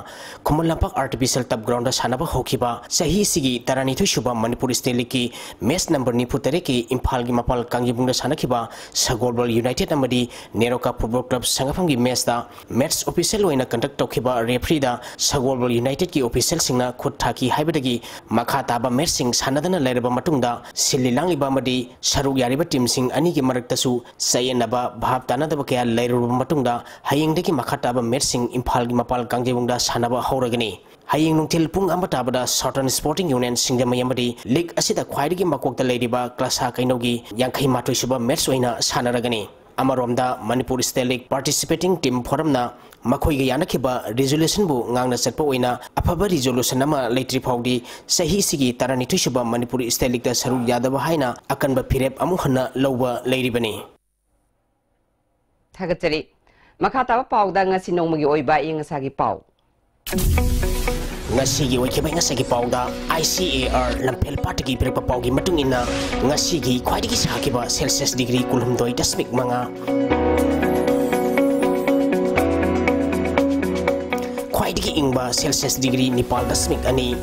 Khuman Lampak Artificial Turf Ground ꯗ ꯁꯥꯟꯅꯕ ꯍꯧꯈꯤꯕ ꯆꯍꯤ ꯑꯁꯤꯒꯤ ꯇꯔꯥꯅꯤꯊꯣꯏ ꯁꯨꯕ Manipur State League ꯀꯤ match number ꯅꯤꯐꯨ ꯇꯔꯦꯠꯀꯤ ꯏꯝꯐꯥꯜꯒꯤ ꯃꯄꯥꯜ ꯀꯥꯡꯖꯩꯕꯨꯡꯗ ꯁꯥꯟꯅꯈꯤꯕ ꯁꯒꯣꯜꯕꯜ United ꯑꯃꯗꯤ ꯅꯦꯔꯣꯀꯥ Football Club ꯁꯪꯒꯥꯐꯝꯒꯤ match ꯇ match official ꯑꯣꯏꯅ conduct ꯇꯧꯈꯤꯕ referee ꯗ ꯁꯒꯣꯜꯕꯜ United ꯀꯤ official ꯁꯤꯡꯅ ꯈꯨꯠ ꯊꯥꯈꯤ ꯍꯥꯏꯕꯗꯒꯤ ꯃꯈꯥ ꯇꯥꯕ match ꯁꯤꯡ ꯁꯥꯟꯅꯗꯅ ꯂꯩꯔꯕ ꯃꯇꯨꯡꯗ ꯁꯤꯜꯂꯤ ꯂꯥꯡꯂꯤꯕ ꯑꯃꯗꯤ ꯁꯔꯨꯛ ꯌꯥꯔꯤꯕ team ꯁꯤꯡ ꯑꯅꯤꯒꯤ ꯃꯔꯛꯇꯁꯨ ꯆꯌꯦꯠꯅꯕ, ꯚꯥꯞ ꯇꯥꯅꯗꯕ ꯀꯌꯥ ꯂꯩꯔꯨꯔꯕ ꯃꯇꯨꯡꯗ ꯍꯌꯦꯡꯗꯒꯤ ꯃꯈꯥ ꯇꯥꯕ match ꯁꯤꯡ ꯏꯝꯐꯥꯜꯒꯤ ꯃꯄꯥꯜ ꯀꯥꯡꯖꯩꯕꯨꯡꯗ ꯁꯥꯟꯅꯕ ꯍꯧꯔꯒꯅꯤ꯫ ꯍꯌꯦꯡ ꯅꯨꯡꯊꯤꯜ ꯄꯨꯡ ꯑꯃ ꯇꯥꯕꯗ Southern Sporting Union ꯁꯤꯡꯖꯃꯩ ꯑꯃꯗꯤ league ꯑꯁꯤꯗ ꯈ꯭ꯋꯥꯏꯗꯒꯤ ꯃꯀꯣꯛꯇ ꯂꯩꯔꯤꯕ ꯀ꯭ꯂꯥꯁꯥ ꯀꯩꯅꯧꯒꯤ ꯌꯥꯡꯈꯩ ꯃꯥꯊꯣꯏ ꯁꯨꯕ match ꯑꯣꯏꯅ ꯁꯥꯟꯅꯔꯒꯅꯤ꯫ ꯑꯃꯔꯣꯝꯗ, Manipur State League Participating Team Forum ꯅ ꯃꯈꯣꯏꯒ ꯌꯥꯅꯈꯤꯕ resolution ꯕꯨ ꯉꯥꯡꯅ ꯆꯠꯄ ꯑꯣꯏꯅ ꯑꯐꯕ resolution ꯑꯃ ꯂꯩꯇ꯭ꯔꯤ ꯐꯥꯎꯗꯤ ꯆꯍꯤꯁꯤꯒꯤ ꯇꯔꯥꯅꯤꯊꯣꯏ ꯁꯨꯕ ꯃꯅꯤꯄꯨꯔ State League ꯇ ꯁꯔꯨꯛ ꯌꯥꯗꯕ ꯍꯥꯏꯅ ꯑꯀꯟꯕ ꯐꯤꯔꯦꯞ ꯑꯃꯨꯛ ꯍꯟꯅ ꯂꯧꯕ ꯂꯩꯔꯤꯕꯅꯤ꯫ ꯊꯥꯒꯠꯆꯔꯤ꯫ ꯃꯈꯥ ꯇꯥꯕ ꯄꯥꯎꯗ ꯉꯁꯤ ꯅꯣꯡꯃꯒꯤ ꯑꯣꯏꯕ ꯑꯏꯪ ꯑꯁꯥꯒꯤ ꯄꯥꯎ꯫ ꯉꯁꯤꯒꯤ ꯑꯣꯏꯈꯤꯕ ꯉꯁꯤꯒꯤ ꯄꯥꯎꯗ I C A R ꯂꯝꯐꯦꯜ ꯄꯥꯠꯇꯒꯤ ꯄꯤꯔꯛꯄ ꯄꯥꯎꯒꯤ ꯃꯇꯨꯡ ꯏꯟꯅ, ꯉꯁꯤꯒꯤ ꯈ꯭ꯋꯥꯏꯗꯒꯤ ꯁꯥꯈꯤꯕ Celsius degree ꯀꯨꯟꯍꯨꯝꯗꯣꯏ ꯗꯁꯃꯤꯛ ꯃꯉꯥ, ꯈ꯭ꯋꯥꯏꯗꯒꯤ ꯏꯪꯕ Celsius degree ꯅꯤꯄꯥꯜ ꯗꯁꯃꯤꯛ ꯑꯅꯤ,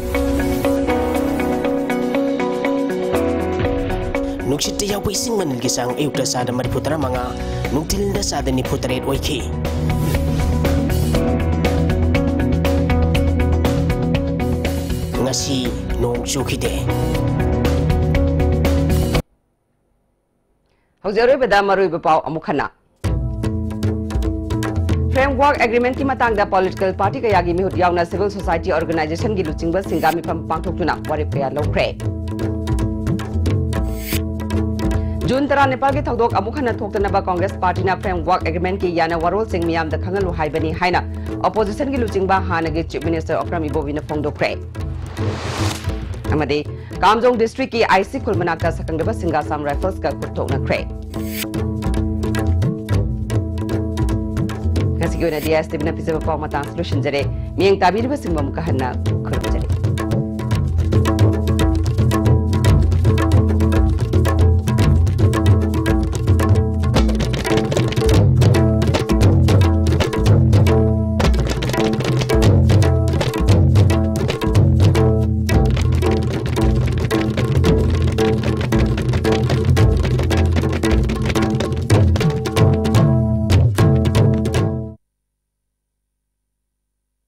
ꯅꯨꯡꯁꯤꯠꯇ ꯌꯥꯎꯕ ꯏꯁꯤꯡ ꯃꯅꯤꯜꯒꯤ ꯆꯥꯡ ꯑꯌꯨꯛꯇ ꯆꯥꯗ ꯃꯔꯤꯐꯨ ꯇꯔꯥꯃꯉꯥ, ꯅꯨꯡꯊꯤꯜꯗ ꯆꯥꯗ ꯅꯤꯐꯨ ꯇꯔꯦꯠ ꯑꯣꯏꯈꯤ꯫ ꯉꯁꯤ ꯅꯣꯡ ꯆꯨꯈꯤꯗꯦ꯫ ꯍꯧꯖꯤꯛ ꯑꯔꯣꯏꯕꯗ ꯃꯔꯨꯑꯣꯏꯕ ꯄꯥꯎ ꯑꯃꯨꯛ ꯍꯟꯅ꯫ Framework Agreement ꯀꯤ ꯃꯇꯥꯡꯗ political party ꯀꯌꯥꯒꯤ ꯃꯤꯍꯨꯠ ꯌꯥꯎꯅ civil society organization ꯒꯤ ꯂꯨꯆꯤꯡꯕꯁꯤꯡꯒ ꯃꯤꯐꯝ ꯄꯥꯡꯊꯣꯛꯇꯨꯅ ꯋꯥꯔꯦꯞ ꯀꯌꯥ ꯂꯧꯈ꯭ꯔꯦ꯫ June ꯇꯔꯥꯅꯤꯄꯥꯜꯒꯤ ꯊꯧꯗꯣꯛ ꯑꯃꯨꯛ ꯍꯟꯅ ꯊꯣꯛꯇꯅꯕ Congress party ꯅ Framework Agreement ꯀꯤ ꯌꯥꯅ ꯋꯥꯔꯣꯜꯁꯤꯡ ꯃꯤꯌꯥꯝꯗ ꯈꯪꯍꯜꯂꯨ ꯍꯥꯏꯕꯅꯤ ꯍꯥꯏꯅ opposition ꯒꯤ ꯂꯨꯆꯤꯡꯕ ꯍꯥꯟꯅꯒꯤ Chief Minister Okram Ibobi ꯅ ꯐꯣꯡꯗꯣꯛꯈ꯭ꯔꯦ꯫ ꯑꯃꯗꯤ ꯀꯥꯝꯖꯣꯡ district ꯀꯤ ꯑꯥꯏꯁꯤ ꯈꯨꯜ ꯃꯅꯥꯛꯇ ꯁꯛꯈꯪꯗꯕꯁꯤꯡꯒ Assam Rifles ꯀ ꯈꯨꯠꯊꯣꯛꯅꯈ꯭ꯔꯦ꯫ ꯉꯁꯤꯒꯤ ꯑꯣꯏꯅꯗꯤ ꯑꯥꯏ ꯑꯦꯁ ꯇꯤ ꯚꯤ ꯅ ꯄꯤꯖꯕ ꯄꯥꯎ ꯃꯇꯥꯡꯁꯤ ꯂꯣꯏꯁꯤꯟꯖꯔꯦ꯫ ꯃꯤꯠꯌꯦꯡ ꯇꯥꯕꯤꯔꯤꯕꯁꯤꯡꯕꯨ ꯑꯃꯨꯛꯀ ꯍꯟꯅ ꯈꯨꯔꯨꯝꯖꯔꯤ꯫